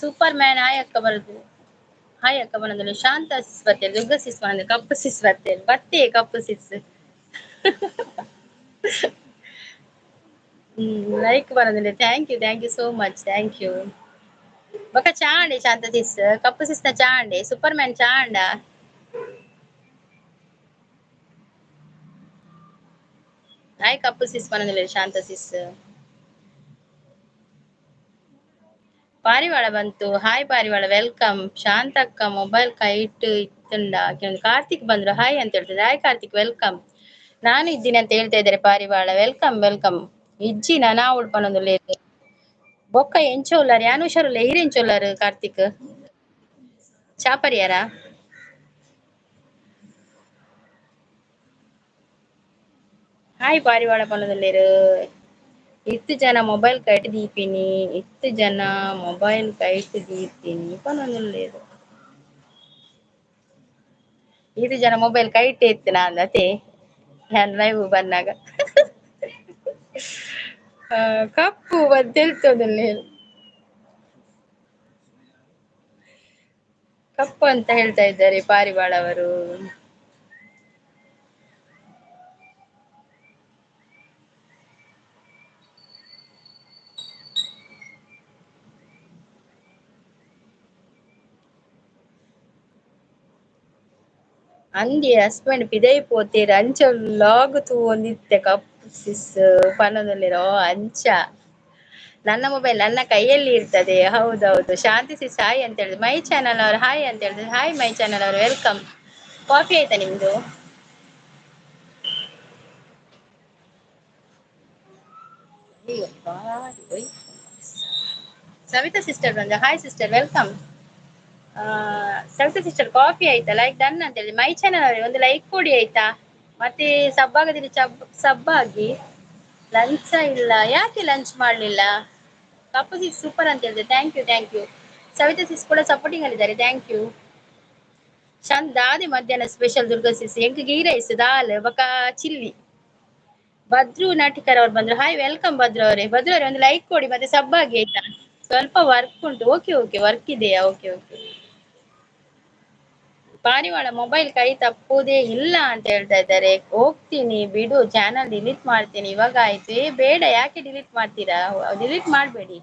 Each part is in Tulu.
ಸೂಪರ್ ಮ್ಯಾನ್ ಹಾಯ್ ಅಕ್ಕ ಬರುದು. ಹಾಯ್ ಅಕ್ಕ ಬರೋದಿಲ್ಲ. ಶಾಂತ ಸಿಸ್ ಬರ್ತೇನೆ, ದುರ್ಗಾ ಸಿಸ್ ಬಂದ್ರೆ, ಕಪ್ಪು ಸಿಸ್ ಬರ್ತೇನೆ, ಬತ್ತೆ ಕಪ್ಪು ಸಿಸ್. ಲೈಕ್ ಬರೋದಿಲ್ಲ. Thank you, thank you so much, thank you. ಬೊಕ ಚಾಂಡೆ ಶಾಂತ ಸಿಸ್, ಕಪ್ಪು ಸಿಸ್ನ ಚಾಂಡೆ, ಸೂಪರ್ ಮ್ಯಾನ್ ಚಾಂಡ. ಹಾಯ್ ಕಪ್ಪು ಸಿಸ್ ಬರೋದಿಲ್ಲ ಶಾಂತ ಸಿಸ್. ಪಾರಿವಾಳ ಬಂತು. ಹಾಯ್ ಪಾರಿವಾಳ, welcome. ಶಾಂತಕ್ಕ ಮೊಬೈಲ್ ಕೈಟ್ ಇತ್ತುಂಡ. ಕಾರ್ತಿಕ್ ಬಂದ್ರು, ಹಾಯ್ ಅಂತ ಹೇಳ್ತಿದ್ದಾರೆ. Hi Karthik, welcome. ನಾನು ಇದ್ದೀನಿ ಅಂತ ಹೇಳ್ತಾ ಇದ್ದಾರೆ ಪಾರಿವಾಳ. Welcome welcome. ಇಜ್ಜಿ ನಾ ಉಳ್ಪನೊಂದು ಬೊಕ್ಕ ಎಂಚ ಉಲ್ಲಾರ್ ಯಾನು ಹುಷಾರುಲ್ಲ ಈರ್ ಎಂಚ ಉಲ್ಲಾರು ಕಾರ್ತಿಕ್ ಚಾಪರಿಯಾರ? ಹಾಯ್ ಪಾರಿವಾಳ ಪನೊಂದುಲ್ಲೆರ್. ಇತ್ತು ಜನ ಮೊಬೈಲ್ ಕೈಟ್ ದೀಪಿನಿ, ಇತ್ತು ಜನ ಮೊಬೈಲ್ ಕೈಟ್ ದೀಪಿನಿ ಪನೊಂದುಲ್ಲೆರ್. ಇದು ಜನ ಮೊಬೈಲ್ ಕೈಟ್ ಇತ್ತು ನಾನು ಅತೆ ನಾನು ಲೈವ್ ಬಂದಾಗ ಕಪ್ಪು ಬಂತೆಳ್ತದಲ್ಲ ಕಪ್ಪು ಅಂತ ಹೇಳ್ತಾ ಇದ್ದಾರೆ ಪಾರಿವಾಳ ಅವರು. ಅಂದಿ ಹಸ್ಬೆಂಡ್ ಪಿದೈ ಪೋತೇರ್ ಅಂಚ ಲಾಗ್ ತೂವೊಂದಿತ್ತೆ ಕಪ್ಪು ಸಿಸ್ ಪನೊಂದುಲ್ಲೆರ್. ಅಂಚ ನನ್ನ ಮೊಬೈಲ್ ನನ್ನ ಕೈಯಲ್ಲಿ ಇರ್ತದೆ. ಹೌದೌದು. ಶಾಂತಿ ಸಿಸ್ ಹಾಯ್ ಅಂತ ಹೇಳಿದ್ರು. ಮೈ ಚಾನಲ್ ಅವರು ಹಾಯ್ ಅಂತ ಹೇಳಿದ್ರು. ಹಾಯ್ my channel ಅವರು, welcome. Coffee ಆಯ್ತಾ ನಿಮ್ದು? ಸವಿತಾ ಸಿಸ್ಟರ್ ಬಂದ. Hi sister, welcome. Savita sister coffee ಆಯ್ತಾ? ಲೈಕ್ ಡನ್ ಅಂತ ಹೇಳಿ. ಮೈ ಚಾನಲ್ ಅವರೇ ಒಂದು ಲೈಕ್ ಕೊಡಿ ಆಯ್ತಾ? ಮತ್ತೆ ಸಬ್ಬಾಗದಿರಿ ಸಬ್ಬಾಗಿ. ಲಂಚ ಇಲ್ಲ, ಯಾಕೆ ಲಂಚ್ ಮಾಡ್ಲಿಲ್ಲ? ಕಪ್ಪು ಸಿಸ್ ಸೂಪರ್ ಅಂತ ಹೇಳಿದೆ. Thank you thank you. Savita sis ಕೂಡ ಸಪೋರ್ಟಿಂಗ್ ಅಲ್ಲಿ ಇದ್ದಾರೆ. Thank you. ಶಾಂತ ದಾದಿ ಮಧ್ಯಾಹ್ನ ಸ್ಪೆಷಲ್ ದುರ್ಗಾ ಸಿಸ್ ಎಂಕ್ ಗೀ ರೈಸ್ ದಾಲ್ ಬಕ ಚಿಲ್ಲಿ. ಭದ್ರು ನಾಟಿಕರ್ ಅವ್ರು ಬಂದ್ರು. ಹಾಯ್ welcome Bhadru ಅವರೇ. ಭದ್ರು ಅವರೇ ಒಂದು ಲೈಕ್ ಕೊಡಿ ಮತ್ತೆ ಸಬ್ಬಾಗಿ ಆಯ್ತಾ? ಸ್ವಲ್ಪ ವರ್ಕ್ ಉಂಟು. ಓಕೆ ಓಕೆ, ವರ್ಕ್ ಇದೆಯಾ? Okay okay. ಪಾರಿವಾಳ ಮೊಬೈಲ್ ಕೈ ತಪ್ಪುದೇ ಇಲ್ಲ ಅಂತ ಹೇಳ್ತಾ ಇದ್ದಾರೆ. ಹೋಗ್ತೀನಿ ಬಿಡು, ಚಾನಲ್ ಡಿಲೀಟ್ ಮಾಡ್ತೀನಿ ಇವಾಗ ಆಯ್ತು. ಏ ಬೇಡ, ಯಾಕೆ ಡಿಲೀಟ್ ಮಾಡ್ತೀರಾ? ಡಿಲೀಟ್ ಮಾಡಬೇಡಿ,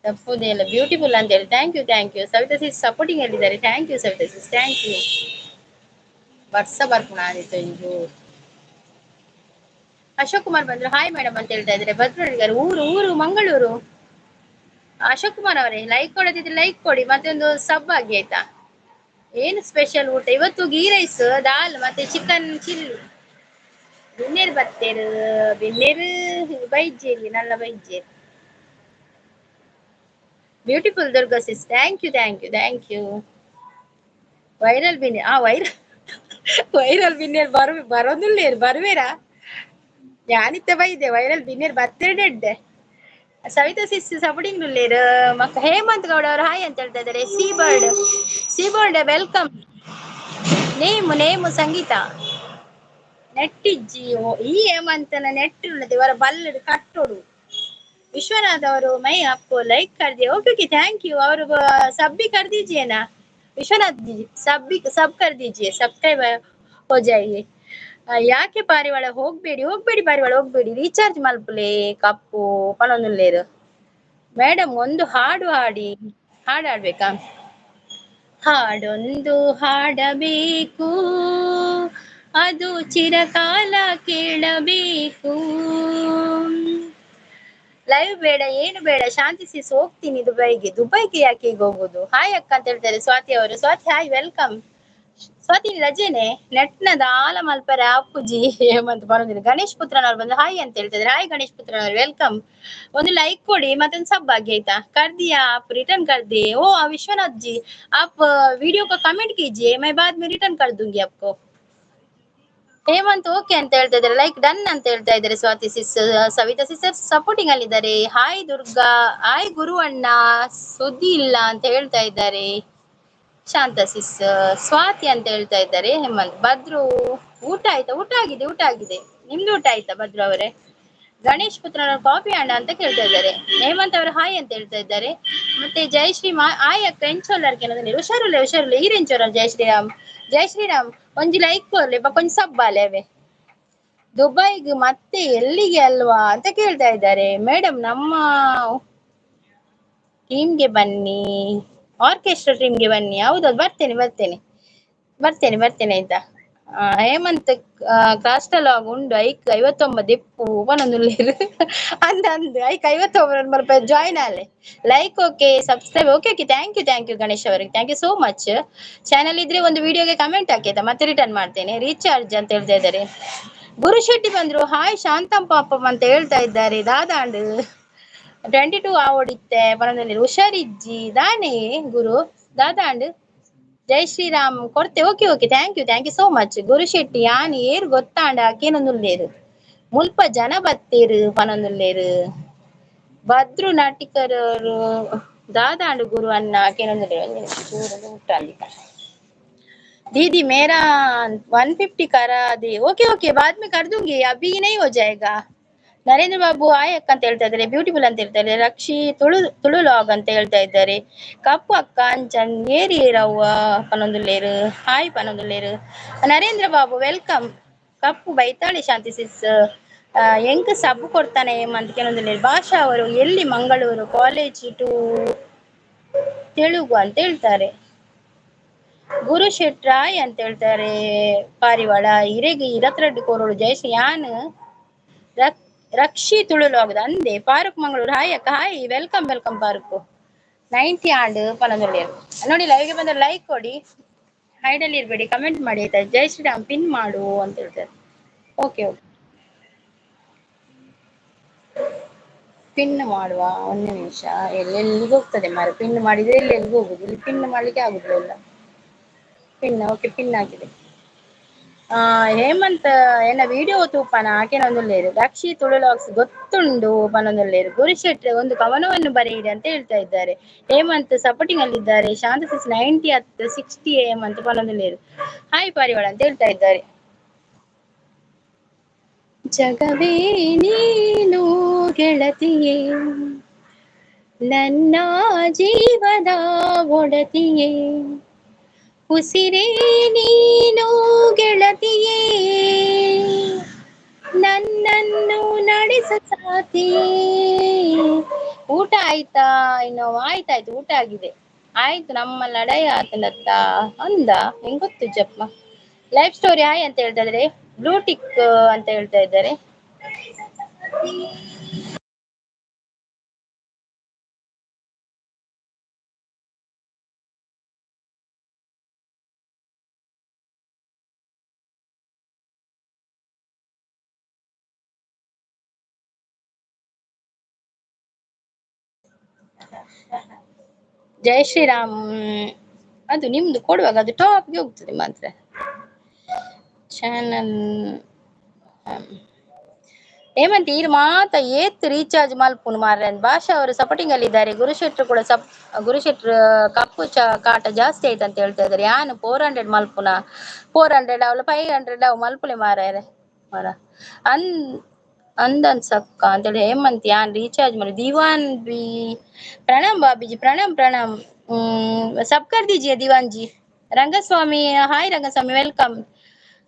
ತಪ್ಪುದೇ ಇಲ್ಲ. ಬ್ಯೂಟಿಫುಲ್ ಅಂತ ಹೇಳಿ. Thank you thank you. Savita sis supporting ಹೇಳಿದ್ದಾರೆ. Thank you Savita sis, thank you. ವರ್ಷ ಬರ್ಪುಣ ಆದಿತ್ತು ಇಂದು. ಅಶೋಕ್ ಕುಮಾರ್ ಬಂದ್ರು. ಹಾಯ್ ಮೇಡಮ್ ಅಂತ ಹೇಳ್ತಾ ಇದ್ದಾರೆ. ಭದ್ರಡಿಗಾರ ಊರು ಊರು ಮಂಗಳೂರು. ಅಶೋಕ್ ಕುಮಾರ್ ಅವರೇ ಲೈಕ್ ಕೊಡದಿದ್ರೆ ಲೈಕ್ ಕೊಡಿ ಮತ್ತೆ ಒಂದು ಸಬ್ ಆಗಿ ಆಯ್ತಾ? ಏನು ಸ್ಪೆಷಲ್ ಊಟ ಇವತ್ತು? ಗೀ ರೈಸ್ ದಾಲ್ ಮತ್ತೆ chicken chilli. ಬಿನ್ನೇರು ಬತ್ತೇರು ಬಿನ್ನೇರು ಬೈಜೇರಿ Nalla ಬೈಜೇರಿ. Beautiful Durga sis, thank you thank you thank you. Viral ಬಿನ್ನೆ, ಆ ವೈರಲ್ ವೈರಲ್ ಬಿನ್ನೇರು ಬರೋದಿಲ್ಲ ಬರುವೇರಾ? ഞാനിത്ത ಬೈದೆ ವೈರಲ್ ಬಿನ್ನೇರು ಬತ್ತೇಡೆ. ಸವಿತಾ ಸಿಸ್ ಸಪೋರ್ಟಿಂಗ್ ಉಲ್ಲೇರು. ಮಕ್ಕ ಹೇಮಂತ್ ಗೌಡ ಅವರು ಹಾಯ್ ಅಂತ ಹೇಳ್ತಾ ಇದ್ದಾರೆ. Sea bird, sea bird welcome. Name name Sangeetha. ನೆಟ್ಟಿಜ್ಜಿ ಈ ಹೇಮಂತನ ನೆಟ್ ಉಳ್ಳದು ಇವರ ಬಲ್ಲಡು ಕಟ್ಟೋಡು. विश्वनाथ ಅವರು मैं आपको लाइक कर दिया। Okay okay, thank you. और सब भी कर दीजिए ना विश्वनाथ जी, सब भी सब कर दीजिए, सब्सक्राइब हो जाइए. ಯಾಕೆ ಪಾರಿವಾಳ ಹೋಗ್ಬೇಡಿ ಹೋಗ್ಬೇಡಿ ಪಾರಿವಾಳ ಹೋಗ್ಬೇಡಿ, ರೀಚಾರ್ಜ್ ಮಲ್ಪುಲೆ ಕಪ್ಪು ಪನೊಂದುಲ್ಲೇರು. ಮೇಡಮ್ ಒಂದು ಹಾಡು ಹಾಡಿ. ಹಾಡು ಹಾಡ್ಬೇಕಾ? ಹಾಡೊಂದು ಹಾಡಬೇಕು, ಅದು ಚಿರಕಾಲ ಕೇಳಬೇಕು. ಲೈವ್ ಬೇಡ ಏನು ಬೇಡ, ಶಾಂತಿ ಸಿಸ್ ಹೋಗ್ತೀನಿ ದುಬೈಗೆ. ದುಬೈಗೆ ಯಾಕೆ ಈಗ ಹೋಗುದು? ಹಾಯ್ ಅಕ್ಕ ಅಂತ ಹೇಳ್ತಾರೆ ಸ್ವಾತಿ ಅವರು. Swati hi, welcome. Swati ರಜೆನೆ ನೆಟ್ನ ದಾಲ ಮಲ್ಪರ ಅಪ್ಪುಜಿ ಹೇಮಂತ್ ಬರೋದಿಲ್ಲ. ಗಣೇಶ್ ಪುತ್ರನವ್ರು ಬಂದು ಹಾಯ್ ಅಂತ ಹೇಳ್ತಿದ್ದಾರೆ. ಹಾಯ್ ಗಣೇಶ್ ಪುತ್ರನವ್ರು, welcome. ಒಂದು ಲೈಕ್ ಕೊಡಿ ಮತ್ತೆ ಒಂದು ಸಬ್ ಆಗಿ ಆಯ್ತಾ? कर दिया आप रिटर्न कर दिए। ओ विश्वनाथ जी आप वीडियो का कमेंट कीजिए, मैं बाद में रिटर्न कर दूंगी आपको. ಹೇಮಂತ್ ಓಕೆ ಅಂತ ಹೇಳ್ತಾ ಇದ್ದಾರೆ. ಲೈಕ್ ಡನ್ ಅಂತ ಹೇಳ್ತಾ ಇದ್ದಾರೆ Swati sis. Savita sister supporting ಅಲ್ಲಿದ್ದಾರೆ. ಹಾಯ್ ದುರ್ಗಾ, ಹಾಯ್ ಗುರು ಅಣ್ಣ, ಸುದ್ದಿ ಇಲ್ಲ ಅಂತ ಹೇಳ್ತಾ ಇದ್ದಾರೆ. ಶಾಂತ ಸಿಸ್ ಸ್ವಾತಿ ಅಂತ ಹೇಳ್ತಾ ಇದ್ದಾರೆ ಹೇಮಂತ್. ಭದ್ರು ಊಟ ಆಯ್ತಾ? ಊಟ ಆಗಿದೆ, ಊಟ ಆಗಿದೆ. ನಿಮ್ದು ಊಟ ಆಯ್ತಾ ಭದ್ರು ಅವರೇ? ಗಣೇಶ್ ಪುತ್ರನ ಕಾಫಿ ಅಣ್ಣ ಅಂತ ಕೇಳ್ತಾ ಇದ್ದಾರೆ. ಹೇಮಂತ್ ಅವರು ಹಾಯ್ ಅಂತ ಹೇಳ್ತಾ ಇದ್ದಾರೆ. ಮತ್ತೆ ಜಯಶ್ರೀ ಆಯ್ ಅಕ್ಕ ಎಂಚೋಲ್ಲರ್ ಕೆಲವೊಂದು ಹುಷಾರುಲ್ಲ ಹುಷಾರುಲ್ಲ ಈರೆಂಚೋರ. ಜೈ ಶ್ರೀರಾಮ್ ಜೈ ಶ್ರೀರಾಮ್. ಒಂಜಿ ಲೈಕ್ ಕೊರ್ಲೆ ಬೊಕ ಒಂಜಿ ಸಬ್ಬಾಲೆ ಅವೇ. ದುಬೈಗ್ ಮತ್ತೆ ಎಲ್ಲಿಗೆ ಅಲ್ವಾ ಅಂತ ಕೇಳ್ತಾ ಇದ್ದಾರೆ. ಮೇಡಮ್ ನಮ್ಮ ಟೀಮ್ಗೆ ಬನ್ನಿ, ಆರ್ಕೆಸ್ಟ್ರಾ ಟೀಮ್ಗೆ ಬನ್ನಿ. ಹೌದೌದು, ಬರ್ತೇನೆ ಬರ್ತೇನೆ ಬರ್ತೇನೆ ಬರ್ತೇನೆ ಆಯ್ತಾ. ಹೇಮಂತ್ ಕ್ರಾಸ್ಟಲಾಗ್ ಉಂಡು ಐಕ್ 59 ಇಪ್ಪು ಪನೊಂದುಲ್ಲೆರ್ ಅಂದ್ ಅಂದ್ ಐಕ್ 59 ರೂಪಾಯಿ join Aale. Like okay subscribe okay okay thank you thank you Ganesh ಅವರಿಗೆ, thank you so much. Channel ಇದ್ರೆ ಒಂದು ವಿಡಿಯೋಗೆ ಕಮೆಂಟ್ ಹಾಕಿ ಆಯ್ತಾ, ಮತ್ತೆ ರಿಟರ್ನ್ ಮಾಡ್ತೇನೆ. ರೀಚಾರ್ಜ್ ಅಂತ ಹೇಳ್ತಾ ಇದ್ದಾರೆ. ಗುರು ಶೆಟ್ಟಿ ಬಂದ್ರು, ಹಾಯ್ ಶಾಂತಂ ಪಾಪಂ ಅಂತ ಹೇಳ್ತಾ ಇದ್ದಾರೆ. ದಾದಾಂಡ್ 22 ಆವಡಿತ್ತೆ ಪನೊಂದುಲ್ಲೆರ್. ಹುಷಾರಿಜ್ಜಿ ದಾನೆ ಗುರು ದಾದಾಂಡ್. ಜೈ ಶ್ರೀರಾಮ್ ಕೊಡ್ತೆ okay okay thank you thank you so much. Guru Shetty ಯಾನ್ ಏರ್ ಗೊತ್ತಾಂಡ ಕೇನೊಂದುಲ್ಲೇರು ಮುಲ್ಪ ಜನ ಬತ್ತೇರು ಪನೊಂದುಲ್ಲೇರು. ಬದ್ರು ನಾಟಿಕರರು ದಾದಾಂಡು ಗುರು ಅನ್ನ ಕೇನೊಂದುಲ್ಲೇರು. दीदी मेरा 150 करा दे। ओके ओके बाद में कर दूंगी, अभी नहीं हो जाएगा। ನರೇಂದ್ರ ಬಾಬು ಹಾಯ್ ಅಕ್ಕ ಅಂತ ಹೇಳ್ತಾ ಇದ್ದಾರೆ. ಬ್ಯೂಟಿಫುಲ್ ಅಂತ ಹೇಳ್ತಾ ಇದ್ದಾರೆ. ರಕ್ಷಿ ತುಳು ತುಳು ಲಾಗ್ ಅಂತ ಹೇಳ್ತಾ ಇದ್ದಾರೆ. ಕಪ್ಪು ಅಕ್ಕ ಅಂಚನ್ ಏರಿ ರವ್ವ ಪನೊಂದುಲ್ಲೇರು ಹಾಯ್ ಪನೊಂದುಲ್ಲೇರು. ನರೇಂದ್ರ ಬಾಬು welcome. ಕಪ್ಪು ಬೈತಾಳೆ ಶಾಂತಿ ಸಿಸ್ ಎಂಕ್ ಸಬ್ ಕೊಡ್ತಾನೆ ಅಂತ ಕೆಲವೊಂದುಲ್ಲೇರು. ಭಾಷಾ ಅವರು ಎಲ್ಲಿ ಮಂಗಳೂರು ಕಾಲೇಜ್ ಟು ತೆಲುಗು ಅಂತ ಹೇಳ್ತಾರೆ. ಗುರು ಶೆಟ್ರಾಯ್ ಅಂತ ಹೇಳ್ತಾರೆ. ಪಾರಿವಾಳ ಇರೆಗ್ ಇರತ್ರಡ್ಡು ಕೋರೋಳು ಜಯಶ್ರೀ ಯಾನ್ ರಕ್ಷಿ ತುಳುಲಾಗದ ಅಂದೆ. ಫಾರೂಕ್ ಮಂಗಳೂರು ಹಾಯ್ ಅಕ್ಕ hi welcome welcome Farooq. 90 and ಪನೊಂದುಲ್ಲೇರು. ನೋಡಿ ಲೈವ್ಗೆ ಬಂದ್ರೆ ಲೈಕ್ ಕೊಡಿ, ಹೈಡಲ್ಲಿ ಇರ್ಬೇಡಿ, ಕಮೆಂಟ್ ಮಾಡಿ ಆಯ್ತಾ. ಜೈ ಶ್ರೀರಾಮ್ ಪಿನ್ ಮಾಡು ಅಂತ ಹೇಳ್ತಾರೆ. ಓಕೆ ಓಕೆ ಪಿನ್ ಮಾಡುವ ಒಂದು ನಿಮಿಷ. ಎಲ್ಲೆಲ್ಲಿಗೆ ಹೋಗ್ತದೆ ಮಾರ, ಪಿನ್ ಮಾಡಿದ್ರೆ ಎಲ್ಲೆಲ್ಲಿಗೆ ಹೋಗುದು, ಇಲ್ಲಿ ಪಿನ್ ಮಾಡ್ಲಿಕ್ಕೆ ಆಗುದಿಲ್ಲ ಎಲ್ಲ. ಪಿನ್ ಓಕೆ ಪಿನ್ ಆಗಿದೆ. ಹೇಮಂತ್ ಏನ ವಿಡಿಯೋ ತೂಪನ ಆಕೆನೊಂದುಲ್ಲೇರು. ರಕ್ಷಿ ತುಳುಲಾಕ್ಸ್ ಗೊತ್ತುಂಡು ಪನೊಂದುಲ್ಲೇರು. ಗುರು ಶೆಟ್ಟಿ ಒಂದು ಕವನವನ್ನು ಬರೆಯಿರಿ ಅಂತ ಹೇಳ್ತಾ ಇದ್ದಾರೆ. ಹೇಮಂತ್ ಸಪೋರ್ಟಿಂಗ್ ಅಲ್ಲಿ ಇದ್ದಾರೆ. ಶಾಂತ ಸಿಸ್ 90 ಹತ್ತು 60 ಹೇಮಂತ್ ಪನೊಂದುಲ್ಲೇರು. ಹಾಯ್ ಪಾರಿವಾಳ ಅಂತ ಹೇಳ್ತಾ ಇದ್ದಾರೆ. ಜಗವೇ ನೀನು ಗೆಳತಿಯೇ ನನ್ನ ಜೀವದ ಒಡತಿಯೇ, ಉಸಿರೇ ನೀನು ಗೆಳತಿಯೇ ನನ್ನನ್ನು ನಡೆಸ ಸಾಥಿಯೇ. ಊಟ ಆಯ್ತಾ? ಇನ್ನು ಆಯ್ತಾಯ್ತು, ಊಟ ಆಗಿದೆ. ಆಯ್ತು ನಮ್ಮ ಲಡಾಯಿ ಆತನತ್ತ ಅಂದ ಹೆಂಗ್ ಗೊತ್ತು ಜಪ್ಪ. ಲೈಫ್ ಸ್ಟೋರಿ ಹಾಯ್ ಅಂತ ಹೇಳ್ತಾ ಇದ್ದಾರೆ. ಬ್ಲೂ ಟಿಕ್ ಅಂತ ಹೇಳ್ತಾ ಇದ್ದಾರೆ. ಜೈ ಶ್ರೀರಾಮ್ ಅದು ನಿಮ್ದು ಕೊಡುವಾಗ ಅದು ಟಾಪ್ಗೆ ಹೋಗ್ತದೆ ಮಾತ್ರ. ಚಾನಲ್ ಹೇಮಂತ್ ಈರ್ ಮಾತ ಏತ್ ರೀಚಾರ್ಜ್ ಮಲ್ಪುನು ಮಾರ್ರೆ. ಭಾಷಾ ಅವರು ಸಪೋರ್ಟಿಂಗ್ ಅಲ್ಲಿ ಇದ್ದಾರೆ. ಗುರುಶೆಟ್ರು ಕೂಡ ಸಪ್ ಗುರುಶೆಟ್ರು ಕಪ್ಪು ಚ ಕಾಟ ಜಾಸ್ತಿ ಆಯ್ತು ಅಂತ ಹೇಳ್ತಾ ಇದ್ದಾರೆ. ಯಾನು 400 ಮಲ್ಪುನ, 400 ಅವಳು 500 ಅವು ಮಲ್ಪುಲೆ ಮಾರಾಯರೆ ಮಾರ ಅನ್ ಅಂದನ್ ಸಕ್ಕ ಅಂತೇಳಿ ಹೇಮಂತ್ ಯಾನ್ ರೀಚಾರ್ಜ್ ಮಾಡಿ. दीवान बी प्रणाम भाभी जी, प्रणाम प्रणाम। सब कर दीजिए Diwan ji. Rangaswamy hi Rangaswamy welcome.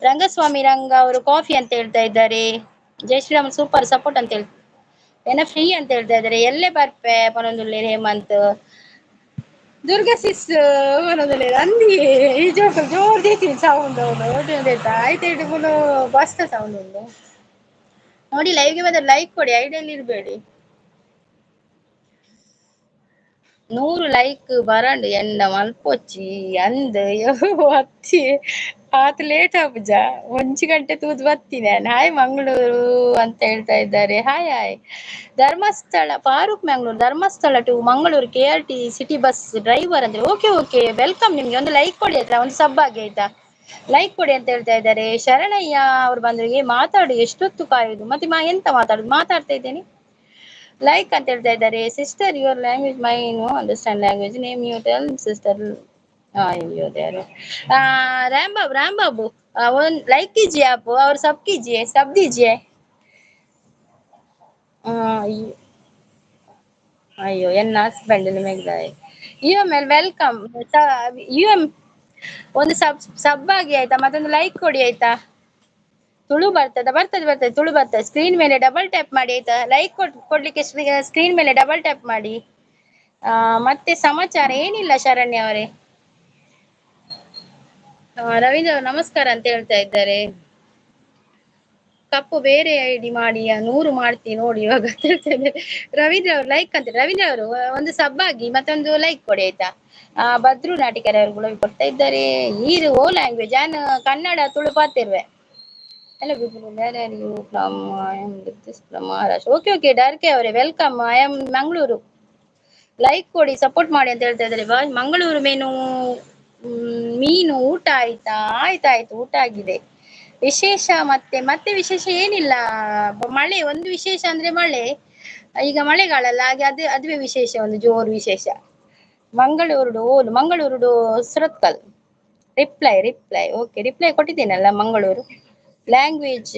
Rangaswamy Ranga ಅವರು ಕಾಫಿ ಅಂತ ಹೇಳ್ತಾ ಇದ್ದಾರೆ. ಜೈ ಶ್ರೀರಾಮ್ ಸೂಪರ್ ಸಪೋರ್ಟ್ ಅಂತ ಹೇಳ್ ಏನ ಫ್ರೀ ಅಂತ ಹೇಳ್ತಾ ಇದ್ದಾರೆ. ಎಲ್ಲೇ ಬರ್ಪೆ ಪನೊಂದುಲ್ಲೇರು ಹೇಮಂತ್. ದುರ್ಗಾ ಸಿಸ್ ಪನೊಂದುಲ್ಲೇರು ಅಂದಿ ಈ ಜೋರ್ ಜೋರ್ ದೀತೀನಿ ಸೌಂಡ್ ಆಯ್ತು ಮುಲು ಬಸ್ತ ಸೌಂಡ್ ಉಂಡು. ನೋಡಿ ಲೈವ್ಗೆ ಬಂದ್ರೆ ಲೈಕ್ ಕೊಡಿ, ಐಡಿಯಲ್ಲಿ ಇರಬೇಡಿ. 100 ಲೈಕ್ ಬರಂಡು ಎನ್ನ ಮಲ್ಪೊಚ್ಚಿ ಅಂದ್ ಅತ್ತಿ ಆತ ಲೇಟ್ ಆಪುಜ 1 ಗಂಟೆ ತೂದು ಬತ್ತೀನಿ ನಾನು. ಹಾಯ್ ಮಂಗಳೂರು ಅಂತ ಹೇಳ್ತಾ ಇದ್ದಾರೆ. Hi hi. Dharmasthala Farooq Mangalore, Dharmasthala to Mangaluru KRT city bus driver ಅಂದ್ರೆ ಓಕೆ ಓಕೆ welcome. ನಿಮ್ಗೆ ಒಂದು ಲೈಕ್ ಕೊಡಿ ಆಯ್ತಾ, ಒಂದು ಸಬ್ ಆಗಿ ಆಯ್ತಾ, ಲೈಕ್ ಕೊಡಿ ಅಂತ ಹೇಳ್ತಾ ಇದ್ದಾರೆ. ಶರಣಯ್ಯ ಅವ್ರು ಬಂದ್ರು. ಏ ಮಾತಾಡು, ಎಷ್ಟೊತ್ತು ಕಾಯುದು ಮತ್ತೆ ಎಂತ ಮಾತಾಡುದು, ಮಾತಾಡ್ತಾ ಇದ್ದೇನೆ. ಲೈಕ್ ಅಂತ ಹೇಳ್ತಾ ಇದ್ದಾರೆ. Sister your language my no understand language name you tell sister. ಅಯ್ಯೋ ದೇವ್ರೆ. राम बाबू राम बाबू वो लाइक कीजिए आप और सब कीजिए, सब दीजिए. ಆ, ಅಯ್ಯೋ ಎನ್ನ ಹಸ್ಬೆಂಡ್ ನಿಮಗೆ U M L welcome. U M ಒಂದು ಸಬ್ ಸಬ್ ಆಗಿ ಆಯ್ತಾ, ಮತ್ತೊಂದು ಲೈಕ್ ಕೊಡಿ ಆಯ್ತಾ. ತುಳು ಬರ್ತದ? ಬರ್ತದೆ ಬರ್ತದೆ, ತುಳು ಬರ್ತದೆ. ಸ್ಕ್ರೀನ್ ಮೇಲೆ ಡಬಲ್ ಟ್ಯಾಪ್ ಮಾಡಿ ಆಯ್ತಾ. ಲೈಕ್ ಕೊಡ್ಲಿಕ್ಕೆ ಸ್ಕ್ರೀನ್ ಮೇಲೆ ಡಬಲ್ ಟ್ಯಾಪ್ ಮಾಡಿ. ಮತ್ತೆ ಸಮಾಚಾರ ಏನಿಲ್ಲ ಶರಣ್ಯ ಅವರೇ. ರವೀಂದ್ರ ಅವರು ನಮಸ್ಕಾರ ಅಂತ ಹೇಳ್ತಾ ಇದ್ದಾರೆ. ಕಪ್ಪು ಬೇರೆ ಐಡಿ ಮಾಡಿ 100 ಮಾಡ್ತೀನಿ ನೋಡಿ ಇವಾಗ ಅಂತ ಹೇಳ್ತಾ ಇದ್ದಾರೆ ರವೀಂದ್ರ ಅವರು. ಲೈಕ್ ಅಂತ ರವೀಂದ್ರ ಅವರು ಒಂದು ಸಬ್ ಆಗಿ ಮತ್ತೊಂದು ಲೈಕ್ ಕೊಡಿ ಆಯ್ತಾ. ಭದ್ರು ನಾಟಿಕರ ಅವರು ಗುಲಾಬಿ ಕೊಡ್ತಾ ಇದ್ದಾರೆ. ಈರು ಓ ಲ್ಯಾಂಗ್ವೇಜ್ ನಾನು Kannada Tulu ಪಾತಿರ್ವೆ. Hello people, where are you from? I am this from Maharashtra. Okay okay ಡಾರ್ಕೆ ಅವರೇ welcome. I am Mangaluru. Like ಕೊಡಿ, ಸಪೋರ್ಟ್ ಮಾಡಿ ಅಂತ ಹೇಳ್ತಾ ಇದ್ದಾರೆ. ಮಂಗಳೂರು ಮೀನು. ಮೀನು ಊಟ ಆಯ್ತಾ? ಆಯ್ತಾಯ್ತು, ಊಟ ಆಗಿದೆ. ವಿಶೇಷ ಮತ್ತೆ ಮತ್ತೆ ವಿಶೇಷ ಏನಿಲ್ಲ. ಮಳೆ ಒಂದು ವಿಶೇಷ ಅಂದ್ರೆ ಮಳೆ, ಈಗ ಮಳೆಗಾಲ ಅಲ್ಲ, ಹಾಗೆ ಅದು ಅದುವೇ ವಿಶೇಷ, ಒಂದು ಜೋರು ವಿಶೇಷ. Mangaluru Olu, Mangaluru Surathkal. Reply reply okay, reply ಕೊಟ್ಟಿದ್ದೇನಲ್ಲ. Mangaluru language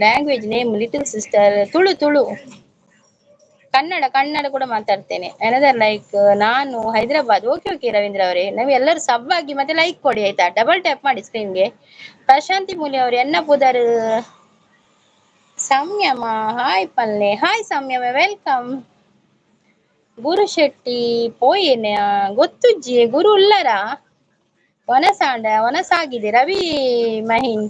language name little sister. Tulu Tulu, Kannada Kannada ಕೂಡ ಮಾತಾಡ್ತೇನೆ. ಅನದರ್ ಲೈಕ್ ನಾನು ಹೈದರಾಬಾದ್. ಓಕೆ ಓಕೆ ರವೀಂದ್ರ ಅವರೇ, ನಾವು ಎಲ್ಲರೂ ಸಬ್ ಆಗಿ ಮತ್ತೆ ಲೈಕ್ ಕೊಡಿ ಆಯ್ತಾ. ಡಬಲ್ ಟ್ಯಾಪ್ ಮಾಡಿ ಸ್ಕ್ರೀನ್ಗೆ. ಪ್ರಶಾಂತಿ ಮೂಲಿ ಅವರು ಎನ್ನ ಪುದರ್ ಸಂಯಮ ಹಾಯ್ ಪಲ್ಲೆ, ಹಾಯ್ ಸಂಯಮ welcome. ಗುರು ಶೆಟ್ಟಿ ಪೋಯೇನೆ ಗೊತ್ತುಜ್ಜಿ ಗುರು ಉಲ್ಲರ ವನಸಾಂಡ ವನಸಾಗಿದೆ. ರವಿ ಮಹಿನ್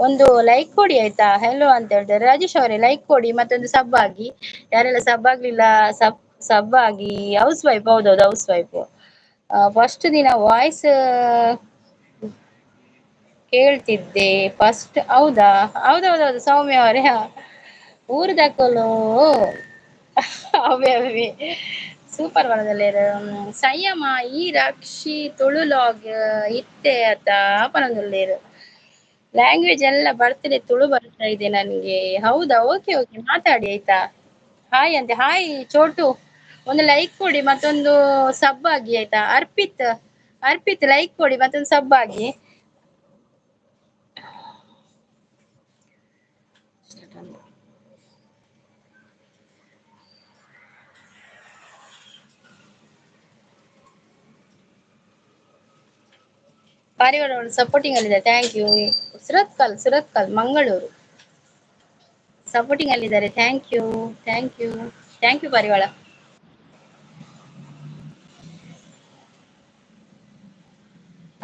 ಒಂದು ಲೈಕ್ ಕೊಡಿ ಆಯ್ತಾ. ಹೆಲೋ ಅಂತ ಹೇಳ್ತಾರೆ. ರಾಜೇಶ್ ಅವರೇ ಲೈಕ್ ಕೊಡಿ ಮತ್ತೊಂದು ಸಬ್ ಆಗಿ. ಯಾರೆಲ್ಲ ಸಬ್ ಆಗ್ಲಿಲ್ಲ ಸಬ್ ಸಬ್ ಆಗಿ. ಹೌಸ್ ವೈಫ್, ಹೌದೌದು ಹೌಸ್ ವೈಫ್. ಫಸ್ಟ್ ದಿನ ವಾಯ್ಸ್ ಕೇಳ್ತಿದ್ದೆ ಫಸ್ಟ್. ಹೌದಾ? ಹೌದೌದೌದು ಸೌಮ್ಯ ಅವರೇ. ಊರು ಅವೇ ಅವೇ ಸೂಪರ್ ಬರದಲ್ಲೇ. ಸಂಯಮ ಈ ರಕ್ಷಿ ತುಳು ಲಾಗ್ ಇತ್ತೆ ಅತ ಪನೊಂದುಲ್ಲೇರು. ಲ್ಯಾಂಗ್ವೇಜ್ ಎಲ್ಲ ಬರ್ತದೆ, ತುಳು ಬರ್ತಾ ಇದೆ ನನಗೆ. ಹೌದಾ? ಓಕೆ ಓಕೆ ಮಾತಾಡಿ ಆಯ್ತಾ. ಹಾಯ್ ಅಂತೆ, ಹಾಯ್ ಚೋಟು ಒಂದು ಲೈಕ್ ಕೊಡಿ ಮತ್ತೊಂದು ಸಬ್ ಆಗಿ ಆಯ್ತಾ. ಅರ್ಪಿತ್ ಅರ್ಪಿತ್ ಲೈಕ್ ಕೊಡಿ ಮತ್ತೊಂದು ಸಬ್ ಆಗಿ. ಪಾರಿವಾಳ ಸಪೋರ್ಟಿಂಗ್ ಅಲ್ಲಿದೆ, thank you. Surathkal Surathkal Mangaluru supporting ಅಲ್ಲಿದ್ದಾರೆ, thank you thank you thank you Parivala.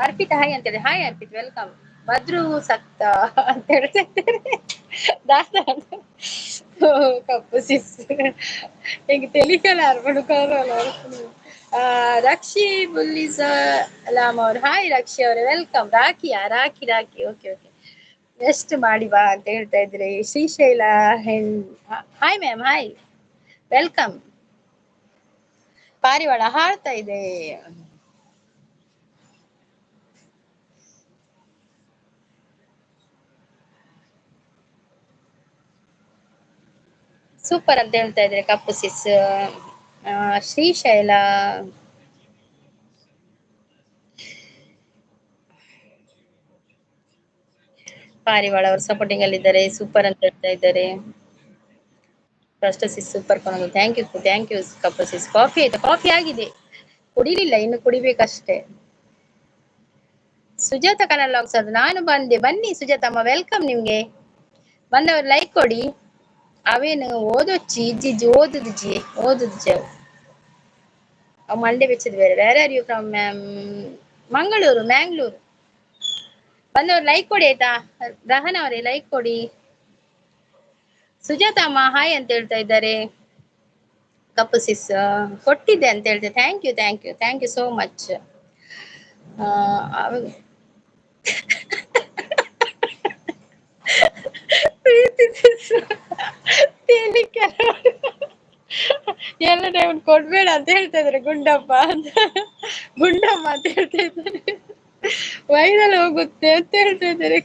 Arpita hi ಅಂತೇಳಿ, ಹಾಯ್ ಅರ್ಪಿತ್ welcome. Badru ಸಕ್ತ ಅಂತ ಹೇಳ್ತಾ ಇದ್ದಾರೆ. ದಾಸ ಕಪ್ಪು ಸಿಸ್ ಈಗ ತೆಲಿಕಲ ಅರ್ಪಣು ಕಾರಲ್ಲ. ರಕ್ಷಿ ಬುಲ್ಲಿಸಲಾಮ್ ಅವರು, ಹಾಯ್ ರಕ್ಷಿ ಅವರೇ welcome. ರಾಖಿಯಾ? Rakhi Rakhi okay okay. ಎಷ್ಟು ಮಾಡಿ ಬಾ ಅಂತ ಹೇಳ್ತಾ ಇದ್ರಿ. ಶ್ರೀಶೈಲ ಹೆಣ್ ಹಾಯ್ ಮ್ಯಾಮ್, ಹಾಯ್ welcome. ಪಾರಿವಾಳ ಹಾಡ್ತಾ ಇದೆ. ಸೂಪರ್ ಅಂತ ಹೇಳ್ತಾ ಇದ್ರೆ ಕಪ್ಪು ಸಿಸ್. ಶ್ರೀಶೈಲ ಪಾರಿವಾಳ ಅವರು ಸಪೋರ್ಟಿಂಗ್ ಅಲ್ಲಿ ಇದ್ದಾರೆ, ಸೂಪರ್ ಅಂತ ಹೇಳ್ತಾ ಇದ್ದಾರೆ. ಫಸ್ಟ್ ಸಿಸ್ ಸೂಪರ್ ಕಣದು, thank you thank you ಕಪ್ಪು ಸಿಸ್. ಕಾಫಿ ಆಯ್ತಾ? ಕಾಫಿ ಆಗಿದೆ, ಕುಡಿಲಿಲ್ಲ ಇನ್ನು ಕುಡಿಬೇಕಷ್ಟೇ. ಸುಜಾತ ಕನ್ನಡ ಸರ್ ನಾನು ಬಂದೆ, ಬನ್ನಿ ಸುಜಾತಮ್ಮ welcome. ನಿಮ್ಗೆ ಬಂದವರು ಲೈಕ್ ಕೊಡಿ. ಅವೇನು ಓದೊಚ್ಚಿ ಇಜ್ಜಿಜ್ಜಿ ಓದುದು ಓದುದು ಅವು ಮಂಡೆ ಬೆಚ್ಚದ ಬೇರೆ. Where are you from ma'am? Mangaluru Mangalore. ಬಂದವರು ಲೈಕ್ ಕೊಡಿ ಆಯ್ತಾ. ರಹನ್ ಅವರೇ ಲೈಕ್ ಕೊಡಿ. ಸುಜಾತಮ್ಮ ಹಾಯ್ ಅಂತ ಹೇಳ್ತಾ ಇದ್ದಾರೆ. ಕಪ್ಪು ಸಿಸ್ ಕೊಟ್ಟಿದ್ದೆ ಅಂತ ಹೇಳ್ತೆ, thank you thank you thank you so much. Preethi sis ಎಲ್ಲ ಟೈಮ್ ಕೊಡ್ಬೇಡ ಅಂತ ಹೇಳ್ತಾ ಇದಾರೆ ಗುಂಡಪ್ಪ ಅಂತ, ಗುಂಡಮ್ಮ ಅಂತ ಹೇಳ್ತಾ ಇದ್ದಾರೆ. ವೈರಲ್ ಹೋಗುತ್ತೆ ಅಂತ ಹೇಳ್ತಾ ಇದ್ದಾರೆ.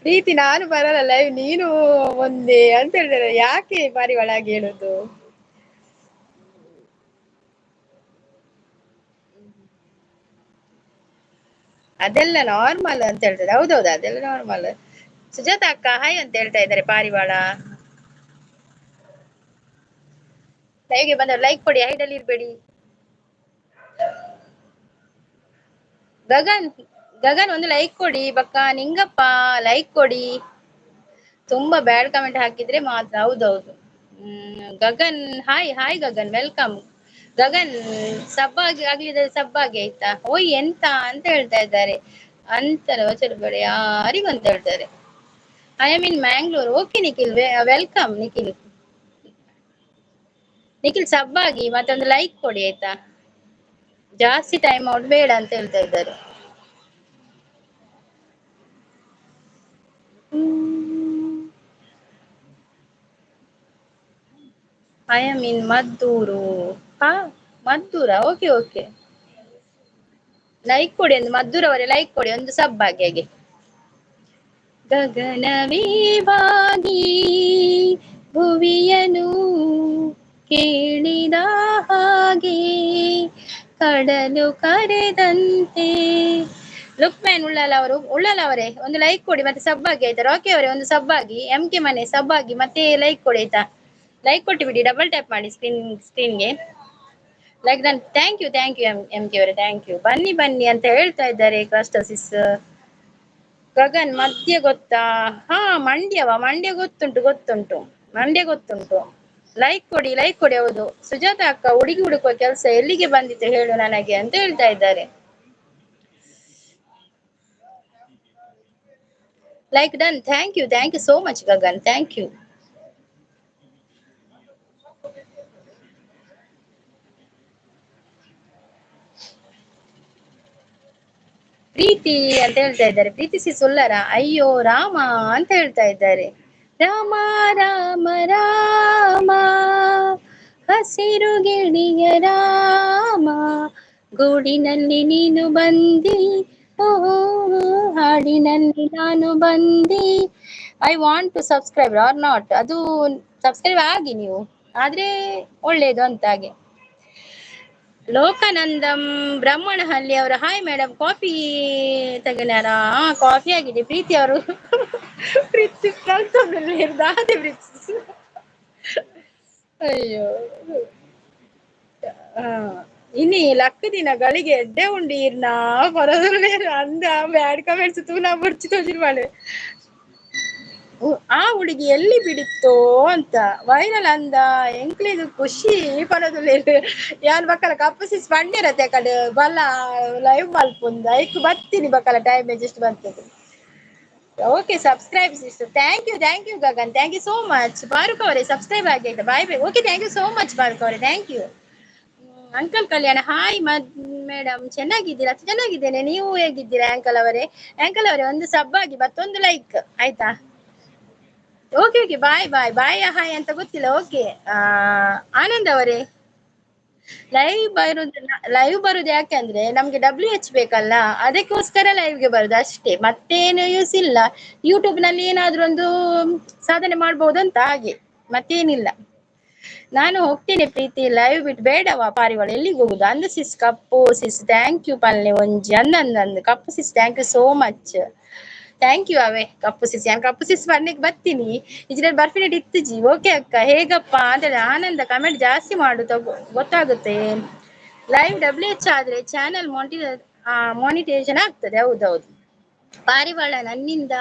ಪ್ರೀತಿ ನಾನು ಬರಲ್ಲ ಲೈವ್, ನೀನು ಒಂದೇ ಅಂತ ಹೇಳ್ತಾರೆ. ಯಾಕೆ ಬಾರಿ ಒಳಗೆ ಹೇಳುದು? ಅದೆಲ್ಲ ನಾರ್ಮಲ್ ಅಂತ ಹೇಳ್ತದೆ. ಹೌದೌದು ಅದೆಲ್ಲ ನಾರ್ಮಲ್. ಸುಜಾತ ಅಕ್ಕ ಹಾಯ್ ಅಂತ ಹೇಳ್ತಾ ಇದ್ದಾರೆ. ಪಾರಿವಾಳ ಲೈವ್ಗೆ ಬಂದವರು ಲೈಕ್ ಕೊಡಿ, ಹೈಡಲ್ಲಿ ಇರ್ಬೇಡಿ. ಗಗನ್ ಗಗನ್ ಒಂದು ಲೈಕ್ ಕೊಡಿ. ಬಕ್ಕ ನಿಂಗಪ್ಪ ಲೈಕ್ ಕೊಡಿ. ತುಂಬಾ ಬ್ಯಾಡ್ ಕಮೆಂಟ್ ಹಾಕಿದ್ರೆ ಮಾತ್ರ. ಹೌದೌದು. Gagan hi hi Gagan, welcome Gagan. ಸಬ್ಬಾಗಿ ಆಗ್ಲಿದೆ, ಸಬ್ಬಾಗಿ ಆಯ್ತಾ? ಓಯ್ ಎಂತ ಅಂತ ಹೇಳ್ತಾ ಇದ್ದಾರೆ. ಅಂತಾರೆ ಬೇಡ ಯಾರಿಗೂ ಅಂತ ಹೇಳ್ತಾರೆ. I am in Mangalore. Okay Nikhil, welcome Nikhil. Nikhil ಸಬ್ಬಾಗಿ ಮತ್ತೊಂದು ಲೈಕ್ ಕೊಡಿ ಆಯ್ತಾ? ಜಾಸ್ತಿ ಟೈಮ್ ಔಟ್ ಬೇಡ ಅಂತ ಹೇಳ್ತಾ ಇದ್ದಾರೆ. I am in Maddur. ಹಾ, ಮದ್ದೂರ? ಓಕೆ ಓಕೆ, ಲೈಕ್ ಕೊಡಿ ಒಂದು. ಮದ್ದೂರವರೇ ಲೈಕ್ ಕೊಡಿ ಒಂದು ಸಬ್ಬಾಗಿ. ಹಾಗೆ ಗಗನವೇ ಬಾಗಿ ಭುವಿಯನು ಕೇಳಿದ ಹಾಗೆ ಕಡಲು ಕರೆದಂತೆ. ಲುಕ್ ಮ್ಯಾನ್ ಉಳ್ಳಾಲ ಅವರು, ಉಳ್ಳಾಲ ಅವರೇ ಒಂದು ಲೈಕ್ ಕೊಡಿ ಮತ್ತೆ ಸಬ್ಬಾಗಿ ಆಯ್ತಾ? ರಾಕಿ ಅವರೇ ಒಂದು ಸಬ್ಬಾಗಿ, ಎಂ ಕೆ ಮನೆ ಸಬ್ಬಾಗಿ ಮತ್ತೆ ಲೈಕ್ ಕೊಡಿ ಆಯ್ತಾ? ಲೈಕ್ ಕೊಟ್ಟು ಬಿಡಿ, ಡಬಲ್ ಟ್ಯಾಪ್ ಮಾಡಿ ಸ್ಕ್ರೀನ್ಗೆ. ಲೈಕ್ ನಾನು. Thank you thank you M M K ಅವರೇ, thank you. ಬನ್ನಿ ಬನ್ನಿ ಅಂತ ಹೇಳ್ತಾ ಇದ್ದಾರೆ ಕ್ಲಸ್ಟರ್ಸಿಸ್. ಗಗನ್ ಮಧ್ಯ ಗೊತ್ತಾ? ಹಾ, ಮಂಡ್ಯವ? ಮಂಡ್ಯ ಗೊತ್ತುಂಟು, ಗೊತ್ತುಂಟು, ಮಂಡ್ಯ ಗೊತ್ತುಂಟು. ಲೈಕ್ ಕೊಡಿ ಲೈಕ್ ಕೊಡಿ. ಹೌದು ಸುಜಾತ ಅಕ್ಕ, ಹುಡುಗಿ ಹುಡುಕುವ ಕೆಲಸ ಎಲ್ಲಿಗೆ ಬಂದಿತ್ತು ಹೇಳು ನನಗೆ ಅಂತ ಹೇಳ್ತಾ ಇದ್ದಾರೆ. Like done. Thank you thank you so much Gagan, thank you. Preethi ಅಂತ ಹೇಳ್ತಾ ಇದ್ದಾರೆ. ಪ್ರೀತಿ ಸಿ ಸುಲ್ಲರ? ಅಯ್ಯೋ ರಾಮ ಅಂತ ಹೇಳ್ತಾ ಇದ್ದಾರೆ. ರಾಮ ರಾಮ ರಾಮ ಹಸಿರು ಗಿಳಿಯ ರಾಮ, ಗೂಡಿನಲ್ಲಿ ನೀನು ಬಂದಿ, ಓ ಹಾಡಿನಲ್ಲಿ ನಾನು ಬಂದಿ. I want to subscribe or not? ಅದು ಸಬ್ಸ್ಕ್ರೈಬ್ ಆಗಿ ನೀವು, ಆದ್ರೆ ಒಳ್ಳೇದು ಅಂತ. ಹಾಗೆ ಲೋಕಾನಂದಂ ಬ್ರಹ್ಮಣಹಳ್ಳಿ ಅವರು ಹಾಯ್ ಮೇಡಮ್, ಕಾಫಿ ತಗನಾರ? ಕಾಫಿ ಆಗಿದೆ. ಪ್ರೀತಿ ಅವರು, ಪ್ರೀತಿ ಪ್ರೀತಿ. ಅಯ್ಯೋ ಇನಿ ಲಕ್ಕ ದಿನ ಗಳಿಗೆ ಎಡ್ಡೆ ಉಂಡು ಇರ್ನ ಹೊರದಲ್ಲೇರು ಅಂದ ಬ್ಯಾಡ್ ಕಮೆಂಟ್ಸ್ ತೂನಾ ಬುಡ್ಚಿ ತೋಜಿರ್ಬಾಳೆ. ಆ ಹುಡುಗಿ ಎಲ್ಲಿ ಬಿಡಿತ್ತೋ ಅಂತ ವೈರಲ್ ಅಂದ ಎಂಕ್ಲಿದು ಖುಷಿ ಪನೋದುಲ್ಲೇರು. ಯಾನ್ ಬಕ್ಕಲ ಕಪ್ಪು ಸಿಸ್ ಪಂಡಿರತ್ತೆ ಕಡೆ ಬಲ ಲೈವ್ ಮಲ್ಪುಂದ ಐಕ್ ಬತ್ತೀನಿ ಬಕ್ಕಲ ಟೈಮ್ ಅಡ್ಜಸ್ಟ್ ಬರ್ತದೆ. Okay subscribe sister, thank you thank you Gagan, thank you so much. Farooq ಅವರೇ ಸಬ್ಸ್ಕ್ರೈಬ್ ಆಗಿ ಆಯ್ತಾ? Bye bye. Okay thank you so much Farooq ಅವರೇ, thank you. Uncle Kalyana hi madam, ಚೆನ್ನಾಗಿದ್ದೀರಾ? ಚೆನ್ನಾಗಿದ್ದೇನೆ, ನೀವು ಹೇಗಿದ್ದೀರಾ ಅಂಕಲ್ ಅವರೇ? ಅಂಕಲ್ ಅವರೇ ಒಂದು ಸಬ್ ಆಗಿ ಮತ್ತೊಂದು ಲೈಕ್ ಆಯ್ತಾ? Okay okay, bye bye bye hi ಅಂತ ಗೊತ್ತಿಲ್ಲ. ಓಕೆ ಆನಂದ್ ಅವರೇ, ಲೈವ್ ಬರುದು ಲೈವ್ ಬರುದು ಯಾಕೆಂದ್ರೆ ನಮ್ಗೆ ಡಬ್ಲ್ಯೂ ಎಚ್ ಬೇಕಲ್ಲ, ಅದಕ್ಕೋಸ್ಕರ ಲೈವ್ಗೆ ಬರುದು ಅಷ್ಟೇ, ಮತ್ತೇನು ಯೂಸ್ ಇಲ್ಲ. ಯೂಟ್ಯೂಬ್ ನಲ್ಲಿ ಏನಾದ್ರೂ ಒಂದು ಸಾಧನೆ ಮಾಡ್ಬೋದು ಅಂತ ಹಾಗೆ, ಮತ್ತೇನಿಲ್ಲ. ನಾನು ಹೋಗ್ತೇನೆ ಪ್ರೀತಿ, ಲೈವ್ ಬಿಟ್ಟು ಬೇಡವಾ ಪಾರಿವಾಳ, ಎಲ್ಲಿಗೆ ಹೋಗುದು? ಅಂದು ಸಿಸ್ ಕಪ್ಪು ಸಿಸ್ thank you ಪಲ್ಲೆ ಒಂಜಿ ಅಂದ ಅಂದ ಅಂದು ಕಪ್ಪು sis thank you so much, thank you ಅವೇ ಕಪ್ಪು ಸಿಸ್. ಯಾನ್ ಕಪ್ಪು ಸಿಸ್ ಬರ್ಲಿಕ್ಕೆ ಬರ್ತೀನಿ, ಇಜ್ರಲ್ಲಿ ಬರ್ಫಿನೆಟ್ ಇತ್ತು ಜಿ. ಓಕೆ ಅಕ್ಕ, ಹೇಗಪ್ಪ ಅಂತ ಆನಂದ ಕಮೆಂಟ್ ಜಾಸ್ತಿ ಮಾಡು, ತಗೋ ಗೊತ್ತಾಗುತ್ತೆ. ಲೈವ್ ಡಬ್ಲ್ಯೂ ಎಚ್ ಆದ್ರೆ ಚಾನಲ್ ಮಾನಿಟೈಸೇಷನ್ ಆಗ್ತದೆ. ಹೌದೌದು. ಪಾರಿವಾಳ ನನ್ನಿಂದ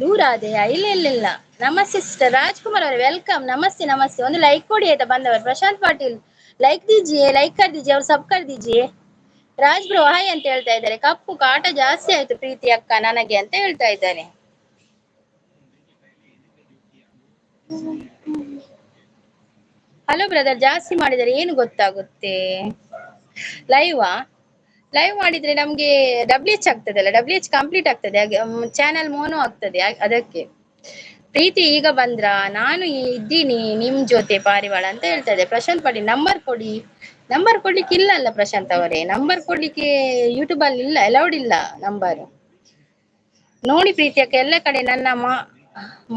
ದೂರ ಆದೆಯಾ? ಇಲ್ಲ ಇಲ್ಲ ಇಲ್ಲ. ನಮಸ್ತೆ ಸಿಸ್ಟರ್ ರಾಜ್ಕುಮಾರ್ ಅವರೇ, welcome. ನಮಸ್ತೆ ನಮಸ್ತೆ. ಒಂದು ಲೈಕ್ ಕೊಡಿ ಆಯ್ತಾ ಬಂದವರು. ಪ್ರಶಾಂತ್ ಪಾಟೀಲ್ ಲೈಕ್ ದೀಜಿಯೇ, ಲೈಕ್ ಕರ್ ದೀಜಿಯೇ, ಅವ್ರು ಸಬ್ ಕರ್ ದೀಜಿಯೇ. ರಾಜ್ ಬ್ರೋ ಹಾಯ್ ಅಂತ ಹೇಳ್ತಾ ಇದ್ದಾರೆ. ಕಪ್ಪು ಕಾಟ ಜಾಸ್ತಿ ಆಯ್ತು ಪ್ರೀತಿ ಅಕ್ಕ ನನಗೆ ಅಂತ ಹೇಳ್ತಾ ಇದ್ದಾರೆ. ಹಲೋ ಬ್ರದರ್, ಜಾಸ್ತಿ ಮಾಡಿದರೆ ಏನು ಗೊತ್ತಾಗುತ್ತೆ? ಲೈವಾ? ಲೈವ್ ಮಾಡಿದ್ರೆ ನಮ್ಗೆ ಡಬ್ಲ್ಯೂ ಎಚ್ ಆಗ್ತದಲ್ಲ, ಡಬ್ಲ್ಯೂ ಎಚ್ ಕಂಪ್ಲೀಟ್ ಆಗ್ತದೆ, ಚಾನಲ್ ಮೋನೋ ಆಗ್ತದೆ ಅದಕ್ಕೆ. ಪ್ರೀತಿ ಈಗ ಬಂದ್ರ? ನಾನು ಇದ್ದೀನಿ ನಿಮ್ ಜೊತೆ ಪಾರಿವಾಳ ಅಂತ ಹೇಳ್ತಾ ಇದೆ. ಪ್ರಶಾಂತ್ ಪಾಟೀಲ್ ನಂಬರ್ ಕೊಡಿ. ನಂಬರ್ ಕೊಡ್ಲಿಕ್ಕೆ ಇಲ್ಲ ಅಲ್ಲ ಪ್ರಶಾಂತ್ ಅವರೇ, ನಂಬರ್ ಕೊಡ್ಲಿಕ್ಕೆ ಯೂಟ್ಯೂಬ್ ಅಲ್ಲಿ ಇಲ್ಲ, ಅಲೌಡ್ ಇಲ್ಲ ನಂಬರ್. ನೋಡಿ ಪ್ರೀತಿ ಅಕ್ಕ, ಎಲ್ಲ ಕಡೆ ನನ್ನ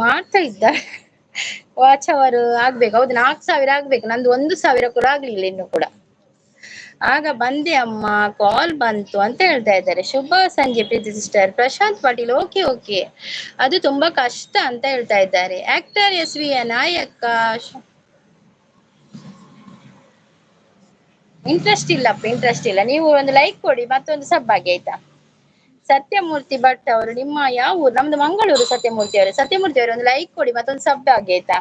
ಮಾಡ್ತಾ ಇದ್ದ ವಾಚ್ ಅವರು ಆಗ್ಬೇಕು. ಹೌದು, 4000 ಆಗ್ಬೇಕು, ನಂದು 1000 ಕೂಡ ಆಗ್ಲಿಲ್ಲ ಇನ್ನು ಕೂಡ. ಆಗ ಬಂದೆ ಅಮ್ಮ, ಕಾಲ್ ಬಂತು ಅಂತ ಹೇಳ್ತಾ ಇದ್ದಾರೆ. ಶುಭ ಸಂಜೆ Preethi sister. Prashanth Patil okay okay, ಅದು ತುಂಬಾ ಕಷ್ಟ ಅಂತ ಹೇಳ್ತಾ ಇದ್ದಾರೆ. ಆಕ್ಟರ್ ಎಸ್ ವಿ ನಾಯಕ ಇಂಟ್ರೆಸ್ಟ್ ಇಲ್ಲಪ್ಪ, ಇಂಟ್ರೆಸ್ಟ್ ಇಲ್ಲ. ನೀವು ಒಂದು ಲೈಕ್ ಕೊಡಿ, ಮತ್ತೊಂದು ಸಬ್ ಆಗಿ ಆಯ್ತಾ. ಸತ್ಯಮೂರ್ತಿ ಭಟ್ ಅವರು, ನಿಮ್ಮ ಯಾವ ಊರು? ನಮ್ದು ಮಂಗಳೂರು. ಸತ್ಯಮೂರ್ತಿ ಅವರು, ಸತ್ಯಮೂರ್ತಿ ಅವರು ಒಂದು ಲೈಕ್ ಕೊಡಿ, ಮತ್ತೊಂದು ಸಬ್ ಆಗಿ ಆಯ್ತಾ.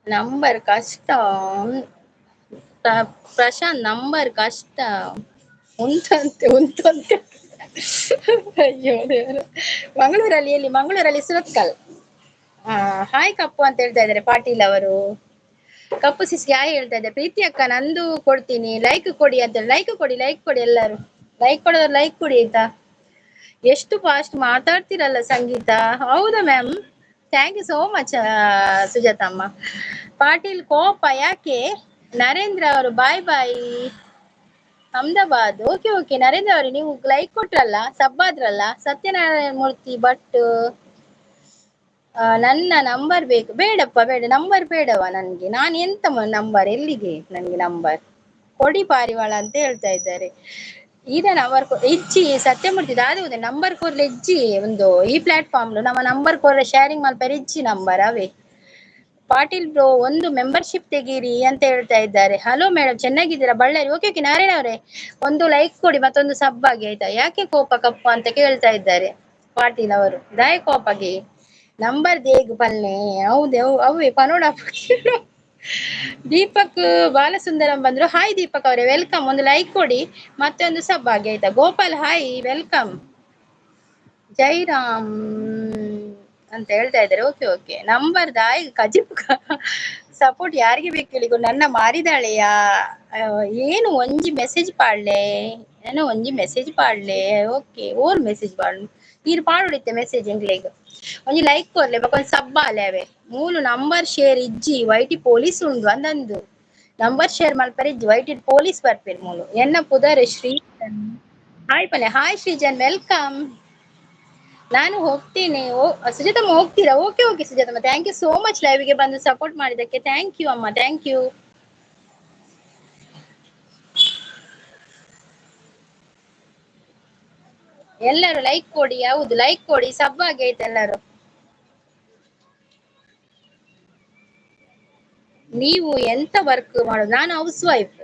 ನಂಬರ್ ಕಷ್ಟ ಪ್ರಶಾಂತ್, ನಂಬರ್ ಕಷ್ಟ ಉಂಟಂತೆ ಉಂಟಂತೆ. ಅಯ್ಯೋ ದೇವ್ರೆ. ಮಂಗಳೂರಲ್ಲಿ ಎಲ್ಲಿ? ಮಂಗಳೂರಲ್ಲಿ ಸುರತ್ಕಲ್. ಹಾಯ್ ಕಪ್ಪು ಅಂತ ಹೇಳ್ತಾ ಇದ್ದಾರೆ ಪಾಟೀಲ್ ಅವರು. ಕಪ್ಪು ಸಿಸ್ಗೆ ಹಾಯ್ ಹೇಳ್ತಾ ಇದ್ದಾರೆ. ಪ್ರೀತಿ ಅಕ್ಕ ನಂದು ಕೊಡ್ತೀನಿ, ಲೈಕ್ ಕೊಡಿ ಅಂತ. ಲೈಕ್ ಕೊಡಿ, ಲೈಕ್ ಕೊಡಿ ಎಲ್ಲರೂ. ಲೈಕ್ ಕೊಡೋರು ಲೈಕ್ ಕೊಡಿ ಆಯ್ತಾ. ಎಷ್ಟು ಫಾಸ್ಟ್ ಮಾತಾಡ್ತೀರಲ್ಲ ಸಂಗೀತ. ಹೌದಾ ma'am, thank you so much Sujathamma. Patil ಕೋಪ ಯಾಕೆ? ನರೇಂದ್ರ ಅವರು bye bye Ahmedabad. Okay okay Narendra ಅವರು, ನೀವು ಲೈಕ್ ಕೊಟ್ರಲ್ಲ, ಸಬ್ ಆದ್ರಲ್ಲ. ಸತ್ಯನಾರಾಯಣ ಮೂರ್ತಿ ಭಟ್, ನನ್ನ ನಂಬರ್ ಬೇಕು. ಬೇಡಪ್ಪ ಬೇಡ, ನಂಬರ್ ಬೇಡವಾ ನನ್ಗೆ. ನಾನು ಎಂತ ನಂಬರ್, ಎಲ್ಲಿಗೆ ನನ್ಗೆ ನಂಬರ್ ಕೊಡಿ ಪಾರಿವಾಳ ಅಂತ ಹೇಳ್ತಾ ಇದ್ದಾರೆ. ಈಗ ನಂಬರ್ ಇಜ್ಜಿ ಸತ್ಯಮೂರ್ತಿ ದಾದ ನಂಬರ್ ಕೊರ್ಲೆ ಇಜ್ಜಿ ಒಂದು ಈ ಪ್ಲಾಟ್ಫಾರ್ಮ್ ನಮ್ಮ ನಂಬರ್ ಕೊರ್ಲೆ ಶೇರಿಂಗ್ ಮಲ್ಪರೆ ಇಜ್ಜಿ ನಂಬರ್ ಅವೇ. ಪಾಟೀಲ್ ಬ್ರೋ ಒಂದು ಮೆಂಬರ್ಶಿಪ್ ತೆಗೀರಿ ಅಂತ ಹೇಳ್ತಾ ಇದ್ದಾರೆ. ಹಲೋ ಮೇಡಮ್, ಚೆನ್ನಾಗಿದ್ದೀರಾ? ಬಳ್ಳಾರಿ. ಓಕೆ ಓಕೆ ನಾರಾಯಣ ಅವರೇ, ಒಂದು ಲೈಕ್ ಕೊಡಿ ಮತ್ತೊಂದು ಸಬ್ ಆಗಿ ಆಯ್ತಾ. ಯಾಕೆ ಕೋಪ ಕಪ್ಪ ಅಂತ ಕೇಳ್ತಾ ಇದ್ದಾರೆ ಪಾಟೀಲ್ ಅವರು. ದಾಯ ಕೋಪಗೆ ನಂಬರ್ ದೇಗ್ ಪಲ್ನೆ. ಹೌದು ಅವೇ ಪನೋಡ. ದೀಪಕ್ ಬಾಲಸುಂದರಂ ಬಂದ್ರು. ಹಾಯ್ ದೀಪಕ್ ಅವರೇ, welcome. ಒಂದು ಲೈಕ್ ಕೊಡಿ ಮತ್ತೆ ಒಂದು ಸಬ್ ಆಗಿ ಆಯ್ತಾ. Gopal hi, welcome. Jairam ಅಂತ ಹೇಳ್ತಾ ಇದ್ದಾರೆ. ಓಕೆ ಓಕೆ ನಂಬರ್ ದಾಯ್ ಕಜಿಪ್ ಸಪೋರ್ಟ್ ಯಾರಿಗೆ ಬೇಕು ಹೇಳಿ. ನನ್ನ ಮಾರಿದಾಳೆಯಾ? ಏನು ಒಂಜಿ ಮೆಸೇಜ್ ಪಾಡ್ಲೆ, ಏನೋ ಒಂಜಿ ಮೆಸೇಜ್ ಪಾಡ್ಲೆ. ಓಕೆ ಓರ್ ಮೆಸೇಜ್ ಪಾಡು, ನೀರು ಪಾಡುಡಿತ್ತೆ ಮೆಸೇಜ್ ಎಂಗ್ಲೇಗ್. ಒಂಜಿ ಲೈಕ್ ಕೊರ್ಲೆ ಬೊಕ ಒಂಜಿ ಸಬ್ ಆಲೆ ಅವೇ. ಮೂಲು ನಂಬರ್ ಶೇರ್ ಇಜ್ಜಿ, ವೈಟಿ ಪೊಲೀಸ್ ಉಂಡು ಅಂದಂದು ನಂಬರ್ ಶೇರ್ ಮಲ್ಪರೆ ಇಜ್ಜಿ, ವೈಟಿ ಪೊಲೀಸ್ ಬರ್ಪೇರು ಮೂಲು. ಎನ್ನ ಪುದರ್ Shri. Hi Palle, hi Srijan, welcome. ನಾನು ಹೋಗ್ತೀನಿ. ಓ ಸುಜಾತಮ್ಮ ಹೋಗ್ತೀರಾ? ಓಕೆ ಓಕೆ ಸುಜಾತಮ್ಮ, thank you so much ಲೈವ್ಗೆ ಬಂದು ಸಪೋರ್ಟ್ ಮಾಡಿದ್ದಕ್ಕೆ. Thank you ಅಮ್ಮ, thank you. ಎಲ್ಲರೂ ಲೈಕ್ ಕೊಡಿ. ಹೌದು ಲೈಕ್ ಕೊಡಿ, ಸಬ್ ಆಗಿ ಆಯ್ತು ಎಲ್ಲರೂ. ನೀವು ಎಂತ ವರ್ಕ್ ಮಾಡೋದು? ನಾನು ಹೌಸ್ ವೈಫ್.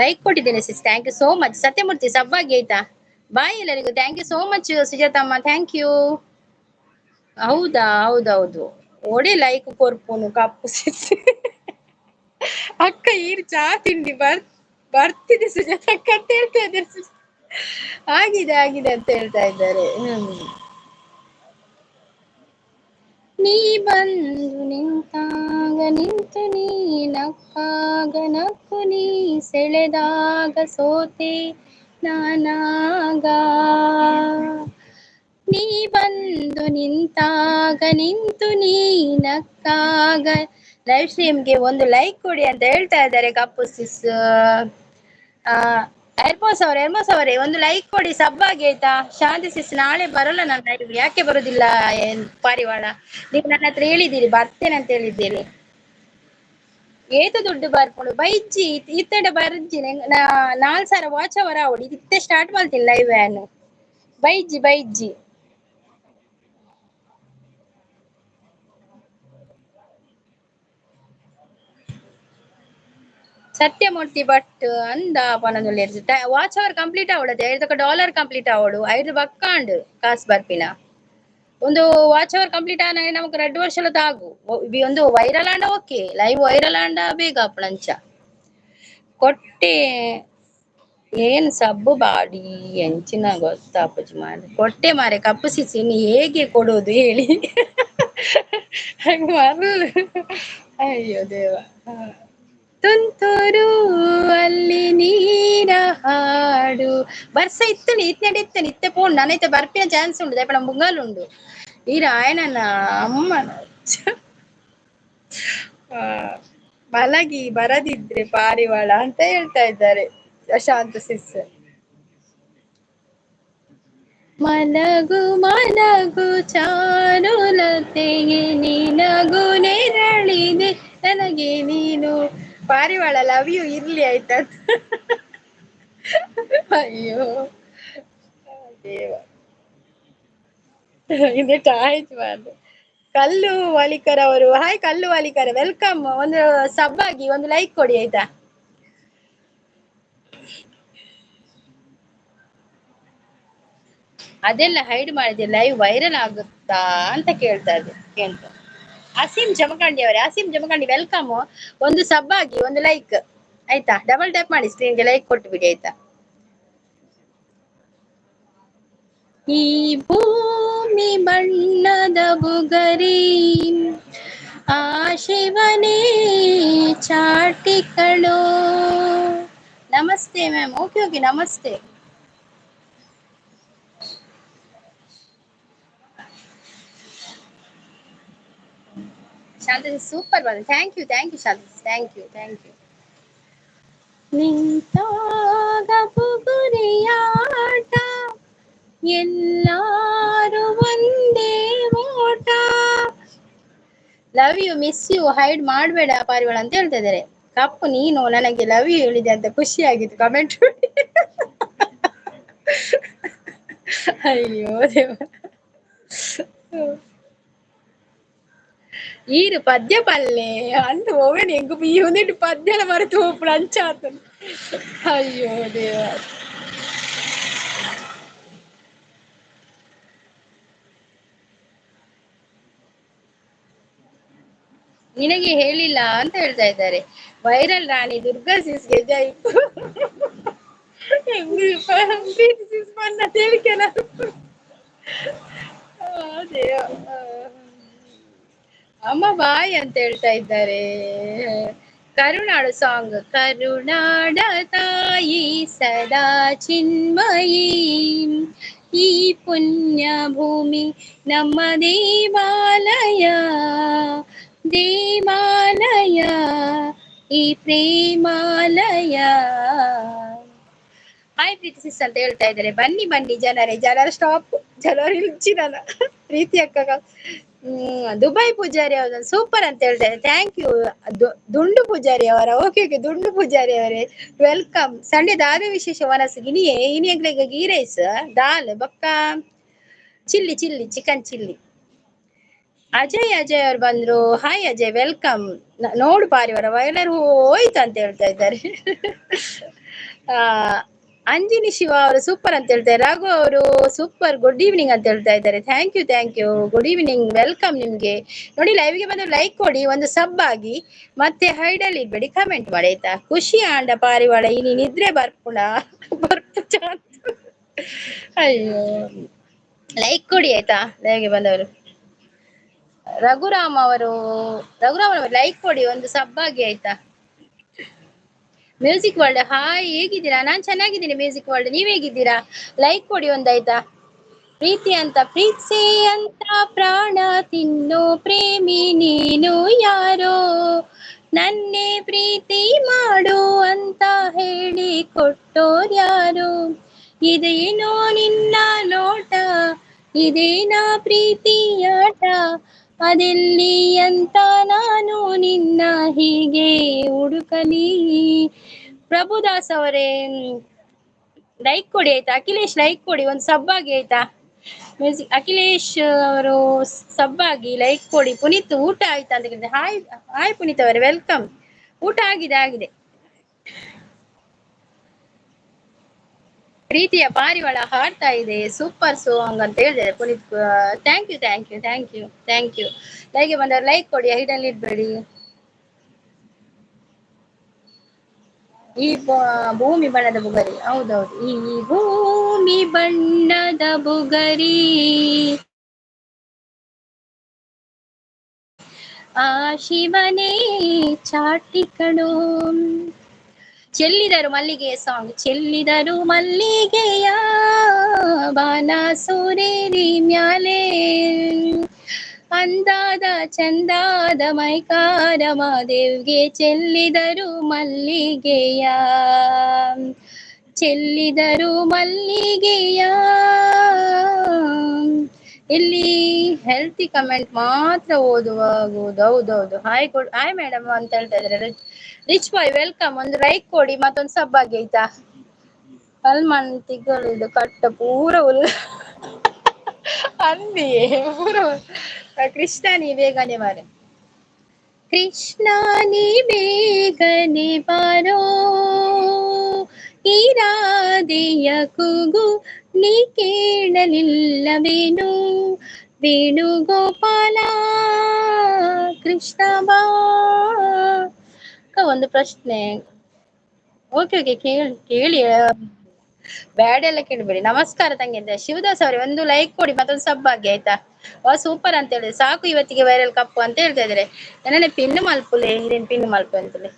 ಲೈಕ್ ಕೊಟ್ಟಿದ್ದೇನೆ sis, thank you so much. Sathyamurthy sub ಆಗಿ ಆಯ್ತಾ. ಬಾಯ್ ಎಲ್ಲರಿಗೂ, thank you so much Sujathamma, thank you. ಹೌದಾ? ಹೌದೌದು, ಒಡೆ ಲೈಕ್ ಕೊರ್ಪುನು ಕಪ್ಪು ಸಿಸ್. ಅಕ್ಕ ಈರ್ ಚಾ ತಿಂಡಿ ಬರ್ತಿದೆ ಸುಜಾತ ಅಕ್ಕ ಅಂತ ಹೇಳ್ತಾ ಇದ್ದಾರೆ. ಆಗಿದೆ ಆಗಿದೆ ಅಂತ ಹೇಳ್ತಾ ಇದ್ದಾರೆ. ನೀ ಬಂದು ನಿಂತಾಗ ನಿಂತು ನೀ ನಕ್ಕಾಗ ನಕ್ಕು ನೀ ಸೆಳೆದಾಗ ಸೋತೆ ನಾನಾಗ. ನೀ ಬಂದು ನಿಂತಾಗ ನಿಂತು ನೀ ನಕ್ಕಾಗ. ಲೈವ್ ಸ್ಟ್ರೀಮ್ಗೆ ಒಂದು ಲೈಕ್ ಕೊಡಿ ಅಂತ ಹೇಳ್ತಾ ಇದ್ದಾರೆ ಕಪ್ಪು ಸಿಸ್. ಎರ್ಮೋಸ್ ಅವರೇ, ಎರ್ಮೋಸ್ ಅವರೇ ಒಂದು ಲೈಕ್ ಕೊಡಿ, ಸಬ್ ಆಗಿ ಆಯ್ತಾ. ಶಾಂತಿ ಸಿಸ್ ನಾಳೆ ಬರೋಲ್ಲ ನಾನು ಲೈವ್. ಯಾಕೆ ಬರುದಿಲ್ಲ ಪಾರಿವಾಳ? ನೀವು ನನ್ನ ಹತ್ರ ಹೇಳಿದ್ದೀರಿ ಬರ್ತೇನೆ ಅಂತ ಹೇಳಿದ್ದೀರಿ. ಏತ ದುಡ್ಡು ಬರ್ಕೊಂಡು ಬೈಜ್ಜಿ ಇತ್ತಡ ಬರ್ಜಿ ನಾಲ್ ಸಾವಿರ ವಾಚ್ ಅವರ್ ಆವಡು ಇತ್ತೆ ಸ್ಟಾರ್ಟ್ ಮಾಡ್ತೀನಿ ಲೈವ್ ಆನು. ಬೈಜ್ಜಿ ಬೈಜ್ಜಿ. ಸತ್ಯಮೂರ್ತಿ ಭಟ್ ಅಂದ ಪನೊಂದುಲ್ಲೆರ್ ವಾಚ್ ಅವರ್ ಕಂಪ್ಲೀಟ್ ಆವಡತೆ ಐದು ಡಾಲರ್ ಕಂಪ್ಲೀಟ್ ಆವಡು ಐದು ಬಕ್ಕಾಂಡ್ ಕಾಸ್ ಬರ್ಪಿನ. ಒಂದು ವಾಚ್ ಅವರ್ ಕಂಪ್ಲೀಟ್ ಆನ ನಮಕ್ ರಡ್ಡು ವರ್ಷಲ ತಾಗು. ಒಂದು ವೈರಲ್ ಆಂಡ ಓಕೆ, ಲೈವ್ ವೈರಲ್ ಆಂಡ ಬೇಗ ಆಪುನಂಚ. ಕೊಟ್ಟೆ ಏನ್ ಸಬ್ಬು ಬಾಡಿ ಎಂಚಿನ ಗೊತ್ತಾಪುಜಿ ಮಾರೆ. ಕೊಟ್ಟೆ ಮಾರೆ ಕಪ್ಪು ಸಿಸಿ, ಇನ್ನು ಹೇಗೆ ಕೊಡುವುದು ಹೇಳಿ. ಅಯ್ಯೋ ದೇವ. ತುಂತುರು ಅಲ್ಲಿ ನೀರ ಹಾಡು ಬರ್ಸ ಇತ್ತು ಇತ್ನೆಡೆ ಇತ್ತು ಇತ್ತೆ ಪೋಂಡು ನಾನೈತೆ ಬರ್ಪಿನ ಚಾನ್ಸ್ ಉಂಡು ದಯಪಣ ಮುಂಗಾಲು ಉಂಡು ಈ ರಾಯನನ್ನ ಅಮ್ಮನ ಮಲಗಿ ಬರದಿದ್ರೆ ಪಾರಿವಾಳ ಅಂತ ಹೇಳ್ತಾ ಇದ್ದಾರೆ ಶಾಂತ ಸಿಸ್. ಮಲಗು ಮಲಗು ಚಾರುಲತೆಯೇ ನಿನಗು ನೆರಳಿದೆ ನನಗೆ ನೀನು ಪಾರಿವಾಳ ಲವ್ you ಇರ್ಲಿ ಆಯ್ತಾ. ಅಯ್ಯೋ ದೇವ, ಇದೆ ಆಯ್ತು. ಕಲ್ಲು ವಾಲಿಕರ್ ಅವರು, ಹಾಯ್ ಕಲ್ಲು ವಾಲಿಕರ್, welcome. ಒಂದು ಸಬ್ ಆಗಿ ಒಂದು ಲೈಕ್ ಕೊಡಿ ಆಯ್ತಾ. ಅದೆಲ್ಲ ಹೈಡ್ ಮಾಡಿದೆ ಲೈವ್ ವೈರಲ್ ಆಗುತ್ತಾ ಅಂತ ಕೇಳ್ತಾ ಇದೆ ಕೇಳ್ತಾ. ಅಸೀಂ ಜಮಖಂಡಿ ಅವರೇ, ಅಸೀಂ ಜಮಖಂಡಿ welcome. ಒಂದು ಸಬ್ ಆಗಿ ಒಂದು ಲೈಕ್ ಆಯ್ತಾ. ಡಬಲ್ ಟ್ಯಾಪ್ ಮಾಡಿ ಸ್ಕ್ರೀನ್ಗೆ ಲೈಕ್ ಕೊಟ್ಟು ಬಿಡಿ ಆಯ್ತಾ. ಈ ಭೂಮಿ ಬಣ್ಣದ ಬುಗರಿ, ಆ ಶಿವನೇ ಚಾಟಿಕಳು. ನಮಸ್ತೆ ಮ್ಯಾಮ್, ಓಕೆ ಓಕೆ ನಮಸ್ತೆ. ಶಾಂತ ಸೂಪರ್ ಬಂದ, thank you thank you Shanta, thank you thank you. ನಿಂತಾಗ ಬುಗುರಿಯಾಟ, ಎಲ್ಲಾರು ಒಂದೇ ಓಟ. Love you miss you, hide ಮಾಡಬೇಡ ಪಾರಿವಾಳ ಅಂತ ಹೇಳ್ತಾ ಇದ್ದಾರೆ. ಕಪ್ಪು ನೀನು ನನಗೆ ಲವ್ you ಹೇಳಿದೆ ಅಂತ ಖುಷಿ ಆಗಿತ್ತು ಕಮೆಂಟ್. ಅಯ್ಯೋ ದೇವ, ಈರು ಪದ್ಯ ಪಲ್ಲೆ ಅಂದು ಓವೆನ್ ಎಂಗು ಈ ಒಂದಿಟ್ಟು ಪದ್ಯನ ಮರೆತು ಹೋಗ್ಬಿಡು ಅಂಚಾತನು. ಅಯ್ಯೋ ದೇವ. ನಿನಗೆ ಹೇಳಿಲ್ಲ ಅಂತ ಹೇಳ್ತಾ ಇದ್ದಾರೆ. ವೈರಲ್ ರಾಣಿ ದುರ್ಗಾ ಸಿಸ್ಗೆ ಜೈ. ಪ್ರೀತಿ ಸಿಸ್ ಬಣ್ಣ ತೇಲಿಕೆನ. ದೇವ ಅಮ್ಮ ಬಾಯ್ ಅಂತ ಹೇಳ್ತಾ ಇದ್ದಾರೆ. ಕರುನಾಡು ಸಾಂಗ್, ಕರುನಾಡ ತಾಯಿ ಸದಾ ಚಿನ್ಮಯಿ, ಈ ಪುಣ್ಯ ಭೂಮಿ ನಮ್ಮ ದೇವಾಲಯ, ದೇವಾಲಯ ಈ ಪ್ರೇಮಾಲಯ. ಹಾಯ್ ಪ್ರೀತಿ ಸಿಸ್ ಅಂತ ಹೇಳ್ತಾ ಇದ್ದಾರೆ. ಬನ್ನಿ ಬನ್ನಿ ಜನರೇ, ಜನರ ಸ್ಟಾಪ್, ಜನರು ಇಲ್ಚಿನಲ್ಲ. ಪ್ರೀತಿ ಅಕ್ಕ ದುಬೈ ಪೂಜಾರಿ ಅವರು ಸೂಪರ್ ಅಂತ ಹೇಳ್ತಾ ಇದ್ದಾರೆ. Thank you ದುಂಡು ಪೂಜಾರಿ ಅವರ, ಓಕೆ ಓಕೆ ದುಂಡು ಪೂಜಾರಿ ಅವರೇ welcome. Sunday ದಾದ ವಿಶೇಷ ವನಸ್ ಇನಿಯೇ ಇನಿ ಎಂಗ್ಲೆಗ್ ಗೀ ರೈಸ್ ದಾಲ್ ಬೊಕ್ಕ chilli chilli chicken chilli. Ajay Ajay ಅವ್ರು ಬಂದ್ರು, ಹಾಯ್ ಅಜಯ್ welcome. ನೋಡು ಪಾರಿವಾರ ವೈಲರ್ ಹೋಯ್ತು ಅಂತ ಹೇಳ್ತಾ ಇದ್ದಾರೆ. ಅಂಜಿನಿ ಶಿವ ಅವರು ಸೂಪರ್ ಅಂತ ಹೇಳ್ತಾರೆ. ರಘು ಅವರು ಸೂಪರ್ ಗುಡ್ ಈವ್ನಿಂಗ್ ಅಂತ ಹೇಳ್ತಾ ಇದ್ದಾರೆ. Thank you thank you, good evening welcome ನಿಮ್ಗೆ. ನೋಡಿ ಲೈವ್ಗೆ ಬಂದು ಲೈಕ್ ಕೊಡಿ, ಒಂದು ಸಬ್ ಆಗಿ, ಮತ್ತೆ ಹೈಡಲ್ಲಿ ಇಡ್ಬೇಡಿ, ಕಮೆಂಟ್ ಮಾಡಿ ಆಯ್ತಾ. ಖುಷಿ ಆಂಡ ಪಾರಿವಾಳ ಇನಿ ನಿದ್ರೆ ಬರ್ಪುಣ ಬರ್ಪು. ಅಯ್ಯೋ ಲೈಕ್ ಕೊಡಿ ಆಯ್ತಾ ಲೈವ್ಗೆ ಬಂದವರು. ರಘುರಾಮ್ ಅವರು, ರಘುರಾಮ್ ಅವರು ಲೈಕ್ ಕೊಡಿ, ಒಂದು ಸಬ್ ಆಗಿ ಆಯ್ತಾ. ಮ್ಯೂಸಿಕ್ ವರ್ಲ್ಡ್ ಹಾಯ್, ಹೇಗಿದ್ದೀರಾ? ನಾನ್ ಚೆನ್ನಾಗಿದ್ದೀನಿ ಮ್ಯೂಸಿಕ್ ವರ್ಲ್ಡ್, ನೀವ್ ಹೇಗಿದ್ದೀರಾ? ಲೈಕ್ ಕೊಡಿ ಒಂದಾಯ್ತಾ. ಪ್ರೀತಿ ಅಂತ ಪ್ರೀತಿಸಿ ಅಂತ ಪ್ರಾಣ ತಿನ್ನು ಪ್ರೇಮಿ ನೀನು ಯಾರೋ, ನನ್ನೇ ಪ್ರೀತಿ ಮಾಡು ಅಂತ ಹೇಳಿ ಕೊಟ್ಟೋರ್ ಯಾರು, ಇದೇನೋ ನಿನ್ನ ನೋಟ, ಇದೇನಾ ಪ್ರೀತಿಯಾಟ, ಅದೆಲ್ಲಿ ಅಂತ ನಾನು ನಿನ್ನ ಹೀಗೆ ಹುಡುಕಲಿ. ಪ್ರಭುದಾಸ್ ಅವರೇ ಲೈಕ್ ಕೊಡಿ ಆಯ್ತಾ. ಅಖಿಲೇಶ್ ಲೈಕ್ ಕೊಡಿ, ಒಂದು ಸಬ್ಬಾಗಿ ಆಯ್ತಾ. ಮ್ಯೂಸಿಕ್ ಅಖಿಲೇಶ್ ಅವರು ಸಬ್ಬಾಗಿ ಲೈಕ್ ಕೊಡಿ. ಪುನೀತ್ ಊಟ ಆಯ್ತಾ ಅಂತ ಕೇಳಿದೆ. ಹಾಯ್ ಹಾಯ್ ಪುನೀತ್ ಅವರೇ welcome. ಊಟ ಆಗಿದೆ ಆಗಿದೆ. ಪ್ರೀತಿಯ ಪಾರಿವಾಳ ಹಾಡ್ತಾ ಇದೆ, ಸೂಪರ್ ಸಾಂಗ್ ಅಂತ ಹೇಳಿದ್ದಾರೆ Puneeth. Thank you thank you thank you thank you. ಲೈಗೆ ಬಂದವರು ಲೈಕ್ ಕೊಡಿ, ಹೈಡಲ್ಲಿ ಇಡ್ಬೇಡಿ. ಈ ಭೂಮಿ ಬಣ್ಣದ ಬುಗರಿ, ಹೌದೌದು, ಈ ಭೂಮಿ ಬಣ್ಣದ ಬುಗರಿ, ಆ ಶಿವನೇ ಚಾಟಿಕಣೋ. ಚೆಲ್ಲಿದರು ಮಲ್ಲಿಗೆಯ ಸಾಂಗ್, ಚೆಲ್ಲಿದರು ಮಲ್ಲಿಗೆಯ ಬಾನ ಸೂರೇರಿ ಮ್ಯಾಲೆ, ಅಂದಾದ ಚಂದಾದ ಮೈಕಾರ ಮಾದೇವ್ಗೆ ಚೆಲ್ಲಿದರು ಮಲ್ಲಿಗೆಯ, ಚೆಲ್ಲಿದರು ಮಲ್ಲಿಗೆಯ. ಇಲ್ಲಿ ಹೆಲ್ತಿ ಕಮೆಂಟ್ ಮಾತ್ರ ಓದುವಾಗುವುದು. ಹೌದೌದು, ಹಾಯ್ ಕೊಡ್, ಹಾಯ್ ಮೇಡಮ್ ಅಂತ ಹೇಳ್ತಾ ಇದ್ದಾರೆ. ರಿಚ್ ಬಾಯ್ welcome, ಒಂದು ಲೈಕ್ ಕೊಡಿ ಮತ್ತೊಂದು ಸಬ್ ಆಗಿ ಆಯ್ತಾ. ಕಲ್ಮನ್ ತಿಗಳುದು ಕಟ್ಟ ಪೂರ ಉಲ್ಲ ಅಂದಿಯೇ ಪೂರ. ಕೃಷ್ಣ ನೀ ಬೇಗನೆ ಬಾರೆ, ಕೃಷ್ಣ ನೀ ಬೇಗನೆ ಬಾರೋ, ಈ ರಾಧೆಯ ಕೂಗು ನೀ ಕೇಳಲಿಲ್ಲವೇನು, ವೇಣುಗೋಪಾಲ ಕೃಷ್ಣ ಬಾ. ಒಂದು ಪ್ರಶ್ನೆ, ಓಕೆ ಓಕೆ ಕೇಳಿ ಕೇಳಿ, ಬ್ಯಾಡ್ ಎಲ್ಲ ಕೇಳಬೇಡಿ. ನಮಸ್ಕಾರ ತಂಗಿ ಶಿವದಾಸ್ ಅವರೇ, ಒಂದು ಲೈಕ್ ಕೊಡಿ ಮತ್ತೊಂದು ಸಬ್ ಆಗಿ ಆಯ್ತಾ. ವಾ ಸೂಪರ್ ಅಂತ ಹೇಳಿದ್ರೆ ಸಾಕು ಇವತ್ತಿಗೆ ವೈರಲ್ ಕಪ್ಪು ಅಂತ ಹೇಳ್ತಾ ಇದಾರೆ. ನನ್ನ ಪಿನ್ನು ಮಲ್ಪುಲೆ, ಹಿರೇನ್ ಪಿನ್ನು ಮಲ್ಪು ಅಂತಲೇ.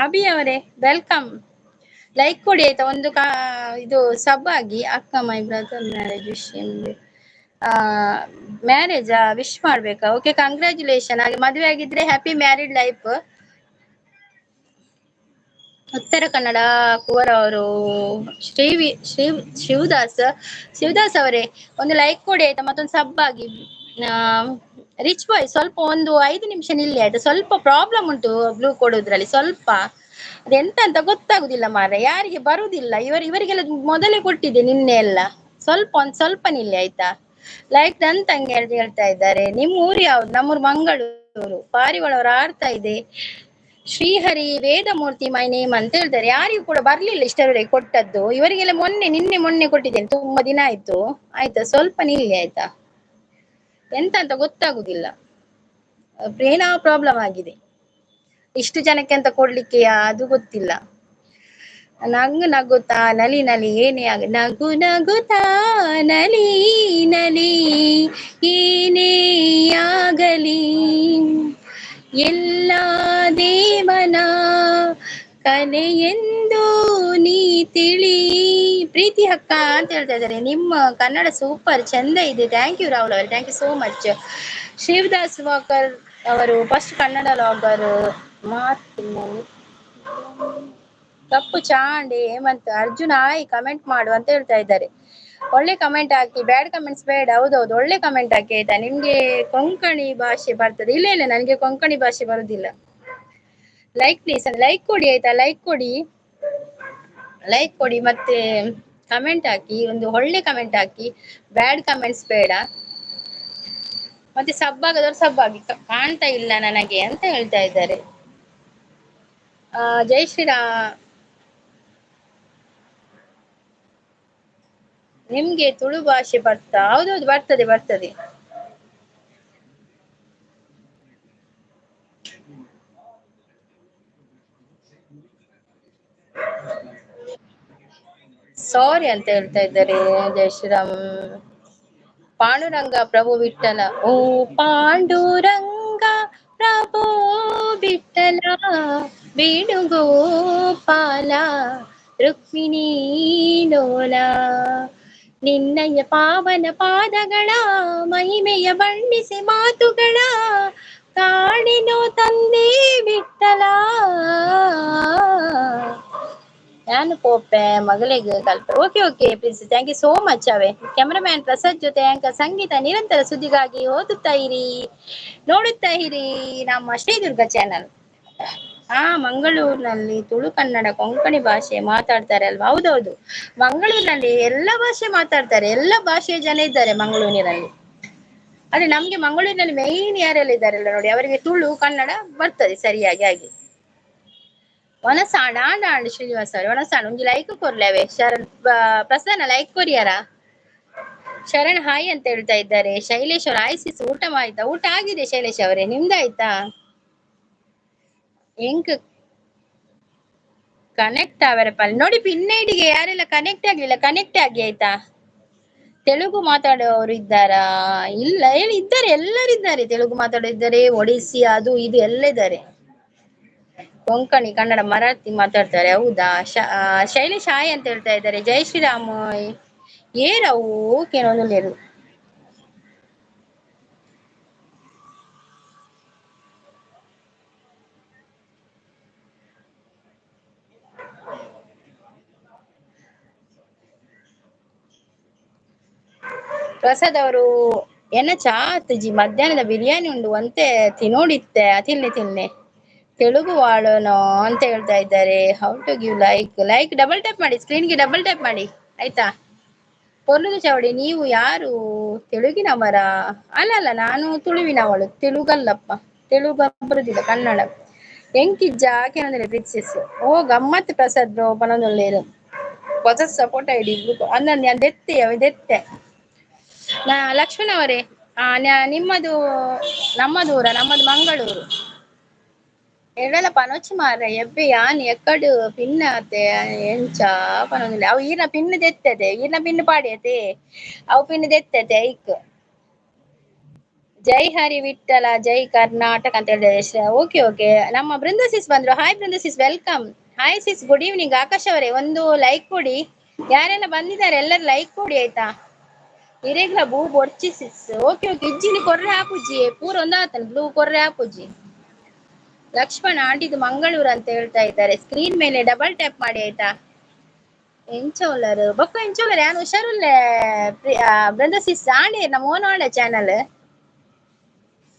ಅಭಿ ಅವರೇ welcome, like ಕೊಡಿ ಆಯ್ತಾ, ಒಂದು ಇದು ಸಬ್ ಆಗಿ. ಅಕ್ಕ my brother marriage wish, marriage wish ಮಾಡ್ಬೇಕಾ? Okay congratulation. ಹಾಗೆ ಮದುವೆ ಆಗಿದ್ರೆ happy married life. Uttara Kannada Kuvara ಅವರು, ಶ್ರೀ ಶ್ರೀ ಶಿವದಾಸ್ ಶಿವದಾಸ್ ಅವರೇ ಒಂದು ಲೈಕ್ ಕೊಡಿ ಆಯ್ತಾ, ಮತ್ತೊಂದು ಸಬ್ ಆಗಿ. ರಿಚ್ ಬಾಯ್ ಸ್ವಲ್ಪ ಒಂದು 5 ನಿಮಿಷ ನಿಲ್ಲಿ ಆಯ್ತಾ, ಸ್ವಲ್ಪ ಪ್ರಾಬ್ಲಮ್ ಉಂಟು ಬ್ಲೂ ಕೊಡುದ್ರಲ್ಲಿ, ಸ್ವಲ್ಪ ಅದೆಂತ ಅಂತ ಗೊತ್ತಾಗುದಿಲ್ಲ ಮಾರ್ರೆ, ಯಾರಿಗೆ ಬರುದಿಲ್ಲ. ಇವರಿಗೆಲ್ಲ ಮೊದಲೇ ಕೊಟ್ಟಿದ್ದೆ ನಿನ್ನೆ ಎಲ್ಲ, ಸ್ವಲ್ಪ ಒಂದ್ ಸ್ವಲ್ಪ ನಿಲ್ಲಿ ಆಯ್ತಾ. ಲೈಕ್ ಡನ್ ತಂಗಿ ಹೇಳ್ತಾ ಇದ್ದಾರೆ. ನಿಮ್ ಊರು ಯಾವ್ದು? ನಮ್ಮೂರು ಮಂಗಳೂರು. ಪಾರಿವಾಳವರು ಆಡ್ತಾ ಇದೆ. ಶ್ರೀಹರಿ ವೇದಮೂರ್ತಿ my name ಅಂತ ಹೇಳ್ತಾರೆ. ಯಾರಿಗೂ ಕೂಡ ಬರ್ಲಿಲ್ಲ ಇಷ್ಟರವರೆಗೆ ಕೊಟ್ಟದ್ದು, ಇವರಿಗೆಲ್ಲ ಮೊನ್ನೆ ನಿನ್ನೆ ಮೊನ್ನೆ ಕೊಟ್ಟಿದ್ದೇನೆ, ತುಂಬಾ ದಿನ ಆಯ್ತು ಆಯ್ತಾ. ಸ್ವಲ್ಪ ನಿಲ್ಲಿ ಆಯ್ತಾ, ಎಂತ ಅಂತ ಗೊತ್ತಾಗುದಿಲ್ಲ, ಏನೋ ಪ್ರಾಬ್ಲಮ್ ಆಗಿದೆ. ಇಷ್ಟು ಜನಕ್ಕೆ ಅಂತ ಕೊಡ್ಲಿಕ್ಕೆ ಅದು ಗೊತ್ತಿಲ್ಲ. ನಗು ನಗುತ್ತಾ ನಲಿ ನಲಿ ಏನೇ ಆಗ, ನಗು ನಗುತ್ತಾ ನಲಿ ನಲಿ ಏನೇ ಆಗಲಿ, ಎಲ್ಲ ದೇವನ ಕಲೆಯೆಂದು ನೀ ತಿಳಿ. ಪ್ರೀತಿ ಹಕ್ಕ ಅಂತ ಹೇಳ್ತಾ ಇದ್ದಾರೆ. ನಿಮ್ಮ ಕನ್ನಡ ಸೂಪರ್ ಚಂದ ಇದೆ, thank you Rahul ಅವರೇ, thank you so much. Shivadas Walker ಅವರು ಫಸ್ಟ್ ಕನ್ನಡ ಲಾಗರ್. ಮಾತಿನಲ್ಲಿ ಕಪ್ಪು ಚಾಂಡೆ ಹೇಮಂತ್ ಅರ್ಜುನ್ ಆಯ್ ಕಮೆಂಟ್ ಮಾಡು ಅಂತ ಹೇಳ್ತಾ ಇದ್ದಾರೆ. ಒಳ್ಳೆ ಕಮೆಂಟ್ ಹಾಕಿ, ಬ್ಯಾಡ್ ಕಮೆಂಟ್ಸ್ ಬೇಡ. ಹೌದೌದು ಒಳ್ಳೆ ಕಮೆಂಟ್ ಹಾಕಿ ಆಯ್ತಾ. ನಿಮ್ಗೆ ಕೊಂಕಣಿ ಭಾಷೆ ಬರ್ತದೆ? ಇಲ್ಲ ಇಲ್ಲ ನನಗೆ ಕೊಂಕಣಿ ಭಾಷೆ ಬರುದಿಲ್ಲ. ಲೈಕ್ ಪ್ಲೀಸ್, ಲೈಕ್ ಕೊಡಿ ಆಯ್ತಾ, ಲೈಕ್ ಕೊಡಿ, ಲೈಕ್ ಕೊಡಿ ಮತ್ತೆ ಕಮೆಂಟ್ ಹಾಕಿ, ಒಂದು ಒಳ್ಳೆ ಕಮೆಂಟ್ ಹಾಕಿ, ಬ್ಯಾಡ್ ಕಮೆಂಟ್ಸ್ ಬೇಡ. ಮತ್ತೆ ಸಬ್ ಆಗದವ್ರು ಸಬ್ ಆಗಿ, ಕಾಣ್ತಾ ಇಲ್ಲ ನನಗೆ ಅಂತ ಹೇಳ್ತಾ ಇದ್ದಾರೆ. ಜೈ ಶ್ರೀರಾಮ್. ನಿಮ್ಗೆ ತುಳು ಭಾಷೆ ಬರ್ತಾ? ಹೌದೌದು ಬರ್ತದೆ ಬರ್ತದೆ. ಸಾರಿ ಅಂತ ಹೇಳ್ತಾ ಇದ್ದಾರೆ. ಜೈ ಶ್ರೀರಾಮ್. ಪಾಂಡುರಂಗ ಪ್ರಭು ವಿಠಲ, ಓ ಪಾಂಡುರಂಗ ಪ್ರಭು ವಿಠಲ ವೇಣುಗೋಪಾಲ ರುಕ್ಮಿಣೀ ಲೋಲ, ನಿನ್ನಯ ಪಾವನ ಪಾದಗಳ ಮಹಿಮೆಯ ಬಣ್ಣಿಸಿ ಮಾತುಗಳ ಕಾಣಿನೋ ತಂದೆ ವಿಠಲ. ನಾನು ಪೋಪೆ ಮಗಳಿಗೆ ಕಲ್ಪ. Okay okay please, thank you so much. ಅವೇ ಕ್ಯಾಮರಾಮ್ಯಾನ್ ಪ್ರಸಾದ್ ಜೊತೆ ಅಂಕ ಸಂಗೀತ ನಿರಂತರ ಸುದ್ದಿಗಾಗಿ ಓದುತ್ತಾ ಇರಿ, ನೋಡುತ್ತಾ ಇರಿ ನಮ್ಮ ಶ್ರೀದುರ್ಗ ಚಾನಲ್. ಹಾ, ಮಂಗಳೂರಿನಲ್ಲಿ ತುಳು ಕನ್ನಡ ಕೊಂಕಣಿ ಭಾಷೆ ಮಾತಾಡ್ತಾರೆ ಅಲ್ವಾ? ಹೌದೌದು, ಮಂಗಳೂರಿನಲ್ಲಿ ಎಲ್ಲ ಭಾಷೆ ಮಾತಾಡ್ತಾರೆ, ಎಲ್ಲ ಭಾಷೆಯ ಜನ ಇದ್ದಾರೆ ಮಂಗಳೂರಿನಲ್ಲಿ. ಆದ್ರೆ ನಮ್ಗೆ ಮಂಗಳೂರಿನಲ್ಲಿ ಮೇನ್ ಯಾರೆಲ್ಲ ಇದ್ದಾರಲ್ಲ ನೋಡಿ, ಅವರಿಗೆ ತುಳು ಕನ್ನಡ ಬರ್ತದೆ ಸರಿಯಾಗಿ. ಹಾಗೆ ಒನಸಾಣ ಆಂಡ ಶ್ರೀನಿವಾಸ ಅವ್ರೆ ಒನಸಾಣ ಒಂಜಿ ಲೈಕ್ ಕೊರ್ಲವೆ. ಶರಣ್ ಪ್ರಸನ್ನ ಲೈಕ್ ಕೊರಿಯಾರ. ಶರಣ್ ಹಾಯ್ ಅಂತ ಹೇಳ್ತಾ ಇದ್ದಾರೆ. ಶೈಲೇಶ್ ಅವ್ರ ಹಾಯ್ ಸಿಸ್, ಊಟ ಆಯ್ತಾ? ಊಟ ಆಗಿದೆ ಶೈಲೇಶ್ ಅವರೇ, ನಿಮ್ದಾಯ್ತಾ? ಹೆಂಗ್ ಕನೆಕ್ಟ್ ಅವರಪ್ಪ ನೋಡಿ, ಪಿನ್ ಐಡಿಗೆ ಯಾರೆಲ್ಲ ಕನೆಕ್ಟ್ ಆಗ್ಲಿಲ್ಲ ಕನೆಕ್ಟ್ ಆಗಿ ಆಯ್ತಾ. ತೆಲುಗು ಮಾತಾಡೋರು ಇದ್ದಾರಾ? ಇಲ್ಲ ಹೇಳಿ, ಇದ್ದಾರೆ, ಎಲ್ಲರೂ ಇದ್ದಾರೆ. ತೆಲುಗು ಮಾತಾಡೋ ಇದ್ದಾರೆ, ಒಡಿಸ್ಸಿ ಅದು ಇದು ಎಲ್ಲ ಇದ್ದಾರೆ. ಕೊಂಕಣಿ ಕನ್ನಡ ಮರಾಠಿ ಮಾತಾಡ್ತಾರೆ. ಹೌದಾ? ಶೈಲೇಶ್ ಹಾಯ್ ಅಂತ ಹೇಳ್ತಾ ಇದ್ದಾರೆ. ಜೈ ಶ್ರೀರಾಮ್. ಏರವು ಕೇಳೋದು. ಪ್ರಸಾದ್ ಅವರು ಎನ್ನ ಚಾ ಆತುಜಿ ಮಧ್ಯಾಹ್ನದ ಬಿರಿಯಾನಿ ಉಂಡು ಒಂತೆ ತಿನೋಡಿತ್ತೆ ತಿನ್ನೆ ತಿನ್ನೆ ತೆಲುಗು ವಾಳೋನೋ ಅಂತ ಹೇಳ್ತಾ ಇದ್ದಾರೆ. How to give like? Like double tap ಮಾಡಿ, ಸ್ಕ್ರೀನ್ಗೆ ಡಬಲ್ ಟ್ಯಾಪ್ ಮಾಡಿ ಆಯ್ತಾ. ಪೊರ್ಲುದು ಚಾವಡಿ, ನೀವು ಯಾರು? ತೆಲುಗಿನವರ? ಅಲ್ಲ ಅಲ್ಲ, ನಾನು ತುಳುವಿನವಳು, ತೆಲುಗಲ್ಲಪ್ಪ, ತೆಲುಗು ಬರುದಿಲ್ಲ, ಕನ್ನಡ. ಎಂಕಿಜ್ಜ ಕೇನಂದ್ರೆ ಪ್ರಿನ್ಸೆಸ್. ಓ ಗಮ್ಮತ್ ಪ್ರಸಾದ್ ಬ್ರೋ ಪನೊಂದುಲ್ಲೇರು ಹೊಸ ಸಪೋರ್ಟ್ ಐಡಿ ಅಂದ ದೆತ್ತೆ ಅವ ದೆತ್ತೆ. ನಾ ಲಕ್ಷ್ಮಣ ಅವರೇ, ನಿಮ್ಮದು ನಮ್ಮದೂರ? ನಮ್ಮದು ಮಂಗಳೂರು. ಎಡಲ ಪನೊಚ್ಚಿ ಮಾರ್ರೆ ಎಬ್ಬೆ ಯಾನ್ ಎಕ್ಕಡು ಪಿನ್ ಆತೆ ಎಂಚ ಪನೊಂದಿಲ್ಲ. ಅವು ಈರ್ನ ಪಿನ್ ದೆತ್ತದೆ, ಈರ್ನ ಪಿನ್ ಪಾಡಿಯತೆ, ಅವು ಪಿನ್ ದೆತ್ತದೆ ಐಕ್. ಜೈ ಹರಿ ವಿಠಲ ಜೈ ಕರ್ನಾಟಕ ಅಂತ ಹೇಳಿದ್ರೆ ಓಕೆ ಓಕೆ. ನಮ್ಮ ಬೃಂದ ಸಿಸ್ ಬಂದ್ರು. Hi Brinda sis, welcome. Hi sis, good evening. Akash ಅವರೇ ಒಂದು ಲೈಕ್ ಕೊಡಿ, ಯಾರೆಲ್ಲ ಬಂದಿದ್ದಾರೆ ಎಲ್ಲರೂ ಲೈಕ್ ಕೊಡಿ ಆಯ್ತಾ. ಇರೆಗ್ಲ ಬೂ ಬೊರ್ಚಿ ಸಿಸ್. ಓಕೆ ಓಕೆ, ಇಜ್ಜಿನಿ ಕೊರ್ರೆ ಹಾಪುಜಿ ಪೂರ ಒಂದಾತನ ಬ್ಲೂ ಕೊರ್ರೆ ಹಾಪುಜಿ. ಲಕ್ಷ್ಮಣ ಆಂಟಿದು ಮಂಗಳೂರು ಅಂತ ಹೇಳ್ತಾ ಇದ್ದಾರೆ. ಸ್ಕ್ರೀನ್ ಮೇಲೆ ಡಬಲ್ ಟ್ಯಾಪ್ ಮಾಡಿ ಆಯ್ತಾ. ಎಂಚೋಲರು ಬೊಕ್ಕ ಎಂಚೋಲರ್ ಯಾನ್ ಹುಷಾರುಲ್ಲೆ ಬೃಂದ ಸಿಸ್ ಆಂಡಿ ನಮ್ಮ ಓನ್ ಆಂಡ ಚಾನಲ್.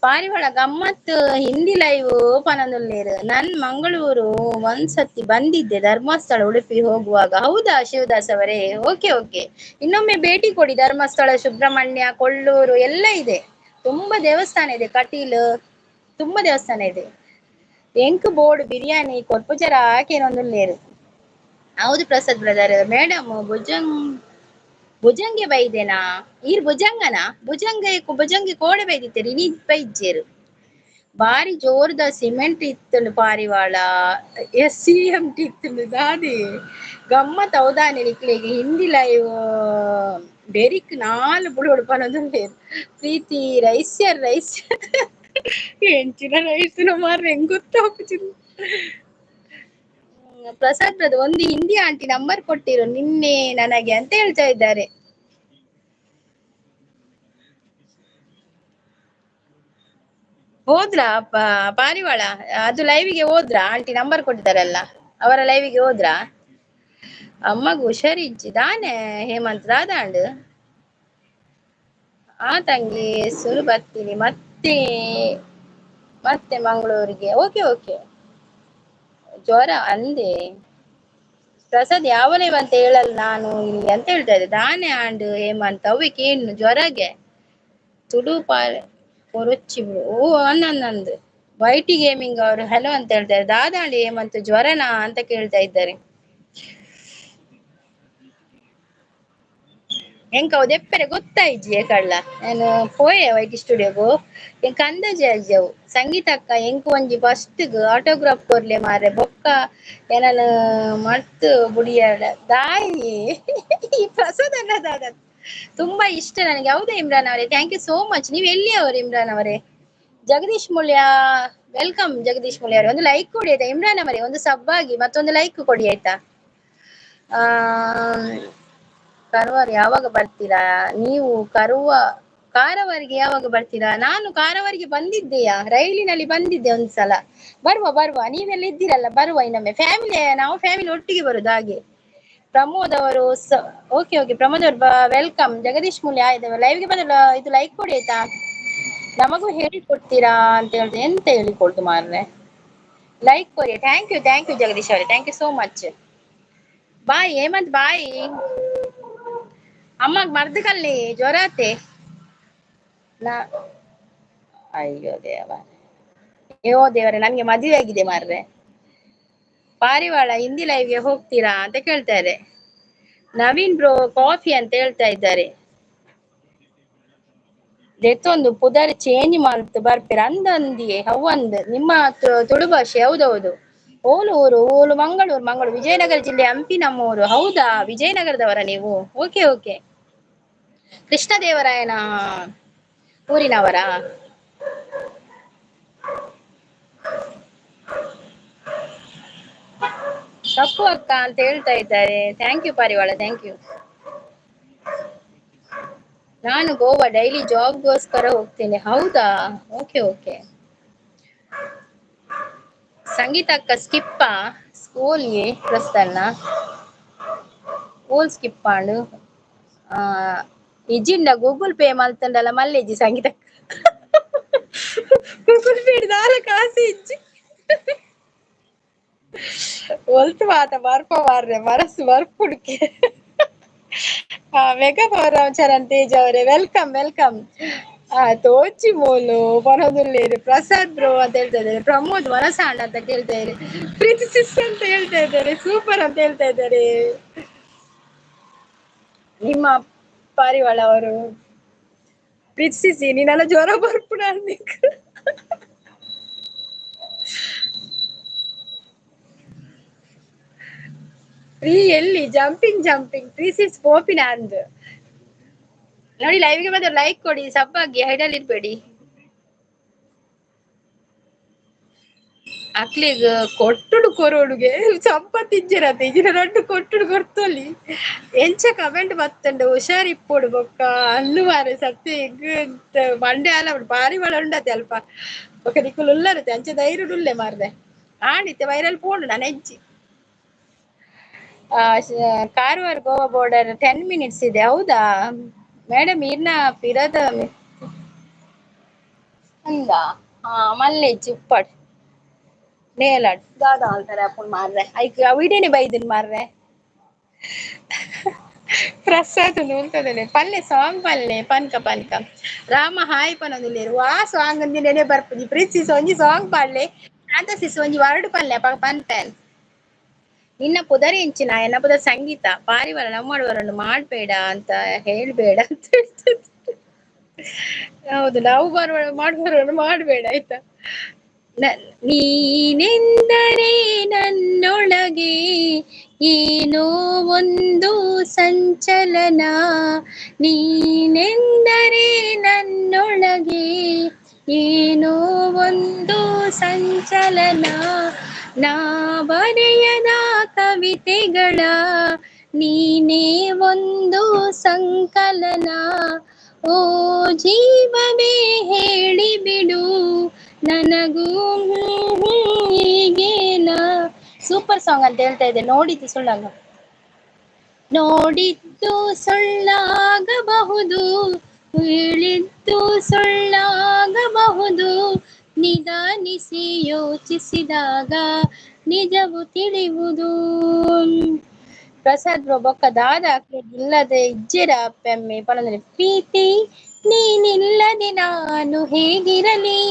ಪಾರಿವಾಳ ಗಮ್ಮತ್ ಹಿಂದಿ ಲೈವ್ ಪನಂದುಲ್ಲೇರು. ನನ್ ಮಂಗಳೂರು ಒಂದ್ಸತಿ ಬಂದಿದ್ದೆ ಧರ್ಮಸ್ಥಳ ಉಡುಪಿ ಹೋಗುವಾಗ. ಹೌದಾ ಶಿವದಾಸ್ ಅವರೇ? ಓಕೆ ಓಕೆ, ಇನ್ನೊಮ್ಮೆ ಭೇಟಿ ಕೊಡಿ. ಧರ್ಮಸ್ಥಳ, ಸುಬ್ರಹ್ಮಣ್ಯ, ಕೊಳ್ಳೂರು ಎಲ್ಲ ಇದೆ, ತುಂಬಾ ದೇವಸ್ಥಾನ ಇದೆ, ಕಟೀಲು ತುಂಬಾ ದೇವಸ್ಥಾನ ಇದೆ. ಎಂಕ್ ಬೋರ್ಡ್ ಬಿರಿಯಾನಿ ಕೊರ್ಪುಜರ ಹಾಕೇನೊಂದುಲ್ಲೇರು. ಹೌದು ಪ್ರಸಾದ್ ಬ್ರದರ್. ಮೇಡಮ್ ಭುಜಂಗೆ ಬೈದೆನಾ? ಈರ್ ಭುಜಂಗನ? ಭುಜಂಗ ಭುಜಂಗೆ ಕೋಡೆ ಬೈದಿತ್ತೇರಿ ಇನಿ ಬೈಜ್ಜೇರು. ಬಾರಿ ಜೋರ್ದ ಸಿಮೆಂಟ್ ಇತ್ತುಂಡು ಪಾರಿವಾಳ, ಎಸ್ ಸಿ ಎಂ ಟಿ ಇತ್ತುಂಡು ದಾದಿ ಗಮ್ಮತ್ ಹೌದಾನೆ ನಿಕ್ಲೆಗ್ ಹಿಂದಿ ಲೈವ್ ಬೆರಿಕ್ ನಾಲ್ ಬುಡೋಡು ಪನೊಂದುಲ್ಲೇರು. ಪ್ರೀತಿ ರೈಸ್ಯರ್ ರೈಸ್ ಎಂಚಿನ ರೈಸ್ನ ಮಾರ್ರೆ ಹೆಂಗ್ ಗೊತ್ತಾಪುಜಿ. ಪ್ರಸಾದ್ ಬ್ರದರ್ ಒಂದು ಹಿಂದಿ ಆಂಟಿ ನಂಬರ್ ಕೊಟ್ಟಿರು ನಿನ್ನೆ ನನಗೆ ಅಂತ ಹೇಳ್ತಾ ಇದ್ದಾರೆ. ಹೋದ್ರಾ ಪಾರಿವಾಳ? ಅದು ಲೈವಿಗೆ ಹೋದ್ರಾ? ಆಂಟಿ ನಂಬರ್ ಕೊಟ್ಟಿದ್ದಾರಲ್ಲ ಅವರ ಲೈವಿಗೆ ಹೋದ್ರಾ? ಅಮ್ಮಗ್ ಹುಷಾರಿಜ್ಜಿ ದಾನೆ ಹೇಮಂತ್ ದಾದಾಂಡ್. ಆ ತಂಗಿ ಸುರು ಬರ್ತೀನಿ ಮತ್ತೆ ಮತ್ತೆ ಮಂಗಳೂರಿಗೆ. ಓಕೆ ಓಕೆ, ಜ್ವರ ಅಂದೆ ಪ್ರಸಾದ್ ಯಾವ ಲೈವ್ ಅಂತ ಹೇಳಲ್ಲ ನಾನು ಇಲ್ಲಿ ಅಂತ ಹೇಳ್ತಾ ಇದ್ದೆ ದಾನೆ ಆಂಡ್ ಹೇಮಂತ್. ಅವಕ್ಕೆ ಏನು ಜ್ವರಗೆ ತುಳು ಪೊರೊಚ್ಚಿ ಓ ಅನ್ನಂದು. ವೈಟಿ ಗೇಮಿಂಗ್ ಅವರು ಹಲೋ ಅಂತ ಹೇಳ್ತಾರೆ. ದಾದಾಂಡಿ ಹೇಮಂತ್ ಜ್ವರನಾ ಅಂತ ಕೇಳ್ತಾ ಇದ್ದಾರೆ. ಎಂಕ ಅವು ದೆಪ್ಪರೆ ಗೊತ್ತಾಯ್ಜಿ ಕಳ್ಳ ನಾನು ಪೋಯೆ ವೈಟಿ ಸ್ಟುಡಿಯೋಗು ಎಂಕ ಅಂದಾಜೆ ಅಜ್ಜವು. ಸಂಗೀತ ಅಕ್ಕ ಎಂಕ್ ಒಂಜಿ ಫಸ್ಟ್ ಆಟೋಗ್ರಾಫ್ ಕೊರ್ಲೆ ಮಾರೆ ಬೊಕ್ಕ ಏನನ ಮರ್ತು ಬುಡಿಯಾಡ ದಾಯಿ ಈ ಪ್ರಸಾದ್ ಅನ್ನ ದಾದ ತುಂಬಾ ಇಷ್ಟ ನನಗೆ. ಹೌದಾ ಇಮ್ರಾನ್ ಅವರೇ? Thank you so much. ನೀವು ಎಲ್ಲಿ ಅವರು ಇಮ್ರಾನ್ ಅವರೇ? Jagdish Mulya welcome. Jagadish Mulya ಅವರೇ ಒಂದು ಲೈಕ್ ಕೊಡಿ ಆಯ್ತಾ. ಇಮ್ರಾನ್ ಅವರೇ ಒಂದು ಸಬ್ ಆಗಿ ಮತ್ತೊಂದು ಲೈಕ್ ಕೊಡಿ ಆಯ್ತಾ. ಆ ಕಾರವಾರ ಯಾವಾಗ ಬರ್ತೀರಾ ನೀವು? ಕಾರವಾರಿಗೆ ಯಾವಾಗ ಬರ್ತೀರಾ? ನಾನು ಕಾರವಾರಿಗೆ ಬಂದಿದ್ದೆಯಾ, ರೈಲಿನಲ್ಲಿ ಬಂದಿದ್ದೆ ಒಂದ್ಸಲ. ಬರುವ ಬರುವ, ನೀವೆಲ್ಲ ಇದ್ದೀರಲ್ಲ, ಬರುವ ಇನ್ನೊಮ್ಮೆ. ಫ್ಯಾಮಿಲಿ, ನಾವು ಫ್ಯಾಮಿಲಿ ಒಟ್ಟಿಗೆ ಬರುದು ಹಾಗೆ. ಪ್ರಮೋದ್ ಅವರು ಓಕೆ ಓಕೆ, ಪ್ರಮೋದ್ ಅವರು welcome. Jagadish Mulya ಆಯ್ತು ಲೈವ್ಗೆ ಬಂದ ಇದು ಲೈಕ್ ಕೊಡಿ ಆಯ್ತಾ. ನಮಗೂ ಹೇಳಿಕೊಡ್ತೀರಾ ಅಂತ ಹೇಳ್ದೆ, ಎಂತ ಹೇಳಿಕೊಡ್ತು ಮಾರ್ರೆ. ಲೈಕ್ ಕೊಡಿ. Thank you thank you Jagadish ಅವರೇ, thank you so much. Bye Hemanth bye. ಅಮ್ಮಗ್ ಮರ್ದು ಕಲ್ಲಿ ಜ್ವರ ಆತೆ ನಾ. ಅಯ್ಯೋ ದೇವ, ಅಯ್ಯೋ ದೇವರೇ, ನನ್ಗೆ ಮದುವೆ ಆಗಿದೆ ಮಾರ್ರೆ. ಪಾರಿವಾಳ ಹಿಂದಿ ಲೈವ್ಗೆ ಹೋಗ್ತೀರಾ ಅಂತ ಕೇಳ್ತಾರೆ. ನವೀನ್ ಬ್ರೋ ಕಾಫಿ ಅಂತ ಹೇಳ್ತಾ ಇದ್ದಾರೆ. ದೆತ್ತೊಂದು ಪುದರ್ ಚೇಂಜ್ ಮಲ್ತ್ ಬರ್ಪಿರ ಅಂದಂದಿಯೇ ಹವ್ವಂದ್ ನಿಮ್ಮ ತುಳು ಭಾಷೆ. ಹೌದೌದು. ಓಲು ಊರು? ಓಲು ಮಂಗಳೂರು. ಮಂಗಳೂರು ವಿಜಯನಗರ ಜಿಲ್ಲೆ ಹಂಪಿ ನಮ್ಮೂರು. ಹೌದಾ, ವಿಜಯನಗರದವರ ನೀವು? Okay okay. ಕೃಷ್ಣದೇವರಾಯನ ಊರಿನವರಾ? ತಪ್ಪು ಅಕ್ಕ ಅಂತ ಹೇಳ್ತಾ ಇದ್ದಾರೆ. Thank you ಪಾರಿವಾಳ, thank you. ನಾನು ಗೋವಾ ಡೈಲಿ ಜಾಬ್ಗೋಸ್ಕರ ಹೋಗ್ತೇನೆ. ಹೌದಾ, ಓಕೆ ಓಕೆ. ಸಂಗೀತ ಅಕ್ಕ ಸ್ಕಿಪ್ಪ ಸ್ಕೂಲ್ಗೆ ಪ್ರಸ್ತನ್ನ ಸ್ಕೂಲ್ ಸ್ಕಿಪ್ ಮಾಡು. ಇಜ್ಜಿಂಡ ಗೂಗಲ್ ಪೇ ಮಲ್ತಂಡಲ ಮಲ್ಲೆಜ್ಜಿ ಸಂಗೀತ. ಗೂಗಲ್ ಪೇ ದಾಲ ಕಾಸು ಇಜ್ಜಿ. ಒಲ್ತು ಮಾತ ಬರ್ಪ ಮಾರ್ರೆ ಮರಸು ಬರ್ಪುಡುಕೆ. ಮೆಗಾ ಪವರ್ ರಾಮಚರಣ್ ತೇಜ್ ಅವರೇ welcome welcome. ತೋಚಿ Molu ಪನೊಂದುಲ್ಲೇರು Prasad bro ಅಂತ ಹೇಳ್ತಾ ಇದ್ದಾರೆ. ಪ್ರಮೋದ್ ವನಸಾಂಡ್ ಅಂತ ಕೇಳ್ತಾ ಇದ್ದಾರೆ. ಪ್ರೀತಿ ಸಿಸ್ ಅಂತ ಹೇಳ್ತಾ ಇದ್ದಾರೆ. ಸೂಪರ್ ಅಂತ ಹೇಳ್ತಾ ಇದ್ದಾರೆ ನಿಮ್ಮ ಪಾರಿವಾಳ ಅವರು. ಪ್ರೀತಿಸಿ ನೀನೆಲ್ಲ ಜ್ವರ ಬರ್ಪುಣ. ಪ್ರೀ ಎಲ್ಲಿ ಜಂಪಿಂಗ್ ಜಂಪಿಂಗ್ ಪ್ರೀಸಿಸ್ ಪೋಪಿನ ಅಂದ್ ನೋಡಿ. ಲೈವ್ಗೆ ಬಂದ್ರೆ ಲೈಕ್ ಕೊಡಿ, ಸಬ್ಬಾಗಿ ಹೈಡಲ್ಲಿ ಇರ್ಬೇಡಿ. ಅಕ್ಲಿಗ್ ಕೊಟ್ಟುಡು ಕೊರೋಡುಗೆ ಸಂಪತ್ತಿಜ್ಜಿರತ್ತೆ ಇಜಿನ ರಡ್ಡು ಕೊಟ್ಟುಡು ಕೊರ್ತೊಲಿ. ಎಂಚ ಕಮೆಂಟ್ ಬತ್ತಂಡು ಹುಷಾರಿಪ್ಪೊಡು ಬೊಕ್ಕ ಅಲ್ಲು ಮಾರೆ ಸತ್ಯ ಮಂಡೆ ಆಲ ಬಾರಿ ಬಳ ಉಂಡತೆ ಅಲ್ಪ ಬೊಕ್ಕ ನಿಕ್ಕುಲು ಉಲ್ಲರತೆ ಅಂಚೆ ಧೈರ್ಯ ಉಲ್ಲೆ ಮಾರ್ದೆ ಆಣಿತ್ತೆ ವೈರಲ್ ಪೋಂಡು ನಾನು ಹೆಜ್ಜಿ. ಕಾರವಾರ ಗೋವಾ ಬಾರ್ಡರ್ 10 ಮಿನಿಟ್ಸ್ ಇದೆ. ಹೌದಾ ಮೇಡಮ್? ಇರ್ನ ಪಿರದ ಅಂದ ಹಾ ಮಲ್ಲೆಜ್ಜಿ ಉಪ್ಪಾಡ್ ನೇಲಾಡ್ ದಾದ ಆಲ್ತಾರೆ ಅಪ್ಪನ್ ಮಾರ್ರೆ ಐಕ್ ಅವಿಡೇನೆ ಬೈದಿನ್ ಮಾರ್ರೆ. ಪ್ರಸಾದ್ ನೂಲ್ತದನೆ ಪಲ್ಲೆ ಸಾಂಗ್ ಪಲ್ಲೆ ಪನ್ಕ ಪನ್ಕ ರಾಮ ಹಾಯ್ ಪನೊಂದುಲ್ಲೇರು ವಾ ಸಾಂಗ್ ಅಂದಿನೇನೆ ಬರ್ಪುಜಿ. ಪ್ರೀತಿ ಒಂಜಿ ಸಾಂಗ್ ಪಾಡ್ಲೆ ಶಾಂತ ಸಿಸ್ ಒಂಜಿ ವರ್ಡ್ ಪಲ್ಲೆ ಅಪಗ ಪನ್ಪೇನ್. ನಿನ್ನ ಪುದರ್ ಎಂಚಿನ? ಎನ್ನ ಪುದರ್ ಸಂಗೀತ. ಪಾರಿವಾಳ ಲವ್ ಮಾಡುವವರನ್ನು ಮಾಡ್ಬೇಡ ಅಂತ ಹೇಳ್ಬೇಡ ಅಂತ ಹೇಳ್ತಿದ್ರು. ಹೌದು, ನಾವು ಬರುವ ಮಾಡುವವರನ್ನು ಮಾಡ್ಬೇಡ ಆಯ್ತಾ. ನೀನೆಂದರೆ ನನ್ನೊಳಗೆ ಏನೋ ಒಂದು ಸಂಚಲನ, ನೀನೆಂದರೆ ನನ್ನೊಳಗೆ ಏನೋ ಒಂದು ಸಂಚಲನ, ನಾ ಬರೆಯದ ಕವಿತೆಗಳ ನೀನೇ ಒಂದು ಸಂಕಲನ, ಓ ಜೀವವೇ ಹೇಳಿಬಿಡು ನನಗೂ ಹೀಗೇನ. ಸೂಪರ್ ಸಾಂಗ್ ಅಂತ ಹೇಳ್ತಾ ಇದ್ದೆ. ನೋಡಿದ್ದು ಸುಳ್ಳಾಗ, ನೋಡಿದ್ದು ಸುಳ್ಳಾಗಬಹುದು, ಹೇಳಿದ್ದು ಸುಳ್ಳಾಗಬಹುದು, ನಿಧಾನಿಸಿ ಯೋಚಿಸಿದಾಗ ನಿಜವು ತಿಳಿಯುವುದು. ಪ್ರಸಾದ್ ಬ್ರೋ ಬೊಕ್ಕ ದಾದ ಇಲ್ಲದೆ ಇಜ್ಜೆರ ಅಪ್ಪೆಮ್ಮೆ ಪನಂದ್ರೆ ಪ್ರೀತಿ ನೀನಿಲ್ಲದೆ ನಾನು ಹೇಗಿರಲಿ,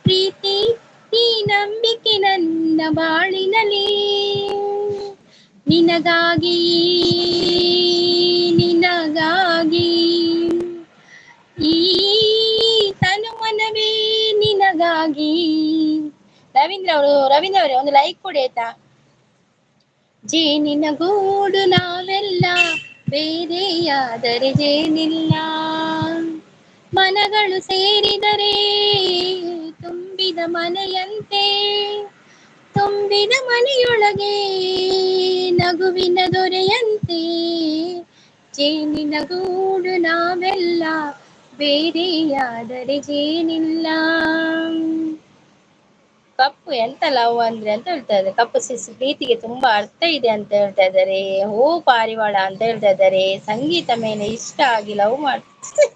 ಪ್ರೀತಿ ಈ ನಂಬಿಕೆ ನನ್ನ ಬಾಳಿನಲಿ, ನಿನಗಾಗಿ ನಿನಗಾಗಿ ಈ ತನು ಮನವೇ ನಿನಗಾಗಿ. ರವೀಂದ್ರ ಅವರೇ ಒಂದು ಲೈಕ್ ಕೊಡಿ ಆಯ್ತಾ. ಜೇನಿನ ಗೂಡು ನಾವೆಲ್ಲ ಬೇರೆಯಾದರೆ ಜೇನಿಲ್ಲ, ಮನಗಳು ಸೇರಿದರೆ ತುಂಬಿದ ಮನೆಯಂತೆ, ತುಂಬಿದ ಮನೆಯೊಳಗೆ ನಗುವಿನ ದೊರೆಯಂತೆ, ಜೇನಿನ ಗೂಡು ನಾವೆಲ್ಲ ಬೇರೆಯಾದರೆ ಜೇನಿಲ್ಲ. ಕಪ್ಪು ಎಂತ ಲವ್ ಅಂದ್ರೆ ಅಂತ ಹೇಳ್ತಾ ಇದ್ದಾರೆ. ಕಪ್ಪು ಸಿಸ್ ಪ್ರೀತಿಗೆ ತುಂಬಾ ಅರ್ಥ ಇದೆ ಅಂತ ಹೇಳ್ತಾ ಇದ್ದಾರೆ. ಹೋ ಪಾರಿವಾಳ ಅಂತ ಹೇಳ್ತಾ ಇದ್ದಾರೆ. ಸಂಗೀತ ಮೇಲೆ ಇಷ್ಟ ಆಗಿ ಲವ್ ಮಾಡ್ತಾರೆ.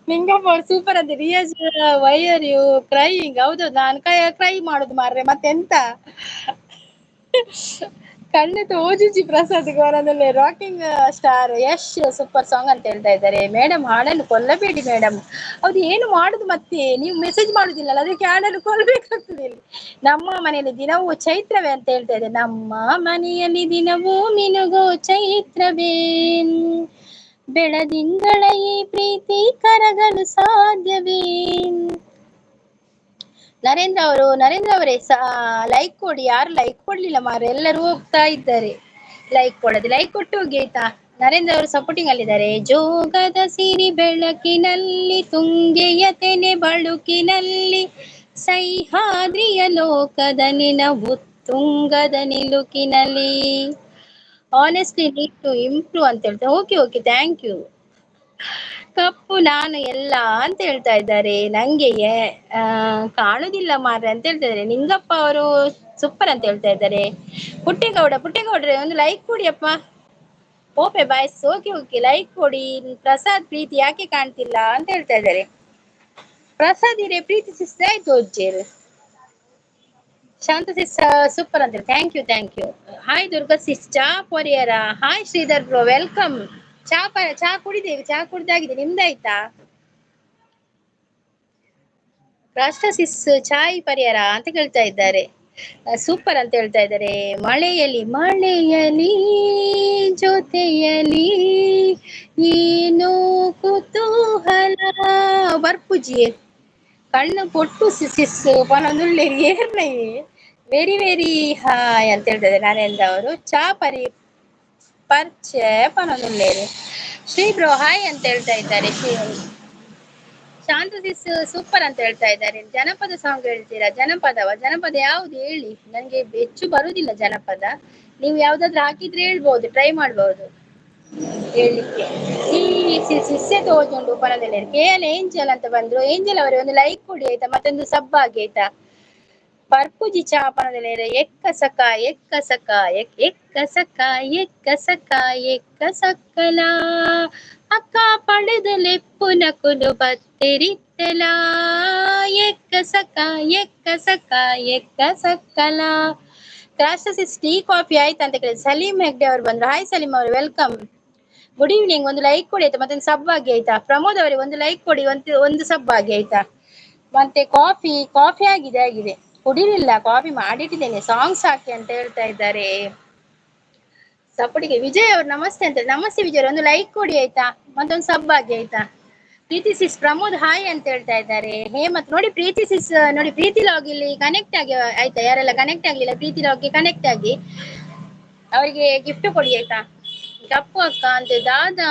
ನಿಂಗಪ್ಪ ಸೂಪರ್ ಅಂತ. Riyaz why are you crying? ಹೌದು, ನಾನು ಕ್ರೈ ಮಾಡುದು ಮಾರ್ರೆ, ಮತ್ತೆಂತ ಕಣ್ಣು ತೋಜುಜಿ Prasad ಗೋರದಲ್ಲಿ. Rocking star Yash super song ಅಂತ ಹೇಳ್ತಾ ಇದ್ದಾರೆ. ಮೇಡಮ್ ಹಾಡನ್ನು ಕೊಲ್ಲಬೇಡಿ ಮೇಡಮ್. ಹೌದು, ಏನು ಮಾಡುದು ಮತ್ತೆ? ನೀವು ಮೆಸೇಜ್ ಮಾಡುದಿಲ್ಲಲ್ಲ, ಅದಕ್ಕೆ ಹಾಡನ್ನು ಕೊಲ್ಲಬೇಕಾಗ್ತದೆ. ಇಲ್ಲಿ ನಮ್ಮ ಮನೆಯಲ್ಲಿ ದಿನವೂ ಚೈತ್ರವೇ ಅಂತ ಹೇಳ್ತಾ ಇದೆ. ನಮ್ಮ ಮನೆಯಲ್ಲಿ ದಿನವೂ ಮಿನುಗೋ ಚೈತ್ರವೇ, ಬೆಳದಿಂಗಳ ಈ ಪ್ರೀತಿ ಕರಗಲು ಸಾಧ್ಯವೇ. ನರೇಂದ್ರ ಅವರೇ ಲೈಕ್ ಕೊಡಿ. ಯಾರು ಲೈಕ್ ಕೊಡ್ಲಿಲ್ಲ ಮಾರ, ಎಲ್ಲರೂ ಹೋಗ್ತಾ ಇದ್ದಾರೆ ಲೈಕ್ ಕೊಡದೆ. ಲೈಕ್ ಕೊಟ್ಟು ಹೋಗಿ ಆಯ್ತಾ. ನರೇಂದ್ರ ಅವರು ಸಪೋರ್ಟಿಂಗ್ ಅಲ್ಲಿದ್ದಾರೆ. ಜೋಗದ ಸಿರಿ ಬೆಳಕಿನಲ್ಲಿ, ತುಂಗೆಯ ತೆನೆ ಬಳುಕಿನಲ್ಲಿ, ಸಹ್ಯಾದ್ರಿಯ ಲೋಕದ ನಿನವು ತುಂಗದ ನಿಲುಕಿನಲ್ಲಿ. ಆನೆಸ್ಟ್ಲಿ ನೀಡ್ ಟು ಇಂಪ್ರೂವ್ ಅಂತ ಹೇಳ್ತಾರೆ. Okay okay, thank you. ಕಪ್ಪು ನಾನು ಎಲ್ಲ ಅಂತ ಹೇಳ್ತಾ ಇದ್ದಾರೆ. ನಂಗೆ ಕಾಣುದಿಲ್ಲ ಮಾರ್ರೆ ಅಂತ ಹೇಳ್ತಾ ಇದ್ದಾರೆ. ನಿಂಗಪ್ಪ ಅವರು ಸೂಪರ್ ಅಂತ ಹೇಳ್ತಾ ಇದ್ದಾರೆ. ಪುಟ್ಟೇಗೌಡ್ರೆ ಒಂದು ಲೈಕ್ ಕೊಡಿ ಅಪ್ಪ. ಪೋಪೆ ಬಾಯ್ಸ್, ಓಕೆ ಓಕೆ, ಲೈಕ್ ಕೊಡಿ. ಪ್ರಸಾದ್ ಪ್ರೀತಿ ಯಾಕೆ ಕಾಣ್ತಿಲ್ಲ ಅಂತ ಹೇಳ್ತಾ ಇದ್ದಾರೆ. ಪ್ರಸಾದ್ ಇರೇ ಪ್ರೀತಿ ಸಿಸ್ ಆಯ್ತು ಓಜ್ಜೇರು. ಶಾಂತ ಸಿಸ್ ಸೂಪರ್ ಅಂತ, thank you thank you. Hi Durga sis, ಚಾ ಕೊರಿಯರ. Hi Sridhar bro, welcome. ಚಾ ಚಾ ಕುಡಿದೇವಿ, ಚಾ ಕುಡ್ದಾಗಿದೆ, ನಿಮ್ದಾಯ್ತಾ? ರಾಷ್ಟ್ರ ಸಿಸ್ ಚಾಯ್ ಪರಿಯರ ಅಂತ ಕೇಳ್ತಾ ಇದ್ದಾರೆ. ಸೂಪರ್ ಅಂತ ಹೇಳ್ತಾ ಇದ್ದಾರೆ. ಮಳೆಯಲಿ ಮಳೆಯಲಿ ಜೊತೆಯಲಿ ಏನೋ ಕುತೂಹಲ ಬರ್ಪುಜಿ ಕಣ್ಣು ಪೊಟ್ಟು ಸಿಸ್ ಪನೊಂದುಳ್ಳಿ ಏರ್ನೈ ವೆರಿ ವೆರಿ ಹಾಯ್ ಅಂತ ಹೇಳ್ತಾ ಇದ್ದಾರೆ ನರೇಂದ್ರ ಅವರು. ಚಾ ಪರಿ ಪರ್ಚೆ ಪನೊಂದುಳ್ಳೇರಿ. ಶ್ರೀ ಬ್ರೋ ಹಾಯ್ ಅಂತ ಹೇಳ್ತಾ ಇದ್ದಾರೆ. ಶ್ರೀ ಶಾಂತ ಸಿಸ್ ಸೂಪರ್ ಅಂತ ಹೇಳ್ತಾ ಇದ್ದಾರೆ. ಜನಪದ ಸಾಂಗ್ ಹೇಳ್ತೀರಾ? ಜನಪದವ? ಜನಪದ ಯಾವ್ದು ಹೇಳಿ, ನನ್ಗೆ ಹೆಚ್ಚು ಬರುದಿಲ್ಲ ಜನಪದ. ನೀವು ಯಾವ್ದಾದ್ರು ಹಾಕಿದ್ರೆ ಹೇಳ್ಬೋದು, ಟ್ರೈ ಮಾಡ್ಬೋದು ಹೇಳಲಿಕ್ಕೆ. ಈ ಸಿಸ್ಸೆ ತೋಜುಂಡು ಪನದಲ್ಲಿ. ಕೆ ಎಲ್ ಏಂಜಲ್ ಅಂತ ಬಂದ್ರು. ಏಂಜಲ್ ಅವರೇ ಒಂದು ಲೈಕ್ ಕೊಡಿ ಆಯ್ತಾ, ಮತ್ತೊಂದು ಸಬ್ ಆಗಿ ಆಯ್ತಾ. ಪರ್ಪುಜಿ ಚಾ ಪನದಲ್ಲಿ. ಎಕ್ಕ ಸಕ ಎಕ್ಕ ಸಕ ಎಕ್ ಎಕ್ಕ ಸಕ ಎಕ್ಕ ಸಕ ಎಕ್ಕ ಸಕ್ಕಲ ಅಕ್ಕ ಪಡೆದ ಲೆಪ್ಪುನ ಕುಲು ಬತ್ತೆರಿತ್ತಲ ಎಕ್ಕ ಸಕ ಎಕ್ಕ ಸಕ ಎಕ್ಕ ಸಕ್ಕಲ. ಕ್ರಾಸ್ಟಸಿಸ್ ಟೀ ಕಾಫಿ ಆಯ್ತಾ ಅಂತ ಕೇಳಿ ಸಲೀಂ ಹೆಗ್ಡೆ ಅವರು ಬಂದ್ರು. ಹಾಯ್ ಸಲೀಂ ಅವರು, welcome. Good evening. ಒಂದು ಲೈಕ್ ಕೊಡಿ ಆಯ್ತಾ, ಮತ್ತೆ ಸಬ್ ಆಗಿ ಆಯ್ತಾ. ಪ್ರಮೋದ್ ಅವರೇ ಒಂದು ಲೈಕ್ ಕೊಡಿ, ಒಂದು ಒಂದು ಸಬ್ ಆಗಿ ಆಯ್ತಾ. ಮತ್ತೆ ಕಾಫಿ ಕಾಫಿ ಆಗಿದೆ ಆಗಿದೆ, ಕುಡಿಲಿಲ್ಲ, ಕಾಫಿ ಮಾಡಿಟ್ಟಿದ್ದೇನೆ. ಸಾಂಗ್ಸ್ ಹಾಕಿ ಅಂತ ಹೇಳ್ತಾ ಇದ್ದಾರೆ. ಸಪೋರ್ಟಿಗೆ ವಿಜಯ್ ಅವರು ನಮಸ್ತೆ ಅಂತ. ನಮಸ್ತೆ ವಿಜಯ್ ಅವರು, ಒಂದು ಲೈಕ್ ಕೊಡಿ ಆಯ್ತಾ, ಮತ್ತೊಂದು ಸಬ್ ಆಗಿ ಆಯ್ತಾ. ಪ್ರೀತಿ ಸಿಸ್ ಪ್ರಮೋದ್ ಹಾಯ್ ಅಂತ ಹೇಳ್ತಾ ಇದ್ದಾರೆ. ಹೇಮಂತ್ ನೋಡಿ, ಪ್ರೀತಿ ಸಿಸ್ ನೋಡಿ, ಪ್ರೀತಿ ಲಾಗ್ ಇಲ್ಲಿ ಕನೆಕ್ಟ್ ಆಗಿ ಆಯ್ತಾ. ಯಾರೆಲ್ಲ ಕನೆಕ್ಟ್ ಆಗ್ಲಿಲ್ಲ ಪ್ರೀತಿ ಲಾಗ್ಗೆ ಕನೆಕ್ಟ್ ಆಗಿ ಅವರಿಗೆ ಗಿಫ್ಟ್ ಕೊಡಿ ಆಯ್ತಾ. ಕಪ್ಪು ಅಕ್ಕ ಅಂತ ದಾದಾ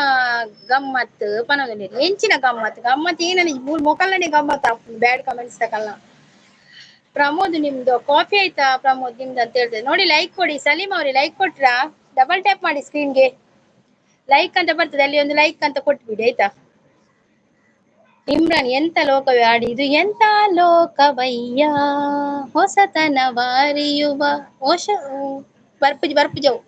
ಗಮ್ಮತ್ ಪನದಲ್ಲಿ ಹೆಂಚಿನ ಗಮ್ಮತ್ ಗಮ್ಮತ್ ಏನ ಮೂರ್ ಮೊಕಲ್ಲನೆ ಗಮ್ಮತ್ ಬ್ಯಾಡ್ ಕಮೆಂಟ್ಸ್ ತಕಲ್ಲ. ಪ್ರಮೋದ್ ನಿಮ್ದು ಕಾಫಿ ಆಯ್ತಾ ಪ್ರಮೋದ್ ನಿಮ್ದು ಅಂತ ಹೇಳ್ತಾರೆ ನೋಡಿ. ಲೈಕ್ ಕೊಡಿ ಸಲೀಂ ಅವ್ರಿ, ಲೈಕ್ ಕೊಟ್ರಾ? ಡಬಲ್ ಟ್ಯಾಪ್ ಮಾಡಿ ಸ್ಕ್ರೀನ್ಗೆ, ಲೈಕ್ ಅಂತ ಬರ್ತದೆ, ಅಲ್ಲಿ ಒಂದು ಲೈಕ್ ಅಂತ ಕೊಟ್ಬಿಡಿ ಆಯ್ತಾ. ಇಮ್ರಾನ್ ಎಂತ ಲೋಕವೇ ಆಡಿ ಇದು, ಎಂತ ಲೋಕವಯ್ಯ ಹೊಸತನ ವಾರಿಯುವ ಹೊಸ ಬರ್ಪುಜಿ ಬರ್ಪುಜವು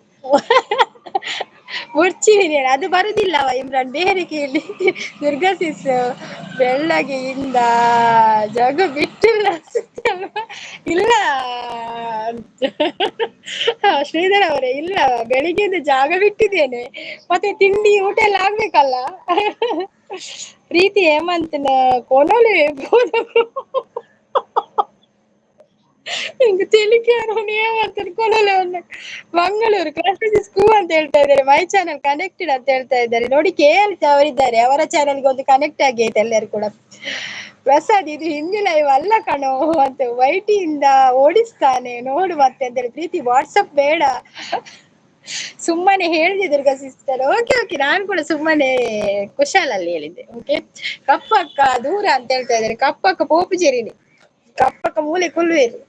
ಮುರ್ಚಿದ್ದೀನಿ ಅದು ಬರುದಿಲ್ಲವ ಇಮ್ರಾನ್, ಬೇರೆ ಕೇಳಿ. ದುರ್ಗಾ ಸಿಸ್ ಬೆಳ್ಳಗೆಯಿಂದ ಜಗ ಬಿಟ್ಟಿಲ್ಲ ಅನ್ಸುತ್ತೆ ಅಲ್ವಾ? ಇಲ್ಲ ಶ್ರೀಧರ್ ಅವರೇ, ಇಲ್ಲ, ಬೆಳಿಗ್ಗೆಯಿಂದ ಜಾಗ ಬಿಟ್ಟಿದ್ದೇನೆ, ಮತ್ತೆ ತಿಂಡಿ ಊಟ ಎಲ್ಲ ಆಗ್ಬೇಕಲ್ಲ. ಪ್ರೀತಿ ಹೇಮಂತ್ನ ಕೊನೋಲೆ ಹಿಂಗ್ ತಿಳಿಕೆ ಹೇಮಂತನ ಕೊನೋಲೆ. ಮಂಗಳೂರು ಕ್ಲಾಸ್ ಸ್ಕೂಲ್ ಅಂತ ಹೇಳ್ತಾ ಇದ್ದಾರೆ. My channel connected ಅಂತ ಹೇಳ್ತಾ ಇದ್ದಾರೆ. ನೋಡಿ ಕೆ ಎಲ್ ಅವರಿದ್ದಾರೆ, ಅವರ ಚಾನಲ್ಗೆ ಒಂದು ಕನೆಕ್ಟ್ ಆಗಿ ಆಯ್ತು ಎಲ್ಲರೂ ಕೂಡ. ಪ್ರಸಾದ್ ಇದು ಹಿಂದಿ ಲೈವ್ ಅಲ್ಲ ಕಣೋ ಅಂತ ವೈಟಿಯಿಂದ ಓಡಿಸ್ತಾನೆ ನೋಡು ಮತ್ತೆ ಅಂತ ಹೇಳಿ. ಪ್ರೀತಿ ವಾಟ್ಸಪ್ ಬೇಡ, ಸುಮ್ಮನೆ ಹೇಳಿದೆ ದುರ್ಗಾ ಸಿಸ್ಟರ್. ಓಕೆ ಓಕೆ, ನಾನು ಕೂಡ ಸುಮ್ಮನೆ ಕುಶಾಲಲ್ಲಿ ಹೇಳಿದ್ದೆ. ಓಕೆ, ಕಪ್ಪಕ್ಕ ದೂರ ಅಂತ ಹೇಳ್ತಾ ಇದ್ದಾರೆ. ಕಪ್ಪಕ್ಕ ಪೋಪುಜೇರಿನಿ, ಕಪ್ಪಕ್ಕ ಮೂಲೆ ಕುಲ್ವೇರು.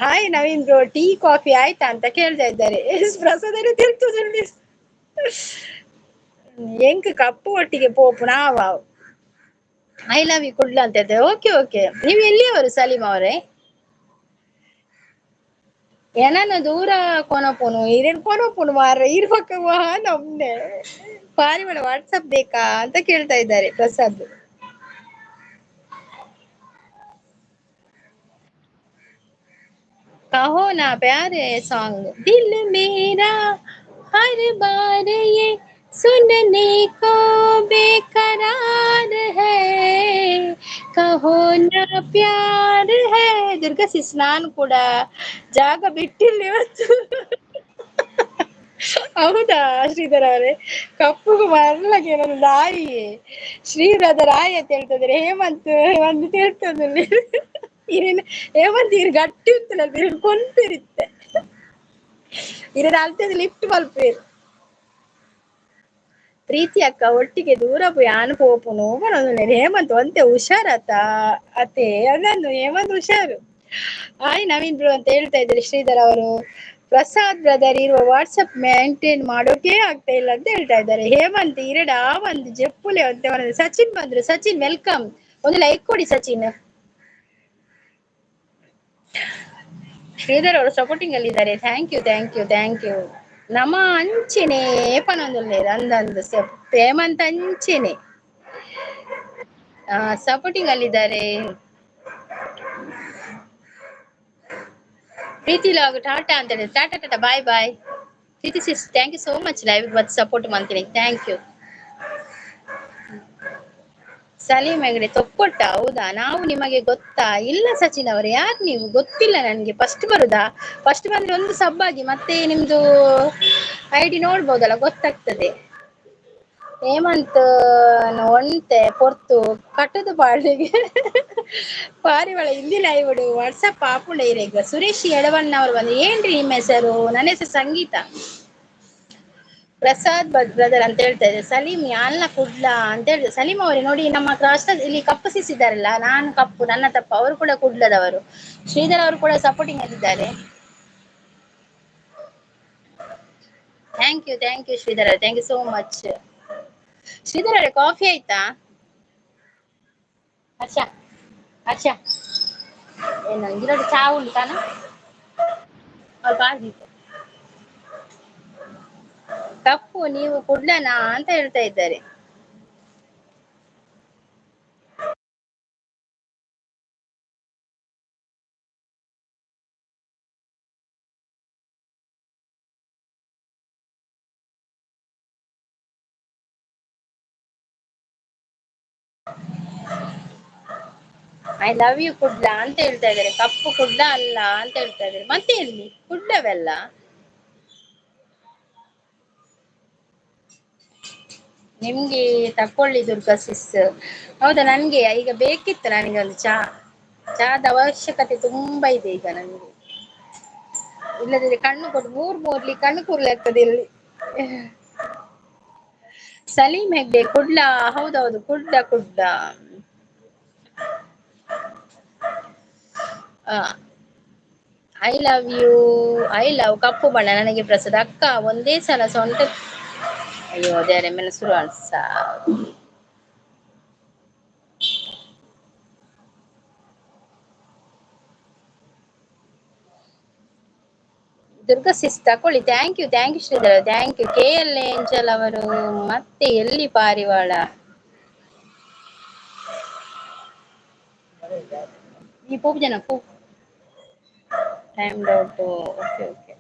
Hi Naveen bro, tea coffee ಆಯ್ತಾ ಅಂತ ಕೇಳ್ತಾ ಇದ್ದಾರೆ. ಪ್ರಸಾದ ತಿರ್ತು ಎಂಕ್ ಕಪ್ಪು ಒಟ್ಟಿಗೆ ಪೋಪು ನಾವ. I love you Kudla ಅಂತ ಹೇಳ್ತಾರೆ. ಓಕೆ ಓಕೆ, ನೀವು ಎಲ್ಲಿಯವರು ಸಲೀಂ ಅವರೇ? ಏನನ್ನ ದೂರ ಕೊನಪುನು ಇರೇನು ಕೊನಪುನು ಮಾರ್ರೆ ಇರ್ಬೇಕ ನಮ್ನೆ ಪಾರಿವಾಳ ವಾಟ್ಸಪ್ ಬೇಕಾ ಅಂತ ಕೇಳ್ತಾ ಇದ್ದಾರೆ ಪ್ರಸಾದ್. कहो ना प्यार है सॉन्ग, दिल मेरा हर बार ये सुनने को बेकरार है, कहो ना प्यार है. ದುರ್ಗಾ ಸಿಸ್ ನಾನು ಕೂಡ ಜಾಗ ಬಿಟ್ಟಿಲ್ಲ ಇವತ್ತು. ಹೌದಾ ಶ್ರೀಧರ್ ಅವರೇ? ಕಪ್ಪುಗು ಮರ್ಲಗೆ ನನ್ನ ನಾಯಿ ಶ್ರೀಧರ ರಾಯ್ ಅಂತ ಹೇಳ್ತಾ ಇದ್ದಾರೆ. ಹೇಮಂತ್ ಒಂದು ತಿಳ್ತದಲ್ಲಿ ಇರೇನು ಹೇಮಂತ್ ಇರು ಗಟ್ಟಿ ಉಂಟಲ್ಲ ಇರು ಕೊಂಪಿರುತ್ತೆ ಇರ ಅಲ್ತದ ಲಿಫ್ಟ್ ಮಲ್ಪೇರು. ಪ್ರೀತಿ ಅಕ್ಕ ಒಟ್ಟಿಗೆ ದೂರ ಯಾನು ಪೋಪುನು ಬರೋದು. ಹೇಮಂತ್ ಒಂತೆ ಹುಷಾರತ ಅತ್ತೆ ಅದನ್ನು ಹೇಮಂತ್ ಹುಷಾರು. ಹಾಯ್ ನವೀನ್ ಬ್ರೋ ಅಂತ ಹೇಳ್ತಾ ಇದ್ದಾರೆ ಶ್ರೀಧರ್ ಅವರು. ಪ್ರಸಾದ್ ಬ್ರದರ್ ಇರುವ ವಾಟ್ಸಪ್ ಮೇಂಟೈನ್ ಮಾಡೋಕೆ ಆಗ್ತಾ ಇಲ್ಲ ಅಂತ ಹೇಳ್ತಾ ಇದ್ದಾರೆ. ಹೇಮಂತ್ ಇರಡ ಒಂದು ಜಪ್ಪುಲೆ ಅಂತ. ಸಚಿನ್ ಬಂದ್ರು, ಸಚಿನ್ welcome, ಒಂದು ಲೈಕ್ ಕೊಡಿ ಸಚಿನ್. ಶ್ರೀಧರ್ ಅವರು ಸಪೋರ್ಟಿಂಗ್ ಅಲ್ಲಿ ಇದ್ದಾರೆ. Thank you thank you thank you. ನಮ ಅಂಚೆನೆ ಪನೊಂದುಲ್ಲೆರ್ ಅಂದಂದು ಹೇಮಂತ್ ಅಂಚೆನೆ ಸಪೋರ್ಟಿಂಗ್ ಅಲ್ಲಿದ್ದಾರೆ. ಪ್ರೀತಿ ಲಾಗ್ ಟಾಟಾ ಅಂತ ಹೇಳಿ, tata tata bye bye. Preethi sis thank you so much live ಮತ್ತೆ ಸಪೋರ್ಟ್ ಮಾಡ್ತೀನಿ, thank you. Saleem Hegde Thokkottu, ಹೌದಾ? ನಾವು ನಿಮಗೆ ಗೊತ್ತಾ? ಇಲ್ಲ ಸಚಿನ್ ಅವರು, ಯಾರು ನೀವು? ಗೊತ್ತಿಲ್ಲ ನನಗೆ. ಫಸ್ಟ್ ಬರುದಾ? ಫಸ್ಟ್ ಬಂದ್ರೆ ಒಂದು ಸಬ್ ಆಗಿ ಮತ್ತೆ ನಿಮ್ದು ಐಡಿ ನೋಡ್ಬೋದಲ್ಲ, ಗೊತ್ತಾಗ್ತದೆ. ಹೇಮಂತ್ ಒಂಟೆ ಪೊರ್ತು ಕಟ್ಟದು ಪಾಡ್ಲಿಗೆ ಪಾರಿವಾಳ ಹಿಂದಿ ಲೈವ್ ವಾಟ್ಸಪ್ ಆಪುಂಡ ಇರೇಗ. ಸುರೇಶ್ ಎಡವಣ್ಣ ಅವರು ಬಂದು, ಏನ್ರಿ ನಿಮ್ಮ ಹೆಸರು? ನನ್ನ ಹೆಸರು ಸಂಗೀತ. ಪ್ರಸಾದ್ ಬ್ರದರ್ ಅಂತ ಹೇಳ್ತಾ ಇದ್ದಾರೆ. ಸಲೀಂ ಯಾಲ್ನ ಕುಡ್ಲ ಅಂತ ಹೇಳಿದ್ರು. ಸಲೀಂ ಅವರೇ ನೋಡಿ, ನಮ್ಮ ಕ್ರಾಸ್ ಇಲ್ಲಿ ಕಪ್ಪು ಸಿಸಿದಾರಲ್ಲ, ನಾನು ಕಪ್ಪು, ನನ್ನ ತಪ್ಪು, ಅವರು ಕೂಡ ಕುಡ್ಲದವರು. ಶ್ರೀಧರ್ ಅವರು ಕೂಡ ಸಪೋರ್ಟಿಂಗ್ ಆಗಿದ್ದಾರೆ. Thank you thank you Sridhar, thank you so much. Sridhar ಅವರೇ ಕಾಫಿ ಆಯ್ತಾ? ಹರ್ಷ ಹರ್ಷ ಏನು ಇಂದಿರೋಡು ಚಾ ಉಂಟಾನ ಅವ್ರು. ಕಪ್ಪು ನೀವು ಕುಡ್ಲನಾ ಅಂತ ಹೇಳ್ತಾ ಇದ್ದಾರೆ. I love you Kudla ಅಂತ ಹೇಳ್ತಾ ಇದ್ದಾರೆ. ಕಪ್ಪು ಕುಡ್ಲ ಅಲ್ಲ ಅಂತ ಹೇಳ್ತಾ ಇದ್ದಾರೆ. ಮತ್ತೆ ಎಲ್ಲಿ ಕುಡ್ಲವೆಲ್ಲ? ನಿಮ್ಗೆ ತಕೊಳ್ಳಿ ದುರ್ಗಾ ಸಿಸ್. ಹೌದಾ? ನನ್ಗೆ ಈಗ ಬೇಕಿತ್ತು, ನನಗೆ ಒಂದು ಚಹಾ, ಚಹಾದ ಅವಶ್ಯಕತೆ ತುಂಬಾ ಇದೆ ಈಗ ನನ್ಗೆ. ಇಲ್ಲದಿದ್ರೆ ಕಣ್ಣು ಕೊಟ್ಟು ಮೂರ್ ಮೂರ್ಲಿ ಕಣ್ಣು ಕೂರ್ಲಾಗ್ತದೆ ಇಲ್ಲಿ. ಸಲೀಂ ಹೆಗ್ಡೆ ಕುಡ್ಲ, ಹೌದೌದು Kudla Kudla. I love you, I love ಕಪ್ಪು ಬಣ್ಣ ನನಗೆ ಪ್ರಸಾದ್ ಅಕ್ಕ. ಒಂದೇ ಸಲ ಸೊಂಟ, ಅಯ್ಯೋ ಅದೇ ಮೇಲೆ ಶುರು ಅನ್ಸ. ದುರ್ಗಾ ಸಿಸ್ ತಕೊಳ್ಳಿ. Thank you thank you Sridhar, thank you. K L Angel ಅವರು ಮತ್ತೆ ಎಲ್ಲಿ ಪಾರಿವಾಳ? ಈ ಪೋಪ್ ಜನ ಪೋ ಟೈಮ್ ಡೌಟ್. Okay okay.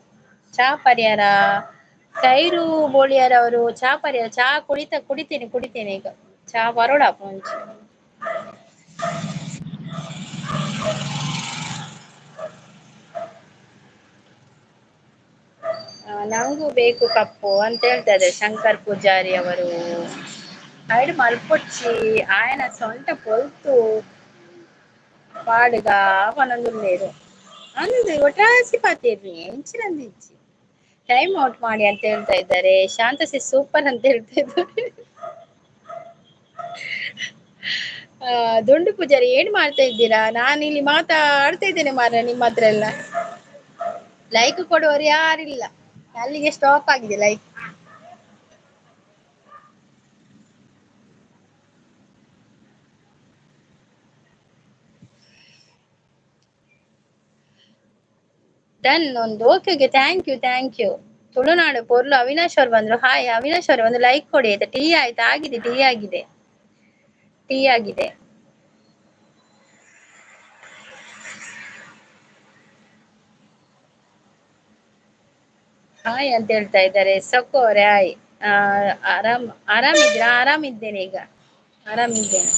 ಚಾ ಪರಿಹಾರ ಕೈರು ಬೋಳಿಯರ್ ಅವರು ಚಾ ಪರಿಹಾರ. ಚಾ ಕುಡಿತಾ ಕುಡಿತೇನೆ ಕುಡಿತೇನೆ ಈಗ ಚಾ ಬರೋಡ ಮುಂಚೆ. ನಂಗೂ ಬೇಕು ಕಪ್ಪು ಅಂತ ಹೇಳ್ತಾ ಇದ್ದಾರೆ ಶಂಕರ್ ಪೂಜಾರಿ ಅವರು. ಐಡು ಮಲ್ಪೊಚ್ಚಿ ಆಯನ ಸೊಂಟ ಪೊಲ್ತು ಪಾಡುಗ ಪನೊಂದುಲ್ಲೇರು ಅಂದು ಒಟ್ರಾಸಿ ಪಾತೇರ್ನಿ ಎಂಚಿನಂದಿಜ್ಜಿ. ಟೈಮ್ ಔಟ್ ಮಾಡಿ ಅಂತ ಹೇಳ್ತಾ ಇದ್ದಾರೆ. ಶಾಂತಸಿ ಸೂಪರ್ ಅಂತ ಹೇಳ್ತಾ ಇದ್ದಾರೆ. ದುಂಡು ಪೂಜಾರಿ ಏನ್ ಮಾಡ್ತಾ ಇದ್ದೀರಾ? ನಾನು ಇಲ್ಲಿ ಮಾತಾಡ್ತಾ ಇದ್ದೇನೆ ಮಾರ್ರೆ ನಿಮ್ಮ ಹತ್ರ ಎಲ್ಲ. ಲೈಕ್ ಕೊಡುವವರು ಯಾರಿಲ್ಲ, ಅಲ್ಲಿಗೆ ಸ್ಟಾಪ್ ಆಗಿದೆ ಲೈಕ್. ಡನ್ ಒಂದು okay okay thank you thank you. Tulunadu ಪೊರ್ಲು ಅವಿನಾಶ್ ಅವ್ರು ಬಂದ್ರು. ಹಾಯ್ ಅವಿನಾಶ್ ಅವ್ರೆ, ಒಂದು ಲೈಕ್ ಕೊಡಿ ಆಯ್ತಾ? ಟೀ ಆಯ್ತಾ? ಆಗಿದೆ, ಟೀ ಆಗಿದೆ, ಟೀ ಆಗಿದೆ. ಹಾಯ್ ಅಂತ ಹೇಳ್ತಾ ಇದ್ದಾರೆ ಸೊಕ್ಕು ಅವರೇ. ಹಾಯ್, ಆರಾಮ್ ಆರಾಮಿದ್ದೀರಾ? ಆರಾಮಿದ್ದೇನೆ, ಈಗ ಆರಾಮಿದ್ದೇನೆ.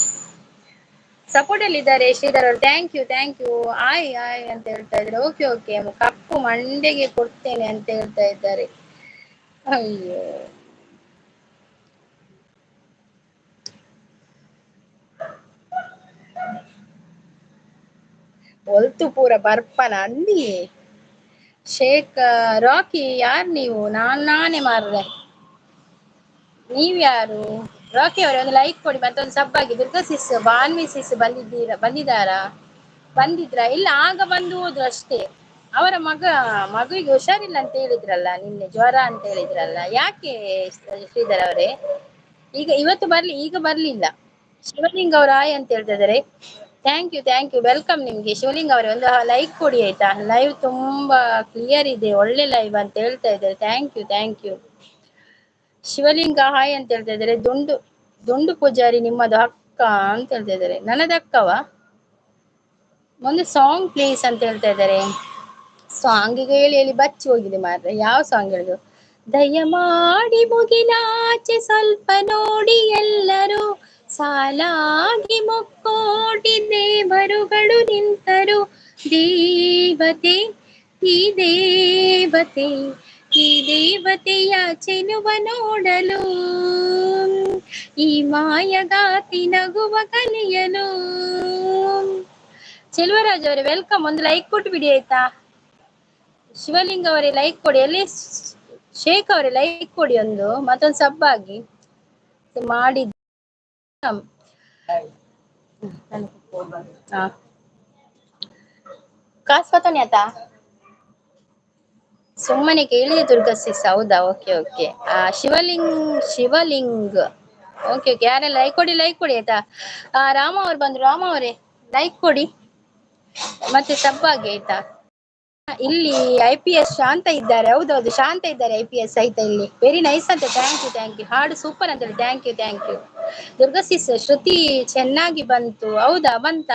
ಸಪೋರ್ಟ್ ಅಲ್ಲಿ ಇದ್ದಾರೆ ಶ್ರೀಧರ್ ಅವರು. Thank you thank you. Hi hi ಅಂತ ಹೇಳ್ತಾ ಇದ್ದಾರೆ. ಓಕೆ ಓಕೆ, ಕಪ್ಪು ಮಂಡೆಗೆ ಕೊಡ್ತೇನೆ ಅಂತ ಹೇಳ್ತಾ ಇದ್ದಾರೆ. ಅಯ್ಯೋ ಒಲ್ತು ಪೂರ ಬರ್ಪನ ಅಂದಿ. ಶೇಖ್ ರಾಕಿ ಯಾರು ನೀವು? ನಾನೇ ಮಾರ್ರೆ, ನೀವ್ಯಾರು? ರಾಕಿ ಅವರೇ ಒಂದು ಲೈಕ್ ಕೊಡಿ ಮತ್ತೊಂದು ಸಬ್ ಆಗಿ. ದುರ್ಗಾ ಸಿಸ್ ಬಾನ್ವಿ ಸಿಸ್ ಬಂದಿದ್ದೀರಾ? ಬಂದಿದ್ದಾರಾ? ಬಂದಿದ್ರಾ? ಇಲ್ಲ, ಆಗ ಬಂದು ಹೋದ್ರು ಅಷ್ಟೇ. ಅವರ ಮಗುವಿಗೆ ಹುಷಾರಿಲ್ಲ ಅಂತ ಹೇಳಿದ್ರಲ್ಲ ನಿನ್ನೆ, ಜ್ವರ ಅಂತ ಹೇಳಿದ್ರಲ್ಲ, ಯಾಕೆ ಶ್ರೀಧರ್ ಅವರೇ? ಈಗ ಇವತ್ತು ಬರ್ಲಿ, ಈಗ ಬರ್ಲಿಲ್ಲ. ಶಿವಲಿಂಗ ಅವ್ರ ಆಯ್ ಅಂತ ಹೇಳ್ತಾ ಇದಾರೆ. Thank you thank you, welcome ನಿಮ್ಗೆ. ಶಿವಲಿಂಗ ಅವರೇ ಒಂದು ಲೈಕ್ ಕೊಡಿ ಆಯ್ತಾ. ಲೈವ್ ತುಂಬಾ ಕ್ಲಿಯರ್ ಇದೆ, ಒಳ್ಳೆ ಲೈವ್ ಅಂತ ಹೇಳ್ತಾ ಇದ್ದಾರೆ. Thank you thank you. Shivalinga hi ಅಂತ ಹೇಳ್ತಾ ಇದ್ದಾರೆ. ದುಂಡು ದುಂಡು ಪೂಜಾರಿ ನಿಮ್ಮದು ಅಕ್ಕ ಅಂತ ಹೇಳ್ತಾ ಇದ್ದಾರೆ. ನನ್ನದು ಅಕ್ಕವ? ಒಂದು ಸಾಂಗ್ ಪ್ಲೀಸ್ ಅಂತ ಹೇಳ್ತಾ ಇದ್ದಾರೆ. ಸಾಂಗಿಗೆ ಹೇಳಿ ಹೇಳಿ ಬಚ್ಚಿ ಹೋಗಿದೆ ಮಾರ್ರೆ. ಯಾವ ಸಾಂಗ್ ಹೇಳುದು? ದಯಮಾಡಿ ಮುಗಿಲಾಚೆ ಸ್ವಲ್ಪ ನೋಡಿ ಎಲ್ಲರೂ, ಸಾಲಾಗಿ ಮುಕ್ಕೋಟಿ ದೇವರುಗಳು ನಿಂತರು. ದೇವತೆ ಈ ದೇವತೆ ಈ ದೇವತೆಯ ಚೆಲುವ ನೋಡಲು, ಈ ಮಾಯಗಾತಿ ನಗುವ ಕಲಿಯಲು. ಚೆಲುವರಾಜ್ ಅವರೇ welcome, ಒಂದು ಲೈಕ್ ಕೊಟ್ಟು ಬಿಡಿ ಆಯ್ತಾ. ಶಿವಲಿಂಗ ಅವರೇ ಲೈಕ್ ಕೊಡಿ. ಅಲ್ಲಿ ಶೇಖ್ ಅವರೇ ಲೈಕ್ ಕೊಡಿ ಒಂದು, ಮತ್ತೊಂದು ಸಬ್ ಆಗಿ ಮಾಡಿ. ಕಾಸು ಪತನೆ ಆತಾ? ಸುಮ್ಮನೆ ಕೇಳಿದೆ ದುರ್ಗಾ ಸಿಸ್. ಹೌದಾ? Okay okay. Shivaling Shivaling okay okay. ಯಾರೆಲ್ಲ ಲೈಕ್ ಕೊಡಿ ಲೈಕ್ ಕೊಡಿ ಆಯ್ತಾ. ರಾಮ ಅವ್ರು ಬಂದ್ರು, ರಾಮ ಅವರೇ ಲೈಕ್ ಕೊಡಿ ಮತ್ತೆ ಸಬ್ಬಾಗಿ ಆಯ್ತಾ. ಇಲ್ಲಿ IPS ಶಾಂತ ಇದ್ದಾರೆ. ಹೌದೌದು ಶಾಂತ ಇದ್ದಾರೆ, IPS ಆಯ್ತಾ ಇಲ್ಲಿ. ವೆರಿ ನೈಸ್ ಅಂತ, thank you thank you. ಹಾಡು ಸೂಪರ್ ಅಂತ ಹೇಳಿ, thank you thank you. Durga sis Shruti ಚೆನ್ನಾಗಿ ಬಂತು. ಹೌದಾ, ಬಂತ?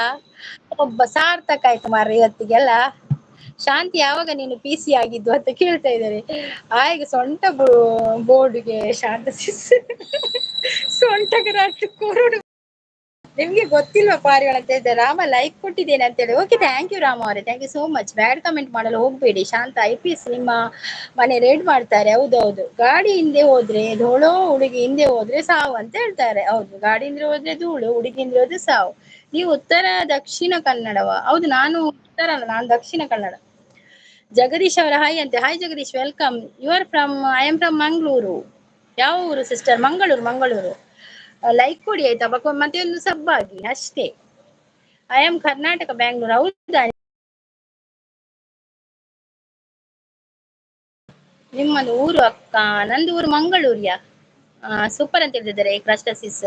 ಒಬ್ಬ ಸಾರ್ಥಕ ಆಯ್ತು ಮಾರ್ರೆ ಇವತ್ತಿಗೆಲ್ಲ. ಶಾಂತಿ ಯಾವಾಗ ನೀನು PC ಆಗಿದ್ದು ಅಂತ ಕೇಳ್ತಾ ಇದ್ದಾರೆ. ಆಗ ಸೊಂಟ ಬೋರ್ಡ್ಗೆ ಶಾಂತ ಸಿಸ್ ಸೊಂಟಗರಾಟು ಕೋರೋಡು ನಿಮ್ಗೆ ಗೊತ್ತಿಲ್ವಾ ಪಾರಿವಾಳ ಅಂತ ಹೇಳಿದ್ರೆ. ರಾಮ ಲೈಕ್ ಕೊಟ್ಟಿದ್ದೇನೆ ಅಂತ ಹೇಳಿ. ಓಕೆ thank you Rama ಅವರೇ, thank you so much. Bad comment ಮಾಡಲು ಹೋಗ್ಬೇಡಿ. ಶಾಂತ IPS ನಿಮ್ಮ ಮನೆ ರೇಡ್ ಮಾಡ್ತಾರೆ. ಹೌದೌದು, ಗಾಡಿ ಹಿಂದೆ ಹೋದ್ರೆ ಧೋಳೋ, ಹುಡುಗಿ ಹಿಂದೆ ಹೋದ್ರೆ ಸಾವು ಅಂತ ಹೇಳ್ತಾರೆ. ಹೌದು, ಗಾಡಿ ಹಿಂದೆ ಹೋದ್ರೆ ಧೂಳು, ಹುಡುಗಿ ಹಿಂದೆ ಹೋದ್ರೆ ಸಾವು. ನೀವು ಉತ್ತರ ದಕ್ಷಿಣ ಕನ್ನಡವ? ಹೌದು, ನಾನು ಉತ್ತರ ಅಲ್ಲ, ನಾನು ದಕ್ಷಿಣ ಕನ್ನಡ. ಜಗದೀಶ್ ಅವರ ಹಾಯ್ ಅಂತೆ. Hi Jagadish, welcome. You are from? I am from Mangaluru. ಯಾವ ಊರು ಸಿಸ್ಟರ್? ಮಂಗಳೂರು ಮಂಗಳೂರು. ಲೈಕ್ ಕೊಡಿ ಆಯ್ತಾ, ಮತ್ತೆ ಒಂದು ಸಬ್ ಆಗಿ ಅಷ್ಟೇ. I am Karnataka Bangalore. ಹೌದಾ, ನಿಮ್ಮದು ಊರು ಅಕ್ಕ? ನಂದು ಊರು ಮಂಗಳೂರಿಯಾ. ಸೂಪರ್ ಅಂತ ಹೇಳ್ತಿದ್ದಾರೆ ಕ್ರಸ್ಟಸಿಸ್.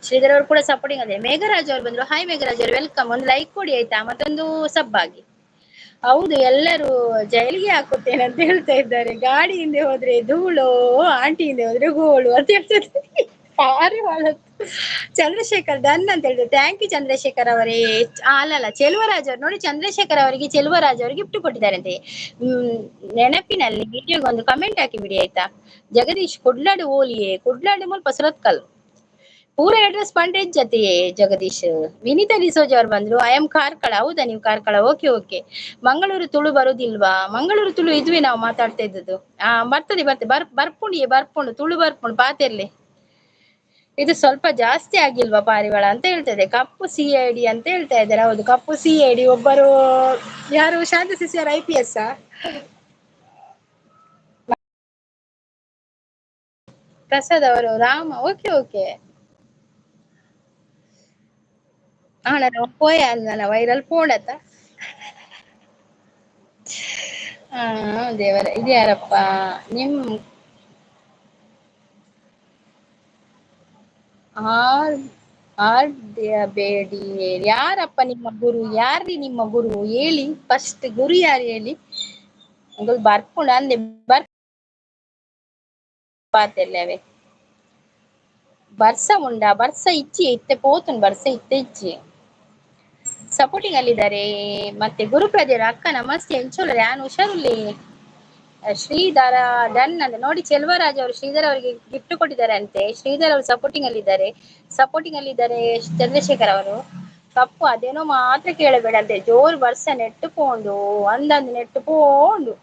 ಶ್ರೀಧರ್ ಅವರು ಕೂಡ ಸಪೋರ್ಟಿಂಗ್ ಅದೇ. ಮೇಘರಾಜ್ ಅವರು ಬಂದ್ರು. ಹಾಯ್ ಮೇಘರಾಜ್ ಅವರು, welcome. ಒಂದು ಲೈಕ್ ಕೊಡಿ ಆಯ್ತಾ, ಮತ್ತೊಂದು ಸಬ್ ಆಗಿ. ಹೌದು, ಎಲ್ಲರೂ ಜೈಲಿಗೆ ಹಾಕುತ್ತೇನೆ ಅಂತ ಹೇಳ್ತಾ ಇದ್ದಾರೆ. ಗಾಡಿ ಹಿಂದೆ ಹೋದ್ರೆ ಧೂಳು, ಆಂಟಿ ಹಿಂದೆ ಹೋದ್ರೆ ಗೋಳು ಅಂತ ಹೇಳ್ತಿದ್ದಾರೆ. ಚಂದ್ರಶೇಖರ್ ಡನ್ ಅಂತ ಹೇಳಿದ್ರು. Thank you Chandrashekhar ಅವರೇ. ಅಲ್ಲಲ್ಲ, ಚೆಲುವರಾಜ್ ಅವರು ನೋಡಿ, ಚಂದ್ರಶೇಖರ್ ಅವರಿಗೆ ಚೆಲುವರಾಜ್ ಅವರು ಗಿಫ್ಟ್ ಕೊಟ್ಟಿದ್ದಾರೆ ಅಂತೆ. ನೆನಪಿನಲ್ಲಿ ವಿಡಿಯೋಗೆ ಒಂದು ಕಮೆಂಟ್ ಹಾಕಿ ಬಿಡಿ ಆಯ್ತಾ. ಜಗದೀಶ್ ಕುಡ್ಲಾಡು ಓಲಿಯೇ, ಕುಡ್ಲಾಡು ಮುಲ್ಪ ಸುರತ್ಕಲ್. ಪೂರ ಅಡ್ರೆಸ್ ಪಂಡ್ರೆ ಜತೆಯೇ ಜಗದೀಶ್. ವಿನಿತಾ ಡಿಸೋಜ್ ಅವ್ರು ಬಂದ್ರು. I am Karkala. ಹೌದಾ, ನೀವು Karkala? Okay okay. Mangaluru Tulu ಬರುದಿಲ್ವಾ? Mangaluru Tulu ಇದ್ವಿ ನಾವು ಮಾತಾಡ್ತಾ ಇದ್ದದ್ದು. ಬರ್ತದೆ ಬರ್ತದೆ, ಬರ್ಪುಂಡಿಯೇ ಬರ್ಪುಂಡು, ತುಳು ಬರ್ಪುಂಡು ಪಾತೆರ್ಲೆ. ಇದು ಸ್ವಲ್ಪ ಜಾಸ್ತಿ ಆಗಿಲ್ವಾ ಪಾರಿವಾಳ ಅಂತ ಹೇಳ್ತಾ ಇದೆ. ಕಪ್ಪು CID ಅಂತ ಹೇಳ್ತಾ ಇದ್ದಾರೆ. ಹೌದು, ಕಪ್ಪು CID. ಒಬ್ಬರು ಯಾರು? ಶಾಂತ ಸಿಸಿಆರ್ IPS Prasad ಅವರು. Rama okay okay. ನಾನು ಪೋಯ ಅಲ್ಲ ವೈರಲ್ ಪೋಡತ. ದೇವರ ಇದು ಯಾರಪ್ಪ? ನಿಮ್ ಆರ್ ಆರ್ಬೇಡಿ ಯಾರಪ್ಪ ನಿಮ್ಮ ಗುರು? ಯಾರ್ರಿ ನಿಮ್ಮ ಗುರು ಹೇಳಿ ಫಸ್ಟ್? ಗುರು ಯಾರು ಹೇಳಿ? ಬರ್ಪುಂಡು ಅಂದೆ ಬರ್ ಪಾತೆಲ್ಲವೇ. ಬರ್ಸ ಉಂಡ ಬರ್ಸ ಇಚ್ಚಿ ಇತ್ತೆ ಪೋತುಂಡು, ಬರ್ಸ ಇತ್ತೆ ಇಚ್ಚಿ. ಸಪೋರ್ಟಿಂಗ್ ಅಲ್ಲಿದ್ದಾರೆ. ಮತ್ತೆ ಗುರುಪ್ರಜರು ಅಕ್ಕ ನಮಸ್ತೆ ಎಂಚೋಲ ಯಾನ್ ಹುಷಾರುಲ್ಲಿ. ಶ್ರೀಧರ ಡನ್ ಅಂತ ನೋಡಿ, ಚೆಲ್ವರಾಜ್ ಅವರು ಶ್ರೀಧರ್ ಅವರಿಗೆ ಗಿಫ್ಟ್ ಕೊಟ್ಟಿದ್ದಾರೆ ಅಂತೆ. ಶ್ರೀಧರ್ ಅವರು ಸಪೋರ್ಟಿಂಗ್ ಅಲ್ಲಿದ್ದಾರೆ, ಸಪೋರ್ಟಿಂಗ್ ಅಲ್ಲಿದ್ದಾರೆ. ಚಂದ್ರಶೇಖರ್ ಅವರು ಕಪ್ಪು ಅದೇನೋ ಮಾತ್ರ ಕೇಳಬೇಡ ಅಂತೆ. ಜೋರು ವರ್ಷ ನೆಟ್ಟುಕೊಂಡು ಅಂದಂದು ನೆಟ್ಟುಕೊಂಡು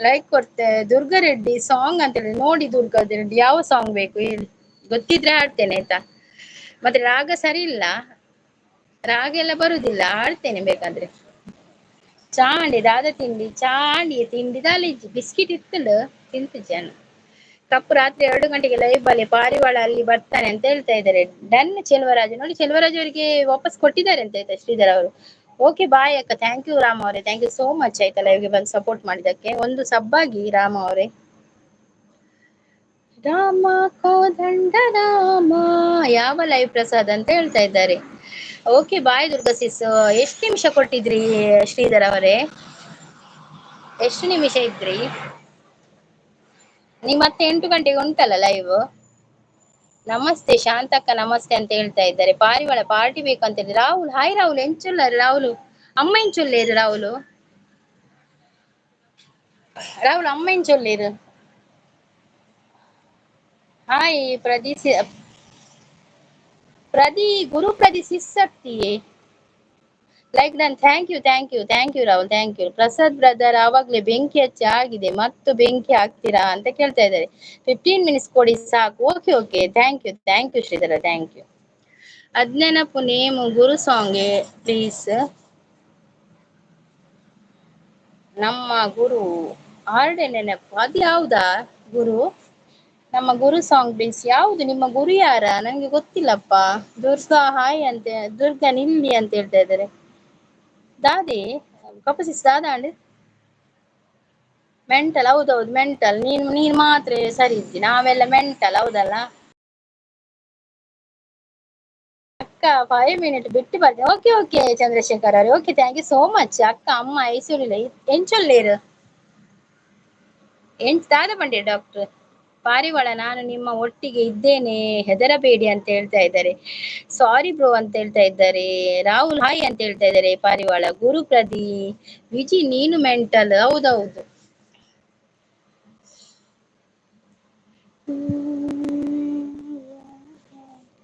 ಲೈಕ್ ಕೊಡ್ತೆ. ದುರ್ಗಾ ರೆಡ್ಡಿ ಸಾಂಗ್ ಅಂತ ಹೇಳಿ ನೋಡಿ, ದುರ್ಗಾ ರೆಡ್ಡಿ ಯಾವ ಸಾಂಗ್ ಬೇಕು ಹೇಳಿ, ಗೊತ್ತಿದ್ರೆ ಹಾಡ್ತೇನೆ ಆಯ್ತಾ. ಮತ್ತೆ ರಾಗ ಸರಿ ಇಲ್ಲ, ರಾಗ ಎಲ್ಲ ಬರುದಿಲ್ಲ, ಹಾಡ್ತೇನೆ ಬೇಕಾದ್ರೆ. ಚಾಂಡಿ ದಾದ ತಿಂಡಿ ಚಾಂಡಿ ತಿಂಡಿ ದಾಲಿಜಿ ಬಿಸ್ಕಿಟ್ ಇತ್ತಲ್ಲ ತಿಂತು ಜನ. ಕಪ್ಪು ರಾತ್ರಿ 2 ಗಂಟೆಗೆ ಲೈವ್ ಅಲ್ಲಿ ಪಾರಿವಾಳ ಅಲ್ಲಿ ಬರ್ತಾನೆ ಅಂತ ಹೇಳ್ತಾ ಇದ್ದಾರೆ. ಡನ್ ಚೆಲ್ವರಾಜ್ ನೋಡಿ, ಚೆಲ್ವರಾಜ್ ಅವರಿಗೆ ವಾಪಸ್ ಕೊಟ್ಟಿದ್ದಾರೆ ಅಂತ ಆಯ್ತಾ ಶ್ರೀಧರ್ ಅವರು. ಓಕೆ ಬಾಯ್ ಅಕ್ಕ, thank you Rama ಅವರೇ, thank you so much ಆಯ್ತಾ ಲೈವ್ಗೆ ಬಂದು ಸಪೋರ್ಟ್ ಮಾಡಿದ್ದಕ್ಕೆ. ಒಂದು ಸಬ್ಬಾಗಿ ರಾಮ ಅವರೇ. ರಾಮ ಕೋದಂಡ ರಾಮ. ಯಾವ ಲೈವ್ ಪ್ರಸಾದ್ ಅಂತ ಹೇಳ್ತಾ ಇದ್ದಾರೆ. Okay bye Durga sis. ಎಷ್ಟು ನಿಮಿಷ ಕೊಟ್ಟಿದ್ರಿ ಶ್ರೀಧರ್ ಅವರೇ? ಎಷ್ಟು ನಿಮಿಷ ಇದ್ರಿ ನೀವು? ಮತ್ತೆ 8 ಗಂಟೆಗೆ ಉಂಟಲ್ಲ ಲೈವ್. ನಮಸ್ತೆ ಶಾಂತಕ್ಕ, ನಮಸ್ತೆ ಅಂತ ಹೇಳ್ತಾ ಇದ್ದಾರೆ. ಪಾರಿವಾಳ ಪಾರ್ಟಿ ಬೇಕು ಅಂತ ಹೇಳಿ. ರಾಹುಲ್ ಹಾಯ್ ರಾಹುಲ್, ಎಂಚುಲ್ಲ ರಾಹುಲ್, ಅಮ್ಮ ಎಂಚುಲ್ಲೇರು ರಾಹುಲ್, ರಾಹುಲ್ ಅಮ್ಮ ಎಂಚುಲ್ಲೇರು. Hi ಪ್ರದಿ ಪ್ರದಿ Guru ಪ್ರದಿ ಸಿಸ್ಸಕ್ತಿಯೇ like done. Thank you thank you thank you Rahul, thank you. Prasad brother ಆವಾಗ್ಲೇ ಬೆಂಕಿ ಹಚ್ಚಿ ಆಗಿದೆ, ಮತ್ತು ಬೆಂಕಿ ಹಾಕ್ತೀರಾ ಅಂತ ಕೇಳ್ತಾ ಇದ್ದಾರೆ. 15 ಮಿನಿಟ್ಸ್ ಕೊಡಿ ಸಾಕು. Okay okay, thank you thank you Shridhara, thank you. ಅದ್ನೆನಪು name Guru song please. ನಮ್ಮ ಗುರು ಹಾರ್ಡೆ ನೆನಪು, ಅದು ಯಾವುದಾ ಗುರು? ನಮ್ಮ ಗುರು ಸಾಂಗ್ ಪ್ಲೀಸ್. ಯಾವುದು ನಿಮ್ಮ ಗುರು ಯಾರ? ನಂಗೆ ಗೊತ್ತಿಲ್ಲಪ್ಪ. ದುರ್ಗಾ ಹಾಯ್ ಅಂತೆ, ದುರ್ಗಾ ನಿಲ್ಲಿ ಅಂತ ಹೇಳ್ತಾ ಇದ್ದಾರೆ. ದಾದಿ ಕಪಸಿಸ್ ದಾದಾ ಅಂಡ್ ಮೆಂಟಲ್. ಹೌದೌದು ಮೆಂಟಲ್. ನೀನ್ ನೀನ್ ಮಾತ್ರ ಸರಿ ಇದ್ದಿ, ನಾವೆಲ್ಲ ಮೆಂಟಲ್ ಹೌದಲ್ಲ ಅಕ್ಕ? 5 ಮಿನಿಟ್ ಬಿಟ್ಟು ಬರ್ತೀನಿ. ಓಕೆ ಓಕೆ ಚಂದ್ರಶೇಖರ್ ಅವರೇ, okay thank you so much. ಅಕ್ಕ ಅಮ್ಮ ಐಸೂರಿಲ್ಲ ಎಂಚೊಲ್ಲೇರು ಎಂಚ್ ದಾದ ಬಂಡಿ ಡಾಕ್ಟರ್ ಪಾರಿವಾಳ, ನಾನು ನಿಮ್ಮ ಒಟ್ಟಿಗೆ ಇದ್ದೇನೆ ಹೆದರಬೇಡಿ ಅಂತ ಹೇಳ್ತಾ ಇದ್ದಾರೆ. ಸಾರಿ ಬ್ರೋ ಅಂತ ಹೇಳ್ತಾ ಇದ್ದಾರೆ. ರಾಹುಲ್ ಹಾಯ್ ಅಂತ ಹೇಳ್ತಾ ಇದ್ದಾರೆ. ಪಾರಿವಾಳ ಗುರು ಪ್ರದಿ ವಿಜಿ ನೀನು ಮೆಂಟಲ್. ಹೌದೌದು.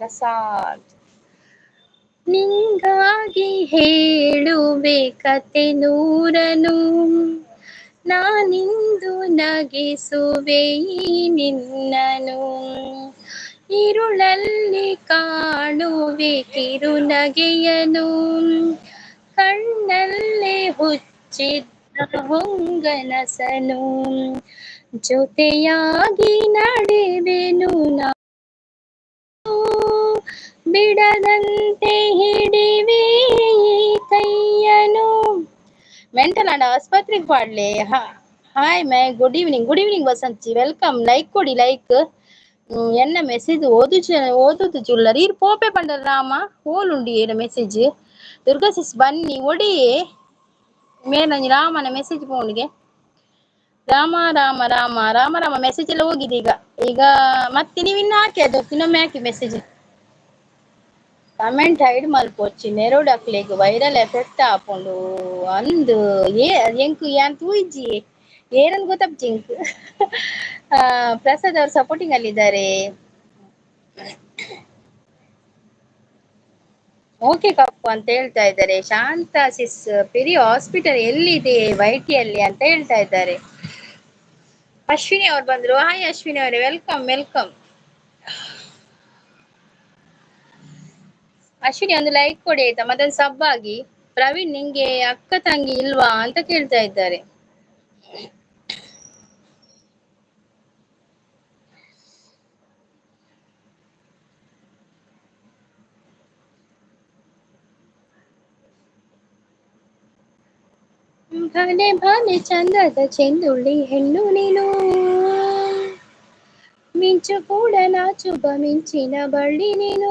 ಪ್ರಸಾದ್ ನಿಂಗಾಗಿ ಹೇಳುವೆ ಕತೆ ನೂರನು, ನಾನಿಂದು ನಗಿಸುವೆ ನಿನ್ನನು, ಇರುಳಲ್ಲಿ ಕಾಣುವೆ ಕಿರುನಗೆಯನು, ಕಣ್ಣಲ್ಲೇ ಹುಚ್ಚಿದ್ದ ಹೊಂಗನಸನು, ಜೊತೆಯಾಗಿ ನಡೆವೆನು ನಾನು, ಬಿಡದಂತೆ ಹಿಡಿವೆ ಕೈಯನು. ಮೆಂಟಲ್ ಅಂಡ್ ಆಸ್ಪತ್ರೆಗೆ ಪಾಡ್ಲೆ. Hi my good evening, good evening Vasanth ji, welcome. Like ಕೊಡಿ ಲೈಕ್. ಎನ್ನ ಮೆಸೇಜ್ ಓದು ಓದುದು ಜುಲ್ಲರ್ ಈರ್ ಪೋಪೆ ಪಂಡರ್ ರಾಮ ಹೋಲುಂಡಿ ಏನ ಮೆಸೇಜ್. ದುರ್ಗಾ ಸಿಸ್ ಬನ್ನಿ ಒಡಿಯೇ ಮೇಲಂಜಿ ರಾಮನ ಮೆಸೇಜ್ ಫೋನ್ಗೆ. ರಾಮ ರಾಮ ರಾಮ ರಾಮ ರಾಮ ಮೆಸೇಜ್ ಎಲ್ಲ ಹೋಗಿದೆ ಈಗ. ಈಗ ಮತ್ತೆ ನೀವು ಇನ್ನು ಹಾಕಿ, ಅದು ಇನ್ನೊಮ್ಮೆ ಹಾಕಿ ಮೆಸೇಜ್. ಕಮೆಂಟ್ ಹೈಡ್ ಮಲ್ಪೊಚ್ಚಿ ನೆರೋಡಕ್ಲೆಗ್ ವೈರಲ್ ಎಫೆಕ್ಟ್ ಆಪುಂಡು ಅಂದ್ ಏ ಎಂಕ್ ಯಾನ್ ತೂಯಿಜಿ ಏರನ್ ಗೊತ್ತಪ್ಜಿ ಎಂಕ್. ಪ್ರಸಾದ್ ಅವರು ಸಪೋರ್ಟಿಂಗ್ ಅಲ್ಲಿ ಇದ್ದಾರೆ. ಓಕೆ ಕಪ್ಪು ಅಂತ ಹೇಳ್ತಾ ಇದ್ದಾರೆ. ಶಾಂತ ಸಿಸ್ ಪೆರಿಯ ಹಾಸ್ಪಿಟಲ್ ಎಲ್ಲಿದೆ ವೈಟಿಯಲ್ಲಿ ಅಂತ ಹೇಳ್ತಾ ಇದ್ದಾರೆ. ಅಶ್ವಿನಿ ಅವ್ರು ಬಂದ್ರು. ಹಾಯ್ ಅಶ್ವಿನಿ ಅವರೇ, welcome welcome. Ashwini ಒಂದು ಲೈಕ್ ಕೊಡಿ ಆಯ್ತಾ, ಮತ್ತೊಂದು ಸಬ್ ಆಗಿ. ಪ್ರವೀಣ್ ನಿಂಗೆ ಅಕ್ಕ ತಂಗಿ ಇಲ್ವಾ ಅಂತ ಕೇಳ್ತಾ ಇದ್ದಾರೆ. ಭಲೆ ಭಲೆ ಚಂದದ ಚೆಂದುಳ್ಳಿ ಹೆಣ್ಣು ನೀನು, ಮಿಂಚು ಕೂಡ ನಾಚುಬ ಮಿಂಚಿನ ಬಳ್ಳಿ ನೀನು,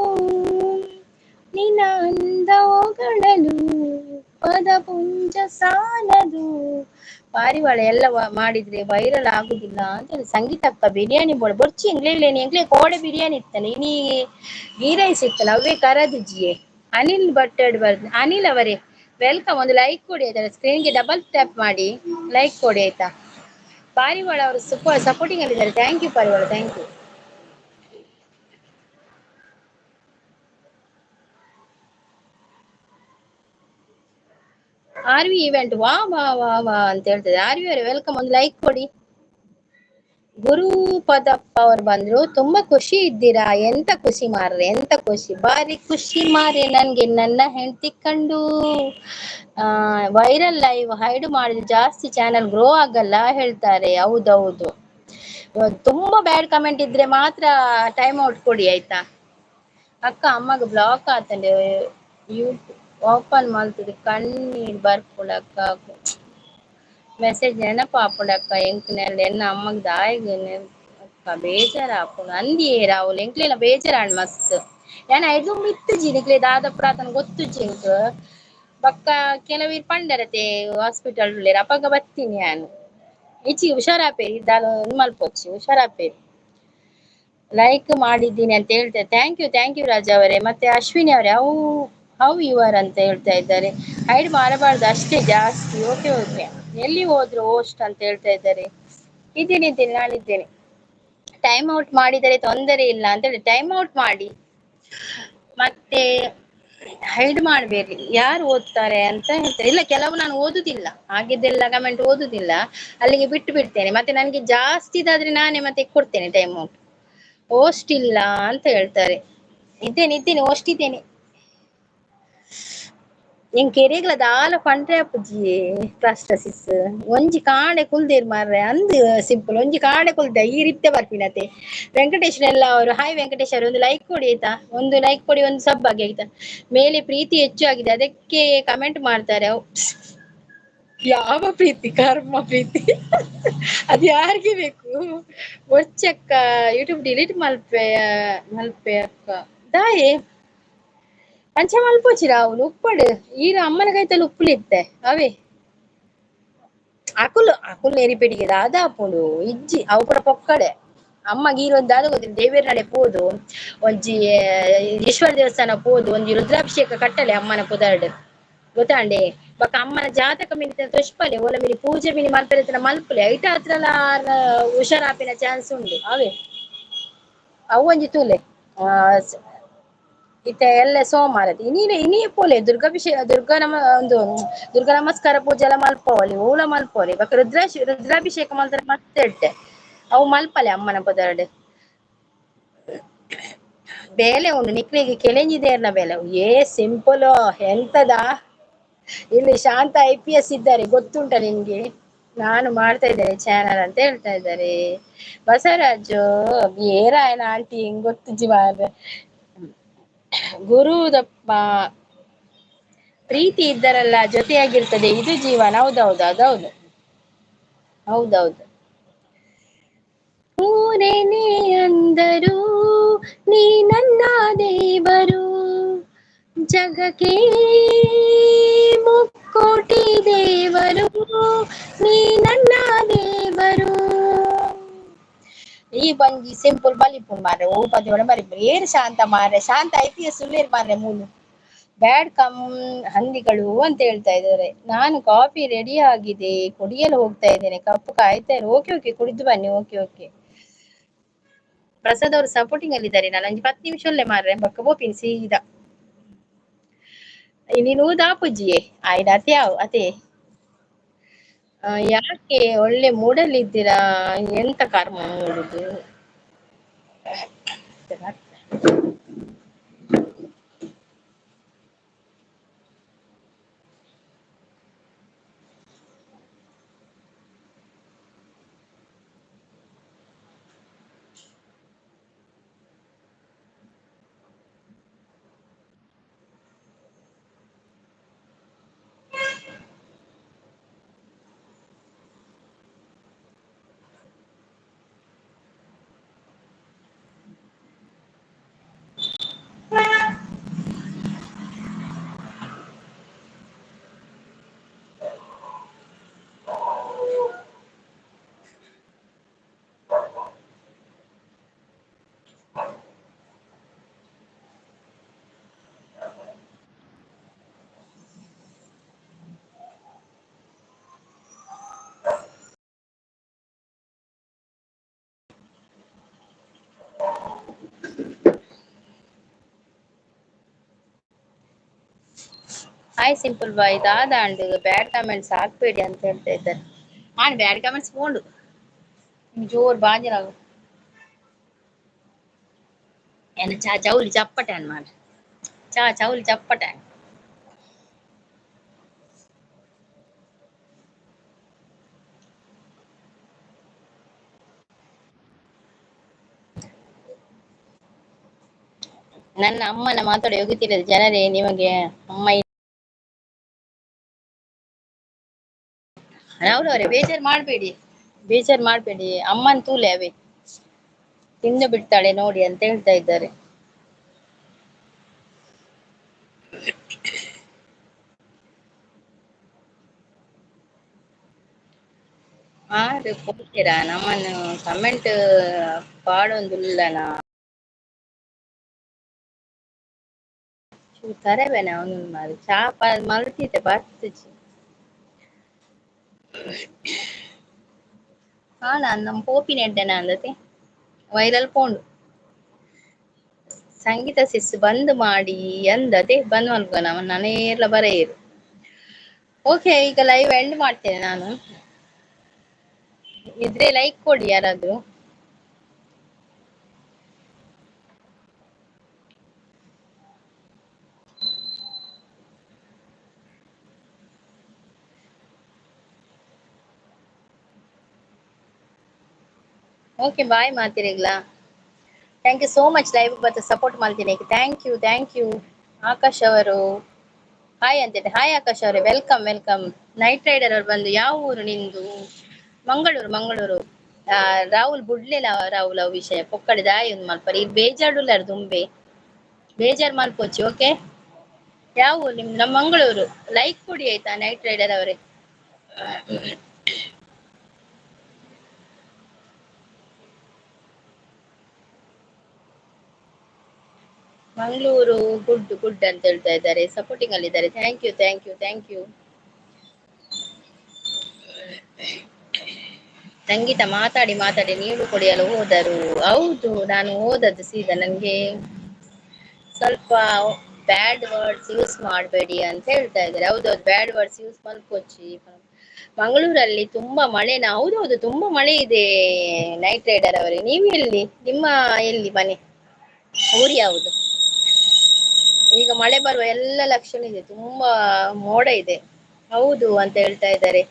ನಿನ್ನ ಅಂದೋಗಳಲು ಪದ ಪುಂಜ ಸಾಲದು. ಪಾರಿವಾಳ ಎಲ್ಲ ಮಾಡಿದ್ರೆ ವೈರಲ್ ಆಗುದಿಲ್ಲ ಅಂತ ಹೇಳಿ. ಸಂಗೀತಕ್ಕ ಬಿರಿಯಾನಿ ಬೋಡ ಬೊರ್ಚಿ ಎಂಗ್ಲೇ ಎಂಗ್ಲೇ ಕೋಡೆ ಬಿರಿಯಾನಿ ಇತ್ತಾನೆ, ಇನಿ ಗೀ ರೈಸ್ ಇತ್ತಲ್ಲ ಅವೇ ಕರದಿಜಿಯೇ. ಅನಿಲ್ ಭಟ್ಟಡ್ ಬರ್, ಅನಿಲ್ ಅವರೇ welcome. ಒಂದು ಲೈಕ್ ಕೊಡಿ ಆಯ್ತಾ, ಸ್ಕ್ರೀನ್ಗೆ ಡಬಲ್ ಟ್ಯಾಪ್ ಮಾಡಿ ಲೈಕ್ ಕೊಡಿ ಆಯ್ತಾ. ಪಾರಿವಾಳ ಅವರು ಸೂಪರ್ ಸಪೋರ್ಟಿಂಗ್ ಅಲ್ಲಿ ಇದ್ದಾರೆ. Thank you ಪಾರಿವಾಳ, thank you. R V event ವಾ ವಾ ವಾ ವಾ ಅಂತ ಹೇಳ್ತಿದ್ದಾರೆ. ಆರ್ ವಿ ಅವರೇ welcome, ಒಂದು ಲೈಕ್ ಕೊಡಿ. ಗುರು ಪದಪ್ಪ ಅವ್ರು ಬಂದ್ರು, ತುಂಬಾ ಖುಷಿ ಇದ್ದೀರಾ? ಎಂತ ಖುಷಿ ಮಾರ್ರೆ, ಎಂತ ಖುಷಿ, ಬಾರಿ ಖುಷಿ ಮಾರ್ರೆ ನನ್ಗೆ ನನ್ನ ಹೆಂಡತಿ ಕಂಡು. ವೈರಲ್ ಲೈವ್ ಹೈಡ್ ಮಾಡಿದ್ರೆ ಜಾಸ್ತಿ ಚಾನೆಲ್ ಗ್ರೋ ಆಗಲ್ಲ ಹೇಳ್ತಾರೆ. ಹೌದೌದು, ತುಂಬಾ ಬ್ಯಾಡ್ ಕಮೆಂಟ್ ಇದ್ರೆ ಮಾತ್ರ ಟೈಮ್ ಔಟ್ ಕೊಡಿ ಆಯ್ತಾ. ಅಕ್ಕ ಅಮ್ಮಗ ಬ್ಲಾಕ್ ಆತಂಡೆ ಯೂಟ್ಯೂಬ್ ಓಪನ್ ಮಲ್ತದೆ ಕಣ್ಣೀರ್ ಬರ್ಪುಂಡು ಅಕ್ಕ, ಮೆಸೇಜ್ ನೆನಪು ಆಪುಂಡು ಅಕ್ಕ, ಎಂಕ್ ನೆಲ್ಲ ಎನ್ನ ಅಮ್ಮಗ್ ದಾಯಿಗ್ ಬೇಜಾರಾಪುಂಡು ಅಂದಿಯೇ ರಾಹುಲ್, ಎಂಕ್ಲೆನ ಬೇಜಾರಾಂಡ್ ಮಸ್ತ್. ಯಾನ್ ಐದುಂಬು ಇತ್ತುಜಿ ನಿಕ್ಲೆ ದಾದ ಪ್ರಾತನ ಗೊತ್ತುಜ್ಜಿ ಎಂಕ್. ಬೊಕ್ಕ ಕೆಲವೀರ್ ಪಂಡರತೆ ಹಾಸ್ಪಿಟಲ್ ಉಲ್ಲೆರ್, ಅಪಗ ಬತ್ತೀನಿ ಯಾನ್. ಇಜ್ಜಿ ಹುಷಾರಾಪೇರಿ, ದಾದ ಉಂದು ಮಲ್ಪೊಚ್ಚಿ, ಹುಷಾರಾಪೇರಿ. ಲೈಕ್ ಮಾಡಿದ್ದೀನಿ ಅಂತ ಹೇಳ್ತಾರೆ. Thank you, thank you Raja ಅವರೇ. ಮತ್ತೆ ಅಶ್ವಿನಿ ಅವರೇ, how how you are ಅಂತ ಹೇಳ್ತಾ ಇದ್ದಾರೆ. ಹೈಡ್ ಮಾಡಬಾರ್ದು ಅಷ್ಟೇ ಜಾಸ್ತಿ. ಓಕೆ ಓಕೆ, ಎಲ್ಲಿ ಹೋದ್ರು ಹೋಸ್ಟ್ ಅಂತ ಹೇಳ್ತಾ ಇದ್ದಾರೆ. ಇದ್ದೀನಿ ಇದ್ದೀನಿ, ನಾನಿದ್ದೇನೆ. ಟೈಮ್ ಔಟ್ ಮಾಡಿದರೆ ತೊಂದರೆ ಇಲ್ಲ ಅಂತ ಹೇಳಿ ಟೈಮ್ ಔಟ್ ಮಾಡಿ, ಮತ್ತೆ ಹೈಡ್ ಮಾಡಬೇಡಿ. ಯಾರು ಓದ್ತಾರೆ ಅಂತ ಹೇಳ್ತಾರೆ. ಇಲ್ಲ, ಕೆಲವು ನಾನು ಓದುದಿಲ್ಲ, ಹಾಗಿದ್ದೆಲ್ಲ ಕಮೆಂಟ್ ಓದುದಿಲ್ಲ, ಅಲ್ಲಿಗೆ ಬಿಟ್ಟು ಬಿಡ್ತೇನೆ. ಮತ್ತೆ ನನ್ಗೆ ಜಾಸ್ತಿ ಇದಾದ್ರೆ ನಾನೇ ಮತ್ತೆ ಕೊಡ್ತೇನೆ ಟೈಮ್ ಔಟ್. ಹೋಸ್ಟ್ ಇಲ್ಲ ಅಂತ ಹೇಳ್ತಾರೆ. ಇದ್ದೇನೆ ಇದ್ದೇನೆ, ಹೋಸ್ಟ್ ಇದ್ದೇನೆ. ಎಂಕ್ ಎರೆಗ್ಲ ದಾಲ ಪಂಡ್ರೆ ಅಪ್ಪುಜಿ ಕ್ಲಾಸ್ಟಸಿಸ್ ಒಂಜಿ ಕಾಂಡೆ ಕುಲ್ದೇರ್ ಮಾರ್ರೆ ಅಂದ್ ಸಿಂಪಲ್. ಒಂಜಿ ಕಾಂಡೆ ಕುಲ್ದೆ ಈ ರೀತಿ ಬರ್ಪಿನತೆ. ವೆಂಕಟೇಶ್ ಎಲ್ಲ ಅವರು, ಹಾಯ್ ವೆಂಕಟೇಶ್ ಅವರು, ಒಂದು ಲೈಕ್ ಕೊಡಿ ಆಯ್ತಾ, ಒಂದು ಲೈಕ್ ಕೊಡಿ, ಒಂದು ಸಬ್ ಆಗಿ ಆಯ್ತಾ. ಮೇಲೆ ಪ್ರೀತಿ ಹೆಚ್ಚು ಆಗಿದೆ, ಅದಕ್ಕೆ ಕಮೆಂಟ್ ಮಾಡ್ತಾರೆ. ಯಾವ ಪ್ರೀತಿ, ಕರ್ಮ ಪ್ರೀತಿ, ಅದು ಯಾರಿಗೆ ಬೇಕು? ಒಚ್ಚಕ್ಕ ಯೂಟ್ಯೂಬ್ ಡಿಲೀಟ್ ಮಲ್ಪೆ ಮಲ್ಪೆ ಅಕ್ಕ ದಾಯೆ ಅಂಚೆ ಮಲ್ಪೊಚ್ಚಿ ರಾವುಲು ಉಪ್ಪಡು ಈರ ಅಮ್ಮನ ಕೈತಲ್ಲಿ ಉಪ್ಪುಲಿತ್ತೆ ಅವೇ ಅಕುಲು ಅಕುಲು ನೆರಿಪೆಟಿಗೆ ದಾದ ಆಪುಂಡು ಇಜ್ಜಿ ಅವು ಪೂರ ಪೊಕ್ಕಡೆ. ಅಮ್ಮ ಗೀರೊಂದು ದಾದ ಗೊತ್ತಿಲ್ಲ, ದೇವೇರ್ ನಡೆ ಪೋದು ಒಂಜಿ ಈಶ್ವರ ದೇವಸ್ಥಾನ ಪೋದು ಒಂಜಿ ರುದ್ರಾಭಿಷೇಕ ಕಟ್ಟಲೆ ಅಮ್ಮನ ಪುದರ್ಡ್ ಗೊತ್ತಾಂಡೆ. ಬೊಕ್ಕ ಅಮ್ಮನ ಜಾತಕ ಮಿನಿ ತೊಷ್ಪಲೆ ಓಲ ಮಿನಿ ಪೂಜೆ ಮಿನಿ ಮಲ್ಪೆರೆ ಮಲ್ಪುಲೆ ಐಟ ಹತ್ರಲ ಹುಷಾರಾಪಿನ ಚಾನ್ಸ್ ಉಂಡು ಅವೇ ಅವು ಒಂಜಿ ತೂಲೆ. ಇತ್ತೆ ಎಲ್ಲ ಸೋಮವಾರ ಇನಿ ಇನಿ ಪೋಲೆ ದುರ್ಗಾಭಿಷೇಕ, ದುರ್ಗಾ ನಮ ಒಂದು ದುರ್ಗಾ ನಮಸ್ಕಾರ ಪೂಜೆ ಎಲ್ಲ ಮಲ್ಪೋಲಿ, ಓಲ ಮಲ್ಪೋಲಿ. ಬೊಕ್ಕ ರುದ್ರಾಭಿಷೇಕ ಮಲ್ತಾರೆ ಮತ್ತೆ ಎಡ್ಡೆ ಅವು ಮಲ್ಪಲೆ ಅಮ್ಮನ ಪುದರ್ಡ್. ಬೇಲೆ ಉಂಡು ನಿಕ್ಲೆಗ್ ಕೆಲೆಂಜಿದೇರ್ನ ಬೇಲೆ ಏ ಸಿಂಪಲ್ ಎಂತದ. ಇಲ್ಲಿ ಶಾಂತ IPS ಇದ್ದಾರೆ, ಗೊತ್ತುಂಟ ನಿಮ್ಗೆ? ನಾನು ಮಾಡ್ತಾ ಇದ್ದೇನೆ ಚಾನಲ್ ಅಂತ ಹೇಳ್ತಾ ಇದ್ದಾರೆ. ಬಸವರಾಜು ಏರಾಯನ ಆಂಟಿ ಹಿಂಗ್ ಗೊತ್ತುಜ್ಜಿ ಮಾರ್ರೆ. ಗುರುದಪ್ಪ ಪ್ರೀತಿ ಇದ್ದರಲ್ಲ ಜೊತೆಯಾಗಿರ್ತದೆ, ಇದು ಜೀವನ. ಹೌದೌದು, ಅದೌದು, ಹೌದೌದು. ಊರೇನೇ ಅಂದರು ನೀ ನನ್ನ ದೇವರು, ಜಗಕ್ಕೆ ಮುಕ್ಕೋಟಿ ದೇವರು ನೀ ನನ್ನ ದೇವರು. ಈ ಬಂಜಿ ಸಿಂಪಲ್ ಬಲಿಪುಂಡು ಮಾರ್ರೆ, ಓ ಪದಿವಣ ಬಲಿಪುಂಡು ಏರು ಶಾಂತ ಮಾರ್ರೆ, ಶಾಂತ IPS ಉಲ್ಲೇರು ಮಾರ್ರೆ ಮೂಲು. ಬ್ಯಾಡ್ ಕಮ್ ಹಂದಿಗಳು ಅಂತ ಹೇಳ್ತಾ ಇದ್ದಾರೆ. ನಾನು ಕಾಫಿ ರೆಡಿ ಆಗಿದೆ, ಕುಡಿಯಲು ಹೋಗ್ತಾ ಇದ್ದೇನೆ, ಕಪ್ಪು ಕಾಯ್ತಾ ಇರು. ಓಕೆ ಓಕೆ, ಕುಡಿದು ಬನ್ನಿ. ಓಕೆ ಓಕೆ, ಪ್ರಸಾದ್ ಅವರು ಸಪೋರ್ಟಿಂಗ್ ಅಲ್ಲಿ ಇದ್ದಾರೆ. ನಾನು ಒಂಜಿ 10 ನಿಮಿಷ ಅಲ್ಲೇ ಮಾರ್ರೆ, ಬೊಕ್ಕ ಪೋಪಿನಿ ಸೀದಾ. ನೀನು ದಾಪುಜ್ಜಿಯೇ ಆಯ್ತು ಅತೆ ಯಾವು ಅತೆ. ಯಾಕೆ ಒಳ್ಳೆ ಮೂಡಲ್ಲಿ ಇದ್ದೀರಾ? ಎಂತ ಕರ್ಮ ಮೂಡುದು? ಹಾಯ್ ಸಿಂಪಲ್ ಬಾಯ್, ದಾದ ಅಂಡ್ ಬ್ಯಾಡ್ ಕಮೆಂಟ್ಸ್ ಹಾಕ್ಬೇಡಿ ಅಂತ ಹೇಳ್ತಾ ಇದ್ದಾರೆ. ನಾನು ಬ್ಯಾಡ್ ಕಮೆಂಟ್ಸ್ ಪೋಂಡು ಜೋರ್ ಬಾಂಜಿನ ಎನ್ನ ಚಾ ಚೌಲಿ ಚಪ್ಪಟೆ ಮಾಡ ಚಾ ಚೌಲಿ ಚಪ್ಪಟೆ. ನನ್ನ ಅಮ್ಮನ ಮಾತಾಡಿ ಯೋಗ್ಯತೆ ಜನರೇ, ನಿಮಗೆ ಅಮ್ಮ ಅವರವರೇ ಬೇಜಾರ್ ಮಾಡ್ಬೇಡಿ, ಬೇಜಾರ್ ಮಾಡ್ಬೇಡಿ. ಅಮ್ಮನ್ ತೂಲೆ ಅವೇ ತಿಂದು ಬಿಡ್ತಾಳೆ ನೋಡಿ ಅಂತ ಹೇಳ್ತಾ ಇದ್ದಾರೆ. ಆರು ಕೊಡ್ತೀರಾ ನಮ್ಮನ್ನು ಕಮೆಂಟ್ ಪಾಡೊಂದುಲ್ಲನಾ ತರವೇನ ಅವನು ಮಾರು ಚಾ ಮಲ್ತಿದ್ದೆ ಬರ್ತುಜಿ. ಹಾ ನಾನು ನಮ್ಮ ಪೋಪಿನ ಎಡ್ಡೆನ ಅಂದತೆ ವೈರಲ್ ಪೋಂಡು. ಸಂಗೀತ ಸಿಸ್ ಬಂದ್ ಮಾಡಿ ಅಂದತೆ ಬಂದ್ ಮಲ್ಪನ ನಾನೇರ್ಲ ಬರೆಯರು. ಓಕೆ, ಈಗ ಲೈವ್ ಎಂಡ್ ಮಾಡ್ತೇನೆ ನಾನು. ಇದ್ರೆ ಲೈಕ್ ಕೊಡಿ ಯಾರಾದ್ರೂ. ಓಕೆ ಬಾಯ್ ಮಾತಿರಿಗ್ಲಾ. Thank you so much live ಬತ್ತ ಸಪೋರ್ಟ್ ಮಾಡ್ತೀನಿ. Thank you thank you. Akash ಅವರು ಹಾಯ್ ಅಂತಿದ್ದೆ. ಹಾಯ್ ಆಕಾಶ್ ಅವರೇ, welcome welcome. Night rider ಅವರು ಬಂದು, ಯಾವ ಊರು ನಿಂದು? ಮಂಗಳೂರು ಮಂಗಳೂರು. ರಾಹುಲ್ ಬುಡ್ಲಿಲ್ಲ ರಾಹುಲ್ ಅವು ವಿಷಯ ಪೊಕ್ಕಡೆ ದಾಯಿ ಒಂದು ಮಲ್ಪರೆ ಈ ಬೇಜಾರುಲ್ಲಾರ ದುಂಬೆ ಬೇಜಾರು ಮಲ್ಪೊಚ್ಚಿ. ಓಕೆ, ಯಾವ ಊರು ನಿಮ್ದು? ನಮ್ಮ ಮಂಗಳೂರು. ಲೈಕ್ ಕೊಡಿ ಆಯ್ತಾ ನೈಟ್ ರೈಡರ್ ಅವರೇ. ಮಂಗಳೂರು ಗುಡ್ ಗುಡ್ ಅಂತ ಹೇಳ್ತಾ ಇದ್ದಾರೆ, ಸಪೋರ್ಟಿಂಗ್ ಅಲ್ಲಿ ಇದ್ದಾರೆ. Thank you thank you thank you. Sangeetha ಮಾತಾಡಿ ಮಾತಾಡಿ ನೀರು ಕುಡಿಯಲು ಹೋದರು. ಹೌದು, ನಾನು ಹೋದದ್ದು ಸೀದಾ. ನನ್ಗೆ ಸ್ವಲ್ಪ ಬ್ಯಾಡ್ ವರ್ಡ್ಸ್ ಯೂಸ್ ಮಾಡಬೇಡಿ ಅಂತ ಹೇಳ್ತಾ ಇದ್ದಾರೆ. ಹೌದೌದು, ಬ್ಯಾಡ್ ವರ್ಡ್ಸ್ ಯೂಸ್ ಮಲ್ಕೊಚ್ಚಿ. ಮಂಗಳೂರಲ್ಲಿ ತುಂಬಾ ಮಳೆನಾ? ಹೌದೌದು, ತುಂಬಾ ಮಳೆ ಇದೆ ನೈಟ್ ರೈಡರ್ ಅವರೇ. ನೀವು ಎಲ್ಲಿ, ನಿಮ್ಮ ಎಲ್ಲಿ ಮನೆ, ಊರು ಯಾವುದು? ಈಗ ಮಳೆ ಬರುವ ಎಲ್ಲ ಲಕ್ಷಣ ಇದೆ, ತುಂಬಾ ಮೋಡ ಇದೆ. ಹೌದು ಅಂತ ಹೇಳ್ತಾ ಇದ್ದಾರೆ.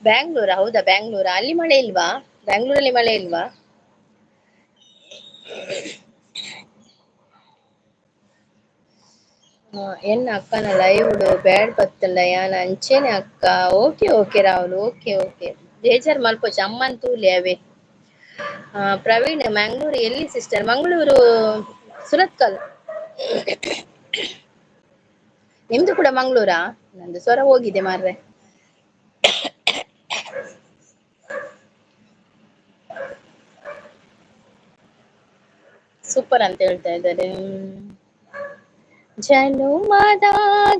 ಬ್ಯಾಂಗ್ಳೂರಾ? ಹೌದಾ, ಬ್ಯಾಂಗ್ಳೂರಾ? ಅಲ್ಲಿ ಮಳೆ ಇಲ್ವಾ? ಬ್ಯಾಂಗ್ಳೂರಲ್ಲಿ ಮಳೆ ಇಲ್ವಾ? ಎನ್ನ ಅಕ್ಕನ ಲೈವ್ ಬ್ಯಾಡ್ ಬತ್ತಲ್ಲ ಯಾನ್ ಅಂಚೆನೆ ಅಕ್ಕ. Okay okay Rahul, okay okay. ಬೇಜಾರ್ ಮಲ್ಪೊಚ್ಚಿ, ಅಮ್ಮನ್ ತೂಲೆ ಅವೇ. ಪ್ರವೀಣ್, ಮಂಗಳೂರು ಎಲ್ಲಿ ಸಿಸ್ಟರ್? ಮಂಗಳೂರು ಸುರತ್ಕಲ್. ನಿಮ್ದು ಕೂಡ ಮಂಗಳೂರಾ? ನಂದು ಸ್ವರ ಹೋಗಿದೆ ಮಾರ್ರೆ. ಸೂಪರ್ ಅಂತ ಹೇಳ್ತಾ ಇದ್ದಾರೆ. ಜನುಮದ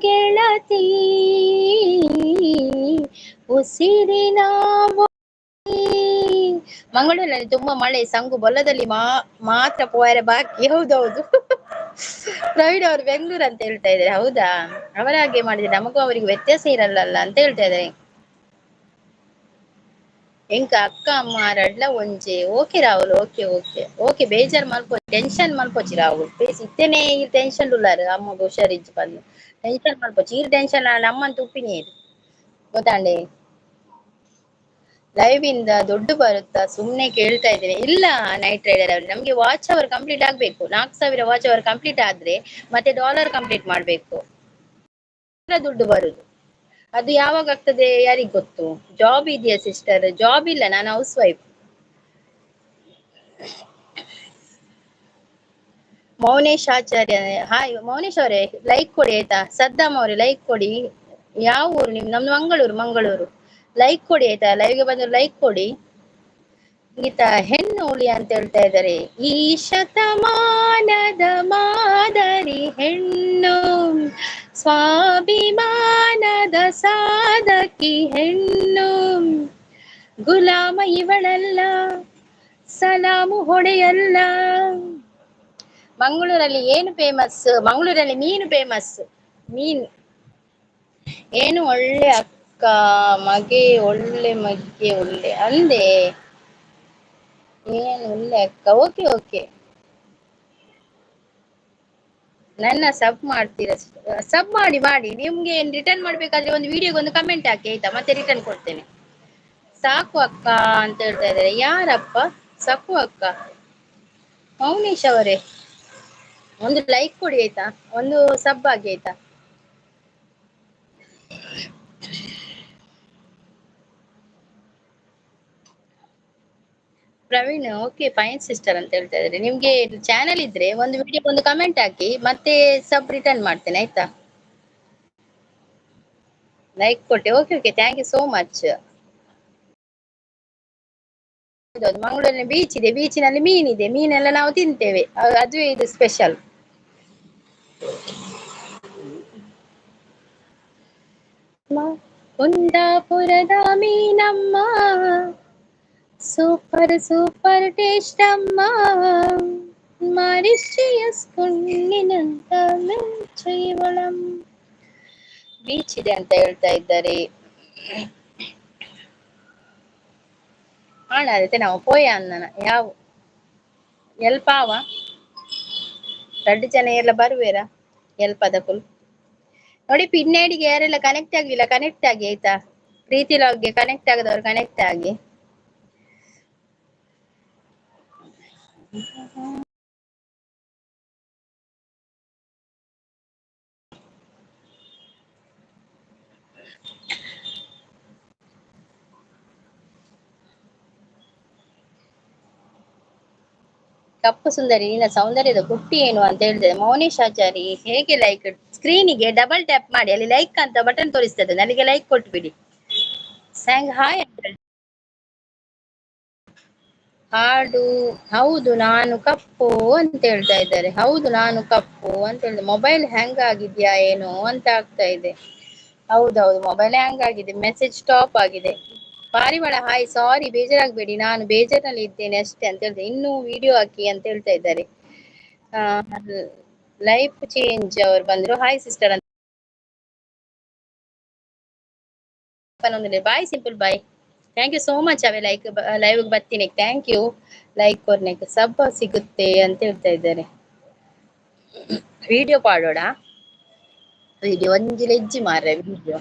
ಗೆಳತಿ ಉಸಿರಿನ. ಮಂಗಳೂರಲ್ಲಿ ತುಂಬಾ ಮಳೆ, ಸಂಗು ಬೊಲ್ಲದಲ್ಲಿ ಮಾತ್ರ ಪೋಯರೆ ಬಾಕಿ. ಹೌದೌದು, ಪ್ರವೀಣ್ ಅವರು ಬೆಂಗಳೂರು ಅಂತ ಹೇಳ್ತಾ ಇದ್ದಾರೆ. ಹೌದಾ, ಅವರ ಹಾಗೆ ಮಾಡಿದ್ರೆ ನಮಗೂ ಅವರಿಗೆ ವ್ಯತ್ಯಾಸ ಇರಲ್ಲ ಅಂತ ಹೇಳ್ತಾ ಇದ್ದಾರೆ. ಎಂಕ ಅಕ್ಕ ಅಮ್ಮ ರಡ್ಲ ಒಂಜೆ. Okay Rahul, okay okay okay. ಬೇಜಾರ್ ಮಲ್ಪೊ, ಟೆನ್ಷನ್ ಮಲ್ಪೊಚ್ಚಿ ರಾಹುಲ್ ಪ್ಲೀಸ್. ಇತ್ತೇನೆ ಈ ಟೆನ್ಷನ್ ಉಲ್ಲಾರು ಅಮ್ಮ ಹುಷಾರಿಜ್ಜಿ ಬಂದು ಟೆನ್ಷನ್ ಮಲ್ಪೊಚ್ಚಿ. ಈ ಟೆನ್ಷನ್ ನಮ್ಮಂತ ಉಪ್ಪಿನ ಗೊತ್ತಾಂಡೆ. ಲೈವ್ ಇಂದ ದುಡ್ಡು ಬರುತ್ತಾ ಸುಮ್ನೆ ಕೇಳ್ತಾ ಇದ್ದೀನಿ. ಇಲ್ಲ ನೈಟ್ ರೈಡರ್ ಅವರು, ನಮ್ಗೆ ವಾಚ್ ಅವರ್ ಕಂಪ್ಲೀಟ್ ಆಗ್ಬೇಕು. 4000 ವಾಚ್ ಅವರ್ ಕಂಪ್ಲೀಟ್ ಆದ್ರೆ ಮತ್ತೆ ಡಾಲರ್ ಕಂಪ್ಲೀಟ್ ಮಾಡ್ಬೇಕು, ದುಡ್ಡು ಬರುದು. ಅದು ಯಾವಾಗ ಆಗ್ತದೆ ಯಾರಿಗ್ ಗೊತ್ತು. ಜಾಬ್ ಇದೆಯಾ ಸಿಸ್ಟರ್? ಜಾಬ್ ಇಲ್ಲ, ನಾನು ಹೌಸ್ ವೈಫ್. ಮೌನೇಶ್ ಆಚಾರ್ಯ, ಹಾಯ್ ಮೌನೇಶ್ ಅವರೇ, ಲೈಕ್ ಕೊಡಿ ಆಯ್ತಾ. ಸದ್ದಾಮ್ ಅವರೇ ಲೈಕ್ ಕೊಡಿ. ಯಾವ ಊರು ನಿಮ್? ನಮ್ದು ಮಂಗಳೂರು. ಮಂಗಳೂರು. ಲೈಕ್ ಕೊಡಿ ಆಯ್ತಾ, ಲೈವ್ಗೆ ಬಂದ್ರೆ ಲೈಕ್ ಕೊಡಿ. ಗೀತಾ ಹೆಣ್ಣು ಹುಲಿ ಅಂತ ಹೇಳ್ತಾ ಇದ್ದಾರೆ. ಈ ಶತಮಾನದ ಮಾದರಿ ಹೆಣ್ಣು, ಸ್ವಾಭಿಮಾನದ ಸಾಧಕಿ ಹೆಣ್ಣು, ಗುಲಾಮ ಇವಳಲ್ಲ ಸಲಾಮು ಹೊಡೆಯಲ್ಲ. ಮಂಗಳೂರಲ್ಲಿ ಏನು ಫೇಮಸ್? ಮಂಗಳೂರಲ್ಲಿ ಮೀನು ಫೇಮಸ್. ಮೀನು ಏನು ಒಳ್ಳೆ ಅಕ್ಕ ಮಗೆ, ಒಳ್ಳೆ ಮಗ್ಗೆ, ಒಳ್ಳೆ ಅಂದೆ ಏನು ಒಳ್ಳೆ ಅಕ್ಕ. ಓಕೆ ಓಕೆ, ನನ್ನ ಸಬ್ ಮಾಡ್ತೀರಾ? ಸಬ್ ಮಾಡಿ ಮಾಡಿ. ನಿಮ್ಗೆ ರಿಟರ್ನ್ ಮಾಡ್ಬೇಕಾದ್ರೆ ಒಂದು ವಿಡಿಯೋಗೆ ಒಂದು ಕಮೆಂಟ್ ಹಾಕಿ ಆಯ್ತಾ, ಮತ್ತೆ ರಿಟರ್ನ್ ಕೊಡ್ತೇನೆ. ಸಾಕು ಅಕ್ಕ ಅಂತ ಹೇಳ್ತಾ ಇದ್ದಾರೆ. ಯಾರಪ್ಪ ಸಾಕು ಅಕ್ಕ? ಮೌನೇಶ್ ಅವರೇ ಒಂದು ಲೈಕ್ ಕೊಡಿ ಆಯ್ತಾ, ಒಂದು ಸಬ್ ಆಗಿ ಆಯ್ತಾ. ಪ್ರವೀಣ್ ಓಕೆ ಫೈನ್ ಸಿಸ್ಟರ್ ಅಂತ ಹೇಳ್ತಾ ಇದ್ದಾರೆ. ನಿಮ್ಗೆ ಚಾನೆಲ್ ಇದ್ರೆ ಒಂದು ವಿಡಿಯೋ ಒಂದು ಕಮೆಂಟ್ ಹಾಕಿ, ಮತ್ತೆ ಸಬ್ ರಿಟರ್ನ್ ಮಾಡ್ತೇನೆ ಆಯ್ತಾ. ಲೈಕ್ ಕೊಟ್ಟೆ, okay okay, thank you so much. ಹೌದೌದು, ಮಂಗಳೂರಿನ ಬೀಚ್ ಇದೆ, ಬೀಚಿನಲ್ಲಿ ಮೀನಿದೆ, ಮೀನೆಲ್ಲ ನಾವು ತಿಂತೇವೆ, ಅದುವೇ ಇದು ಸ್ಪೆಷಲ್. ಕುಂದಾಪುರದ ಮೀನಮ್ಮ ಸೂಪರ್ ಸೂಪರ್ ಟೇಸ್ಟ್ ಅಮ್ಮ, ಮಾರಿಷಿಯಸ್ ಕೊಂಡಿನಂತ ಬೀಚ್ ಇದೆ ಅಂತ ಹೇಳ್ತಾ ಇದ್ದಾರೆ. ಆಣ ಅದಕ್ಕೆ ನಾವು ಪೋಯ ಅನ್ನನ ಯಾವ ಎಲ್ಪಾವ ರಡ್ಡು ಜನ ಎಲ್ಲ ಬರುವೇರಾ ಎಲ್ಪದಕುಲು ನೋಡಿ. ಪಿನ್ನೈಡಿಗೆ ಯಾರೆಲ್ಲ ಕನೆಕ್ಟ್ ಆಗ್ಲಿಲ್ಲ ಕನೆಕ್ಟ್ ಆಗಿ ಆಯ್ತಾ. ಪ್ರೀತಿ ಲಾಗ್ಗೆ ಕನೆಕ್ಟ್ ಆಗದವರು ಕನೆಕ್ಟ್ ಆಗಿ. ಕಪ್ಪು ಸುಂದರಿ ನಿನ್ನ ಸೌಂದರ್ಯದ ಗುಟ್ಟಿ ಏನು ಅಂತ ಹೇಳಿದ್ರೆ ಮೌನೇಶ್ ಆಚಾರಿ. ಹೇಗೆ ಲೈಕ್ ಸ್ಕ್ರೀನಿಗೆ ಡಬಲ್ ಟ್ಯಾಪ್ ಮಾಡಿ ಅಲ್ಲಿ ಲೈಕ್ ಅಂತ ಬಟನ್ ತೋರಿಸ್ತದೆ, ನನಗೆ ಲೈಕ್ ಕೊಟ್ಬಿಡಿ. ಸ್ಯಾಂಗ್ ಹಾಯ್ ಅಂತ ಹೇಳಿ ಹಾಡು. ಹೌದು ನಾನು ಕಪ್ಪು ಅಂತ ಹೇಳ್ತಾ ಇದ್ದಾರೆ. ಹೌದು ನಾನು ಕಪ್ಪು ಅಂತ ಹೇಳಿದೆ. ಮೊಬೈಲ್ ಹ್ಯಾಂಗ್ ಆಗಿದ್ಯಾ ಏನೋ ಅಂತ ಆಗ್ತಾ ಇದೆ. ಹೌದೌದು ಮೊಬೈಲ್ ಹ್ಯಾಂಗ್ ಆಗಿದೆ, ಮೆಸೇಜ್ ಸ್ಟಾಪ್ ಆಗಿದೆ. ಪಾರಿವಾಳ ಹಾಯ್, ಸಾರಿ ಬೇಜಾರಾಗ್ಬೇಡಿ, ನಾನು ಬೇಜಾರಿನಲ್ಲಿ ಇದ್ದೇನೆ ಅಷ್ಟೇ ಅಂತ ಹೇಳ್ದೆ. ಇನ್ನೂ ವಿಡಿಯೋ ಹಾಕಿ ಅಂತ ಹೇಳ್ತಾ ಇದ್ದಾರೆ. ಲೈಫ್ ಚೇಂಜ್ ಅವ್ರು ಬಂದ್ರು, ಹಾಯ್ ಸಿಸ್ಟರ್ ಅಂತ. Bye simple bye, thank you so much. ಅವೇ ಲೈಕ್ ಲೈವ್ ಬರ್ತೀನಿ, thank you. Like ಕೊರ್ನೆಕ್ ಸಬ್ ಸಿಗುತ್ತೆ ಅಂತ ಹೇಳ್ತಾ ಇದ್ದಾರೆ. ವಿಡಿಯೋ ಪಾಡೋಣ, ವಿಡಿಯೋ ಒಂಜಿ ಲೆಜ್ಜಿ ಮಾರ್ರೆ, ವಿಡಿಯೋ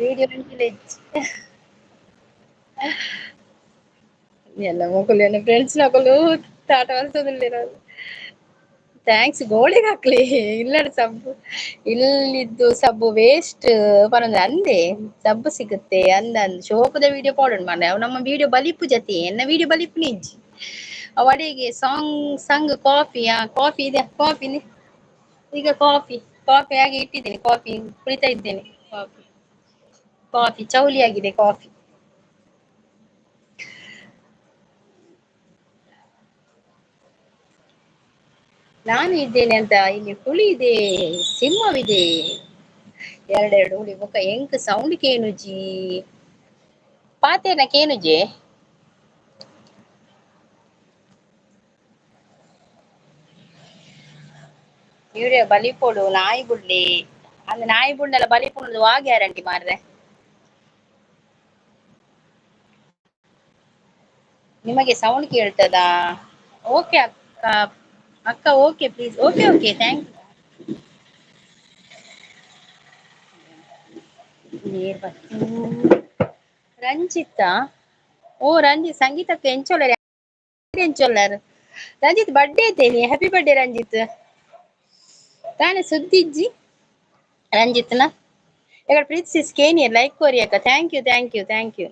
ವಿಡಿಯೋ ಒಂಜಿ ಲೆಜ್ಜಿ ಎಲ್ಲ ಮಕ್ಕಳು ಫ್ರೆಂಡ್ಸ್ ನಕಲು ತಾಟ ಬರ್ತದಿಲ್ಲ. Thanks ಗೋಳಿಗೆ ಹಾಕ್ಲಿ ಇಲ್ಲ ಸಬ್ಬು ಇಲ್ಲಿದ್ದು ಸಬ್ಬು ವೇಸ್ಟ್ ಪರಂದ್ರೆ ಅಂದೆ ಸಬ್ಬು ಸಿಗುತ್ತೆ ಅಂದ ಅಂದ್ ಶೋಕದ ವಿಡಿಯೋ ಪಾಡೋಣ ಮಾರ್ರೆ. ಅವ್ ನಮ್ಮ ವಿಡಿಯೋ ಬಲಿಪು ಜತಿ ಎನ್ನ ವಿಡಿಯೋ ಬಲಿಪು ನಿಜ್ಜಿ. ಅಡಿಗೆ ಸಾಂಗ್ ಸಂಗ್ ಕಾಫಿ, ಕಾಫಿ ಇದೆ, ಕಾಫಿ ಈಗ ಕಾಫಿ ಕಾಫಿ ಹಾಗೆ ಇಟ್ಟಿದ್ದೇನೆ, ಕಾಫಿ ಕುಡಿತಾ ಇದ್ದೇನೆ. ಕಾಫಿ ಕಾಫಿ ಚೌಲಿ ಆಗಿದೆ ಕಾಫಿ. ನಾನು ಇದ್ದೇನೆ ಅಂತ ಇಲ್ಲಿ ಹುಳಿ ಇದೆ, ಸಿಂಹವಿದೆ, ಎರಡೆರಡು ಹುಳಿ ಮುಖ. ಎಂಕ್ ಸೌಂಡ್ ಕೇನುಜಿ ಪಾತೇನ ಕೇನುಜಿ. ಇವರೇ ಬಲಿಪೋಡು ನಾಯಿ ಬುಡ್ಲಿ ಅಂದ್ರೆ ನಾಯಿ ಬುಡ್ಲೆಲ್ಲ ಬಲಿಪೋಡು ವಾ ಗ್ಯಾರಂಟಿ ಮಾರ್ರೆ. ನಿಮಗೆ ಸೌಂಡ್ ಕೇಳ್ತದಾ? ಓಕೆ ಅಕ್ಕ, ಅಕ್ಕ okay please, okay okay thank you. Ranjitha, ಓ ರಂಜಿತ್ ಸಂಗೀತಕ್ಕೆ ಎಂಚೊಲ್ಲರ್ ಎಂಚೊಲ್ಲರ್ ರಂಜಿತ್ ಬರ್ಡೇ ಐತೇನಿ, ಹ್ಯಾಪಿ ಬರ್ಡೇ ರಂಜಿತ್. ತಾನೆ ಸುದ್ದಿಜ್ಜಿ ರಂಜಿತ್ನ ಎಗಡ ಪ್ರೀತಿ ಸಿಸ್ ಕೇನಿ ಲೈಕ್ ಕೋರಿ ಅಕ್ಕ, thank you thank you thank you.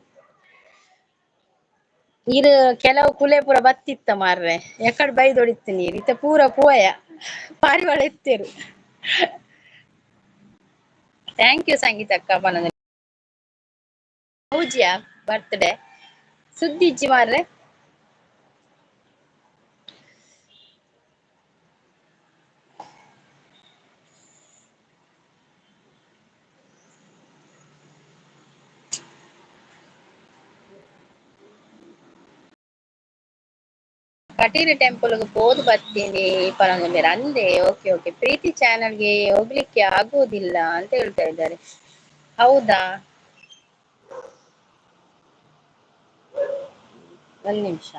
ಇರು ಕೆಲವು ಕುಲೆ ಪೂರ ಬತ್ತಿತ್ತ ಮಾರ್ರೆ, ಎಕಡ್ ಬೈದೊಡಿತ್ತು ನೀರು ಇತ್ತ ಪೂರ ಪೋಯ ಪಾರಿವಾಳ ಎತ್ತೇರು. Thank you ಸಂಗೀತ ಅಕ್ಕ ಬನ ಪೂಜ್ಯ ಬರ್ತ್ಡೇ ಸುದ್ದಿಜ್ಜಿ ಮಾರ್ರೆ. ಕಟೀಲು ಟೆಂಪಲ್ ಪೋದು ಬರ್ತೀನಿ ಪರಂದ್ರೆ ಅಂದೆ. ಓಕೆ ಓಕೆ, ಪ್ರೀತಿ ಚಾನಲ್ಗೆ ಹೋಗ್ಲಿಕ್ಕೆ ಆಗುವುದಿಲ್ಲ ಅಂತ ಹೇಳ್ತಾ ಇದ್ದಾರೆ. ಹೌದಾ, ಒಂದ್ ನಿಮಿಷ.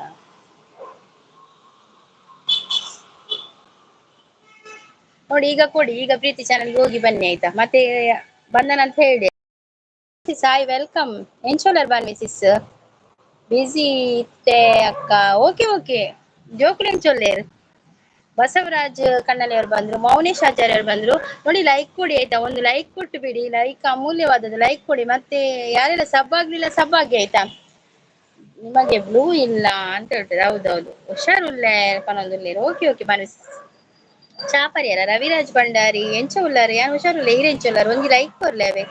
ನೋಡಿ ಈಗ ಕೊಡಿ, ಈಗ ಪ್ರೀತಿ ಚಾನಲ್ಗೆ ಹೋಗಿ ಬನ್ನಿ ಆಯ್ತಾ. ಮತ್ತೆ ಬಂದನಂತ ಅಂತ ಹೇಳಿ. ಸಾಯಿ welcome, ಎಂಚೋಲರ್ ಬನ್ನಿ ಸಿಸ್, ಬಿಸಿ ಇತ್ತೆ ಅಕ್ಕ. ಓಕೆ ಓಕೆ, ಜೋಕುಲೆನ್ ಚೊಲ್ಲೇರ್. ಬಸವರಾಜ್ ಕಣ್ಣಲ್ಲಿ ಅವರು ಬಂದ್ರು, ಮೌನೇಶ್ ಆಚಾರ್ಯ ಅವರು ಬಂದ್ರು. ನೋಡಿ ಲೈಕ್ ಕೊಡಿ ಆಯ್ತಾ, ಒಂದು ಲೈಕ್ ಕೊಟ್ಟು ಬಿಡಿ, ಲೈಕ್ ಅಮೂಲ್ಯವಾದದ್ದು, ಲೈಕ್ ಕೊಡಿ. ಮತ್ತೆ ಯಾರೆಲ್ಲ ಸಬ್ ಆಗ್ಲಿಲ್ಲ ಸಬ್ ಆಗಿ ಆಯ್ತಾ. ನಿಮಗೆ ಬ್ಲೂ ಇಲ್ಲ ಅಂತ ಹೇಳ್ತಾರೆ. ಹೌದೌದು, ಹುಷಾರುಲ್ಲೆ ಪನೊಂದುಲ್ಲೇರು. ಓಕೆ ಓಕೆ ಬನ್ನಿ. ಚಾಪರಿಯರ ರವಿರಾಜ್ ಭಂಡಾರಿ ಎಂಚ ಉಲ್ಲಾರು ಯಾನ್ ಹುಷಾರುಲ್ಲೆ ಈರ್ ಎಂಚ ಉಲ್ಲಾರು ಒಂಜಿ ಲೈಕ್ ಕೊರ್ಲೆ ಅವೇ.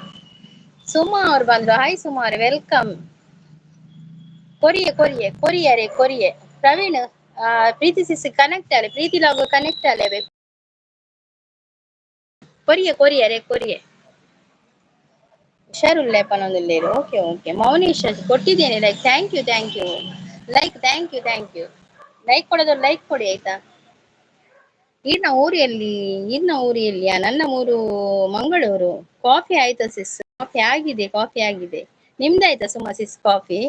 ಸುಮಾ ಅವ್ರು ಬಂದ್ರು, ಹಾಯ್ ಸುಮಾ ಅವ್ರೆ, welcome. ಕೊರಿಯೆ ಕೊರಿಯೆ ಕೊರಿಯರೆ ಕೊರಿಯೆ. ಪ್ರವೀಣ್ ಪ್ರೀತಿ ಸಿಸ್ ಕನೆಕ್ಟ್ ಆಲೆ, ಪ್ರೀತಿ ಲಾಗ್ ಕನೆಕ್ಟ್ ಆಲೆ ಅವೇ. ಕೊರಿಯೆ ಕೊರಿಯರೆ ಕೊರಿಯೆ. ಹುಷಾರುಲ್ಲೆ ಪನೊಂದುಲ್ಲೇರು. ಓಕೆ ಓಕೆ ಮೌನೇಶ್ ಕೊಟ್ಟಿದ್ದೇನೆ like, thank you thank you like, thank you thank you. Like ಕೊಡೋದು ಲೈಕ್ ಕೊಡಿ ಆಯ್ತಾ. ಈರ್ನ ಊರು ಎಲ್ಲಿ? ಈರ್ನ ಊರು ಎಲ್ಲಿಯಾ? ನನ್ನ ಊರು ಮಂಗಳೂರು. ಕಾಫಿ ಆಯ್ತಾ ಸಿಸ್? ಕಾಫಿ ಆಗಿದೆ, ಕಾಫಿ ಆಗಿದೆ. ನಿಮ್ದಾಯ್ತಾ ಸುಮಾ ಸಿಸ್ ಕಾಫಿ?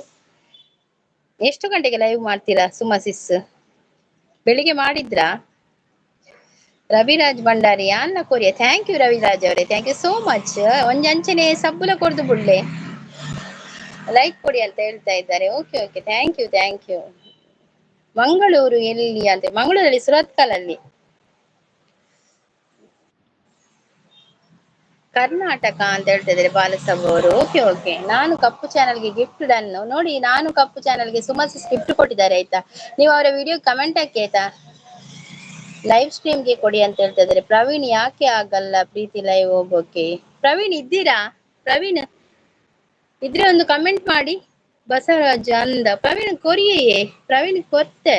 ಎಷ್ಟು ಗಂಟೆಗೆ ಲೈವ್ ಮಾಡ್ತೀರಾ ಸುಮಾ ಸಿಸ್? ಬೆಳಿಗ್ಗೆ ಮಾಡಿದ್ರಾ? ರವಿರಾಜ್ ಭಂಡಾರಿ ಅನ್ನ ಕೊರಿಯ, thank you Raviraj ಅವರೇ, thank you so much. ಒಂಜಿ ಅಂಚನೆ ಸಬ್ಬುಲ ಕೊರ್ದು ಬುಡ್ಲೆ, ಲೈಕ್ ಕೊಡಿ ಅಂತ ಹೇಳ್ತಾ ಇದ್ದಾರೆ. Okay okay thank you thank you. Mangaluru ಎಲ್ಲಿ ಅಂತ? ಮಂಗಳೂರಲ್ಲಿ ಸುರತ್ಕಲಲ್ಲಿ. ಕರ್ನಾಟಕ ಅಂತ ಹೇಳ್ತಾ ಇದ್ದಾರೆ ಬಾಲಸಬ್ ಅವರು. ಓಕೆ ಓಕೆ, ನಾನು ಕಪ್ಪು ಚಾನಲ್ಗೆ ಗಿಫ್ಟ್ ಡನ್. ನೋಡಿ, ನಾನು ಕಪ್ಪು ಚಾನಲ್ಗೆ ಸುಮಾ ಗಿಫ್ಟ್ ಕೊಟ್ಟಿದ್ದಾರೆ ಆಯ್ತಾ. ನೀವು ಅವರ ವಿಡಿಯೋ ಕಮೆಂಟ್ ಹಾಕಿ ಆಯ್ತಾ. ಲೈವ್ ಸ್ಟ್ರೀಮ್ಗೆ ಕೊಡಿ ಅಂತ ಹೇಳ್ತಾ ಇದ್ದಾರೆ. ಪ್ರವೀಣ್ ಯಾಕೆ ಆಗಲ್ಲ ಪ್ರೀತಿ ಲೈವ್ ಹೋಗೋಕೆ? ಪ್ರವೀಣ್ ಇದ್ದೀರಾ? ಪ್ರವೀಣ್ ಇದ್ರೆ ಒಂದು ಕಮೆಂಟ್ ಮಾಡಿ. ಬಸವರಾಜ್ ಅಂದ ಪ್ರವೀಣ್ ಕೊರಿಯೇ, ಪ್ರವೀಣ್ ಕೊರ್ತೆ.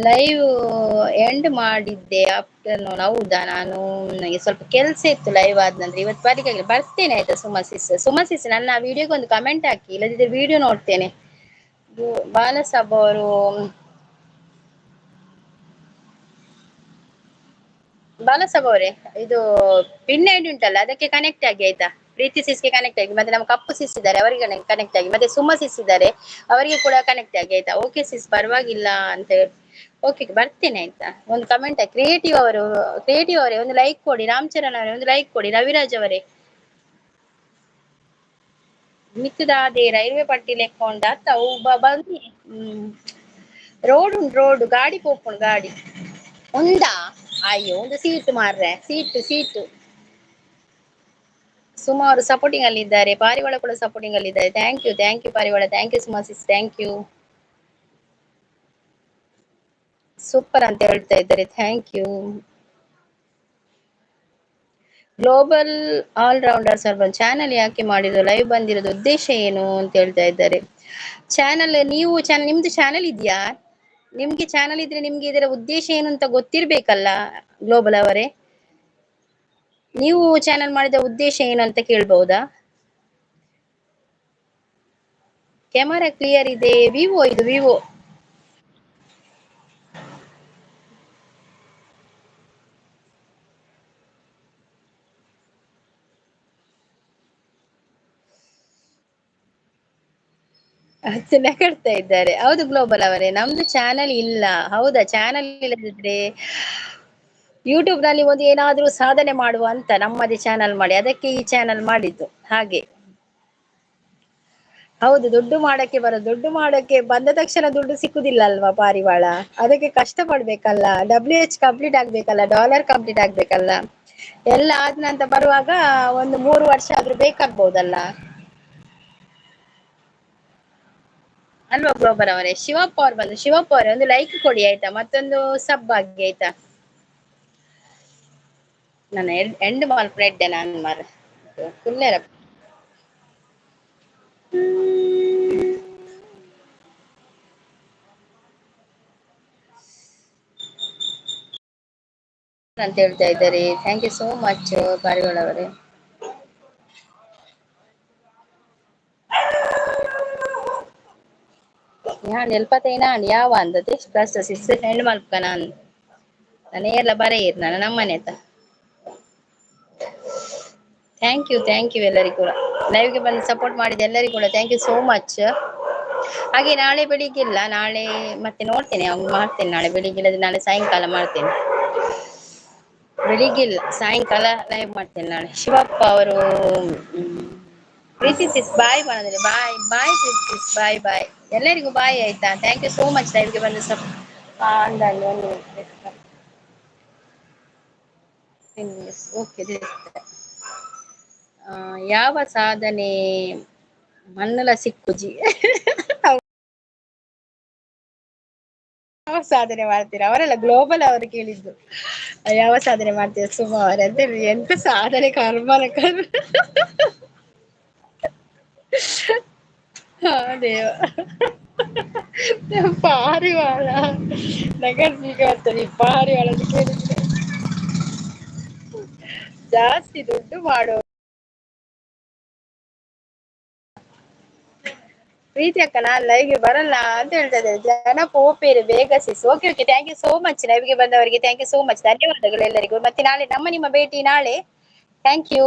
ಲೈವ್ ಎಂಡ್ ಮಾಡಿದ್ದೆ ಆಫ್ಟರ್ನೂನ್. ಹೌದಾ? ನಾನು ನನಗೆ ಸ್ವಲ್ಪ ಕೆಲಸ ಇತ್ತು ಲೈವ್ ಆದ ನಂತರ ಇವತ್ತು ಬರ್ಲಿಕ್ಕೆ ಬರ್ತೇನೆ ಆಯ್ತಾ. ಸುಮಾ ಸಿಸ್, ಸುಮಾ ಸಿಸ್ ನನ್ನ ವಿಡಿಯೋಗೆ ಒಂದು ಕಮೆಂಟ್ ಹಾಕಿ, ಇಲ್ಲದಿದ್ರೆ ವಿಡಿಯೋ ನೋಡ್ತೇನೆ. ಬಾಲಸಾಬ್ ಅವರು, ಬಾಲಸಾಬ್ ಅವರೇ, ಇದು ಪಿನ್ ಐಡಿ ಉಂಟಲ್ಲ ಅದಕ್ಕೆ ಕನೆಕ್ಟ್ ಆಗಿ ಆಯ್ತಾ. ಪ್ರೀತಿ ಸಿಸ್ಗೆ ಕನೆಕ್ಟ್ ಆಗಿ, ಮತ್ತೆ ನಮ್ಮ ಕಪ್ಪು ಸಿಸ್ ಇದ್ದಾರೆ ಅವರಿಗೆ ಕನೆಕ್ಟ್ ಆಗಿ, ಮತ್ತೆ ಸುಮಾ ಸಿಸ್ ಇದ್ದಾರೆ ಅವರಿಗೆ ಕೂಡ ಕನೆಕ್ಟ್ ಆಗಿ ಆಯ್ತಾ. ಓಕೆ ಸಿಸ್, ಪರವಾಗಿಲ್ಲ ಅಂತ ಹೇಳಿ ಓಕೆ ಬರ್ತೇನೆ ಆಯ್ತಾ. ಒಂದು ಕಮೆಂಟ್ ಕ್ರಿಯೇಟಿವ್ ಅವರು, ಕ್ರಿಯೇಟಿವ್ ಅವರೇ ಒಂದು ಲೈಕ್ ಕೊಡಿ, ರಾಮಚರಣ್ ಅವರೇ ಒಂದು ಲೈಕ್ ಕೊಡಿ, ರವಿರಾಜ್ ಅವರೇ. ಮಿತ್ತದಾದೆ ರೈಲ್ವೆ ಪಟ್ಟಿ ಲೆಕ್ಕೊಂಡ ಅತ್ತ ಬನ್ನಿ. ರೋಡ್ ಉಂಟು, ರೋಡ್ ಗಾಡಿ ಪೋಪುಂಡು ಗಾಡಿ ಉಂದಾ? ಅಯ್ಯೋ ಒಂದು ಸೀಟ್ ಮಾರ್ರೆ, ಸೀಟು ಸೀಟು. ಸುಮಾರು ಸಪೋರ್ಟಿಂಗ್ ಅಲ್ಲಿ ಇದ್ದಾರೆ, ಪಾರಿವಾಳ ಕೂಡ ಸಪೋರ್ಟಿಂಗ್ ಅಲ್ಲಿ ಇದ್ದಾರೆ. Thank you thank you ಪಾರಿವಾಳ, thank you Suma sis, thank you. Super ಅಂತ ಹೇಳ್ತಾ ಇದ್ದಾರೆ, thank you. Global all rounder sir ಬಂದು ಚಾನಲ್ ಯಾಕೆ ಮಾಡಿದ್ರು, ಲೈವ್ ಬಂದಿರೋದು ಉದ್ದೇಶ ಏನು ಅಂತ ಹೇಳ್ತಾ ಇದ್ದಾರೆ. ಚಾನಲ್ ನೀವು ಚಾನಲ್, ನಿಮ್ದು ಚಾನಲ್ ಇದೆಯಾ? ನಿಮ್ಗೆ ಚಾನಲ್ ಇದ್ರೆ ನಿಮ್ಗೆ ಇದರ ಉದ್ದೇಶ ಏನು ಅಂತ ಗೊತ್ತಿರ್ಬೇಕಲ್ಲ ಗ್ಲೋಬಲ್ ಅವರೇ. ನೀವು ಚಾನಲ್ ಮಾಡಿದ ಉದ್ದೇಶ ಏನು ಅಂತ ಕೇಳ್ಬಹುದಾ? ಕ್ಯಾಮರಾ ಕ್ಲಿಯರ್ ಇದೆ, ವಿವೋ ಇದು ವಿವೋ. ನಗಡ್ತಾ ಇದ್ದಾರೆ. ಹೌದು ಗ್ಲೋಬಲ್ ಅವರೇ, ನಮ್ದು ಚಾನಲ್ ಇಲ್ಲ. ಹೌದಾ? ಚಾನಲ್ ಇಲ್ಲದಿದ್ರೆ ಯೂಟ್ಯೂಬ್ ನಲ್ಲಿ ಒಂದು ಏನಾದ್ರೂ ಸಾಧನೆ ಮಾಡುವ ಅಂತ ನಮ್ಮದೇ ಚಾನಲ್ ಮಾಡಿ, ಅದಕ್ಕೆ ಈ ಚಾನಲ್ ಮಾಡಿದ್ದು ಹಾಗೆ. ಹೌದು, ದುಡ್ಡು ಮಾಡಕ್ಕೆ ಬರೋ, ದುಡ್ಡು ಮಾಡಕ್ಕೆ ಬಂದ ತಕ್ಷಣ ದುಡ್ಡು ಸಿಕ್ಕುದಿಲ್ಲ ಅಲ್ವಾ ಪಾರಿವಾಳ, ಅದಕ್ಕೆ ಕಷ್ಟ ಪಡ್ಬೇಕಲ್ಲ. WH complete ಆಗ್ಬೇಕಲ್ಲ, ಡಾಲರ್ ಕಂಪ್ಲೀಟ್ ಆಗ್ಬೇಕಲ್ಲ, ಎಲ್ಲ ಆದ ನಂತರ ಬರುವಾಗ ಒಂದು 3 ವರ್ಷ ಆದ್ರೂ ಬೇಕಾಗ್ಬೋದಲ್ಲ ಅಲ್ವಾ ಗ್ಲೋಬಲ್ ಅವರೇ. ಶಿವಪ್ಪ ಅವ್ರು ಬಂದು, ಶಿವಪ್ಪ ಅವರೇ ಒಂದು ಲೈಕ್ ಕೊಡಿ ಆಯ್ತಾ, ಮತ್ತೊಂದು ಸಬ್ ಆಗಿ ಆಯ್ತಾ. ನಾನು ಎಂಡ್ ಮಲ್ಪನೆ ನಾನು ಮಾರ ಕುಲ್ಲೇರ. ಅಂತ ಹೇಳ್ತಾ ಇದ್ದಾರೆ. Thank you so much ಪಾರಿವಾಳ ಅವರೇ. ಯಾನ್ ಎಲ್ಪತೈನ ಯಾವ ಅಂದತೆ ಪ್ಲಸ್ ಸಿಸ್ ಹೆಣ್ಣು ಮಲ್ಪಕ ನಾನು ನಾನು ಏರ್ಲ ಬರ ನಾನು ನಮ್ಮನೆ ಆತ. Thank you thank you ಎಲ್ಲರಿಗೂ ಕೂಡ ಲೈವ್ಗೆ ಬಂದು ಸಪೋರ್ಟ್ ಮಾಡಿದ ಎಲ್ಲರಿಗೂ ಕೂಡ thank you so much. ಹಾಗೆ ನಾಳೆ ಬೆಳಿಗ್ಗೆ ಇಲ್ಲ, ನಾಳೆ ಮತ್ತೆ ನೋಡ್ತೇನೆ, ಅವ್ನು ಮಾಡ್ತೇನೆ ನಾಳೆ ಬೆಳಿಗ್ಗೆ, ಇಲ್ಲದ್ರೆ ನಾಳೆ ಸಾಯಂಕಾಲ ಮಾಡ್ತೇನೆ. ಬೆಳಿಗ್ಗೆ ಇಲ್ಲ, ಸಾಯಂಕಾಲ ಲೈವ್ ಮಾಡ್ತೇನೆ ನಾಳೆ. ಶಿವಪ್ಪ ಅವರು ಪ್ರೀತಿ ಸಿಸ್ ಬಾಯ್ ಮಾಡಿದ್ರೆ ಬಾಯ್ ಬಾಯ್ ಪ್ರೀತಿ ಸಿಸ್ ಬಾಯ್ ಬಾಯ್ ಎಲ್ಲರಿಗೂ ಬಾಯ್ ಆಯ್ತಾ. Thank you so much ಲೈವ್ಗೆ ಬಂದು ಸಪ್ ಅಂದ ಒಂದು ಓಕೆ. ಯಾವ ಸಾಧನೆ ಮಣ್ಣಲ ಸಿಕ್ಕುಜಿ. ಯಾವ ಸಾಧನೆ ಮಾಡ್ತೀರಾ? ಅವರೆಲ್ಲ ಗ್ಲೋಬಲ್ ಅವರು ಕೇಳಿದ್ದು, ಯಾವ ಸಾಧನೆ ಮಾಡ್ತೀರಾ ಸುಮಾ ಅವರೇ ಅಂತ ಹೇಳಿ. ಎಂತ ಸಾಧನೆ, ಕರ್ಮನ ಕರ್ಮ. ಹಾ ದೇವ ಪಾರಿವಾಳ ನಗರ್ಸಿಗೆ ಬರ್ತದೆ ಈ ಪಾರಿವಾಳ ಅಂತ ಕೇಳಿದ್ರೆ. ಜಾಸ್ತಿ ದುಡ್ಡು ಮಾಡೋ ಪ್ರೀತಿ ಅಕ್ಕ, ನಾನ್ ಲೈವ್ಗೆ ಬರಲ್ಲ ಅಂತ ಹೇಳ್ತಾ ಇದ್ದಾರೆ ಜನ. ಪೋಪೇರು ಬೇಗ sis. Okay okay, thank you so much. ಲೈವ್ಗೆ ಬಂದವರಿಗೆ thank you so much, ಧನ್ಯವಾದಗಳು ಎಲ್ಲರಿಗೂ. ಮತ್ತೆ ನಾಳೆ ನಮ್ಮ ನಿಮ್ಮ ಭೇಟಿ ನಾಳೆ. Thank you.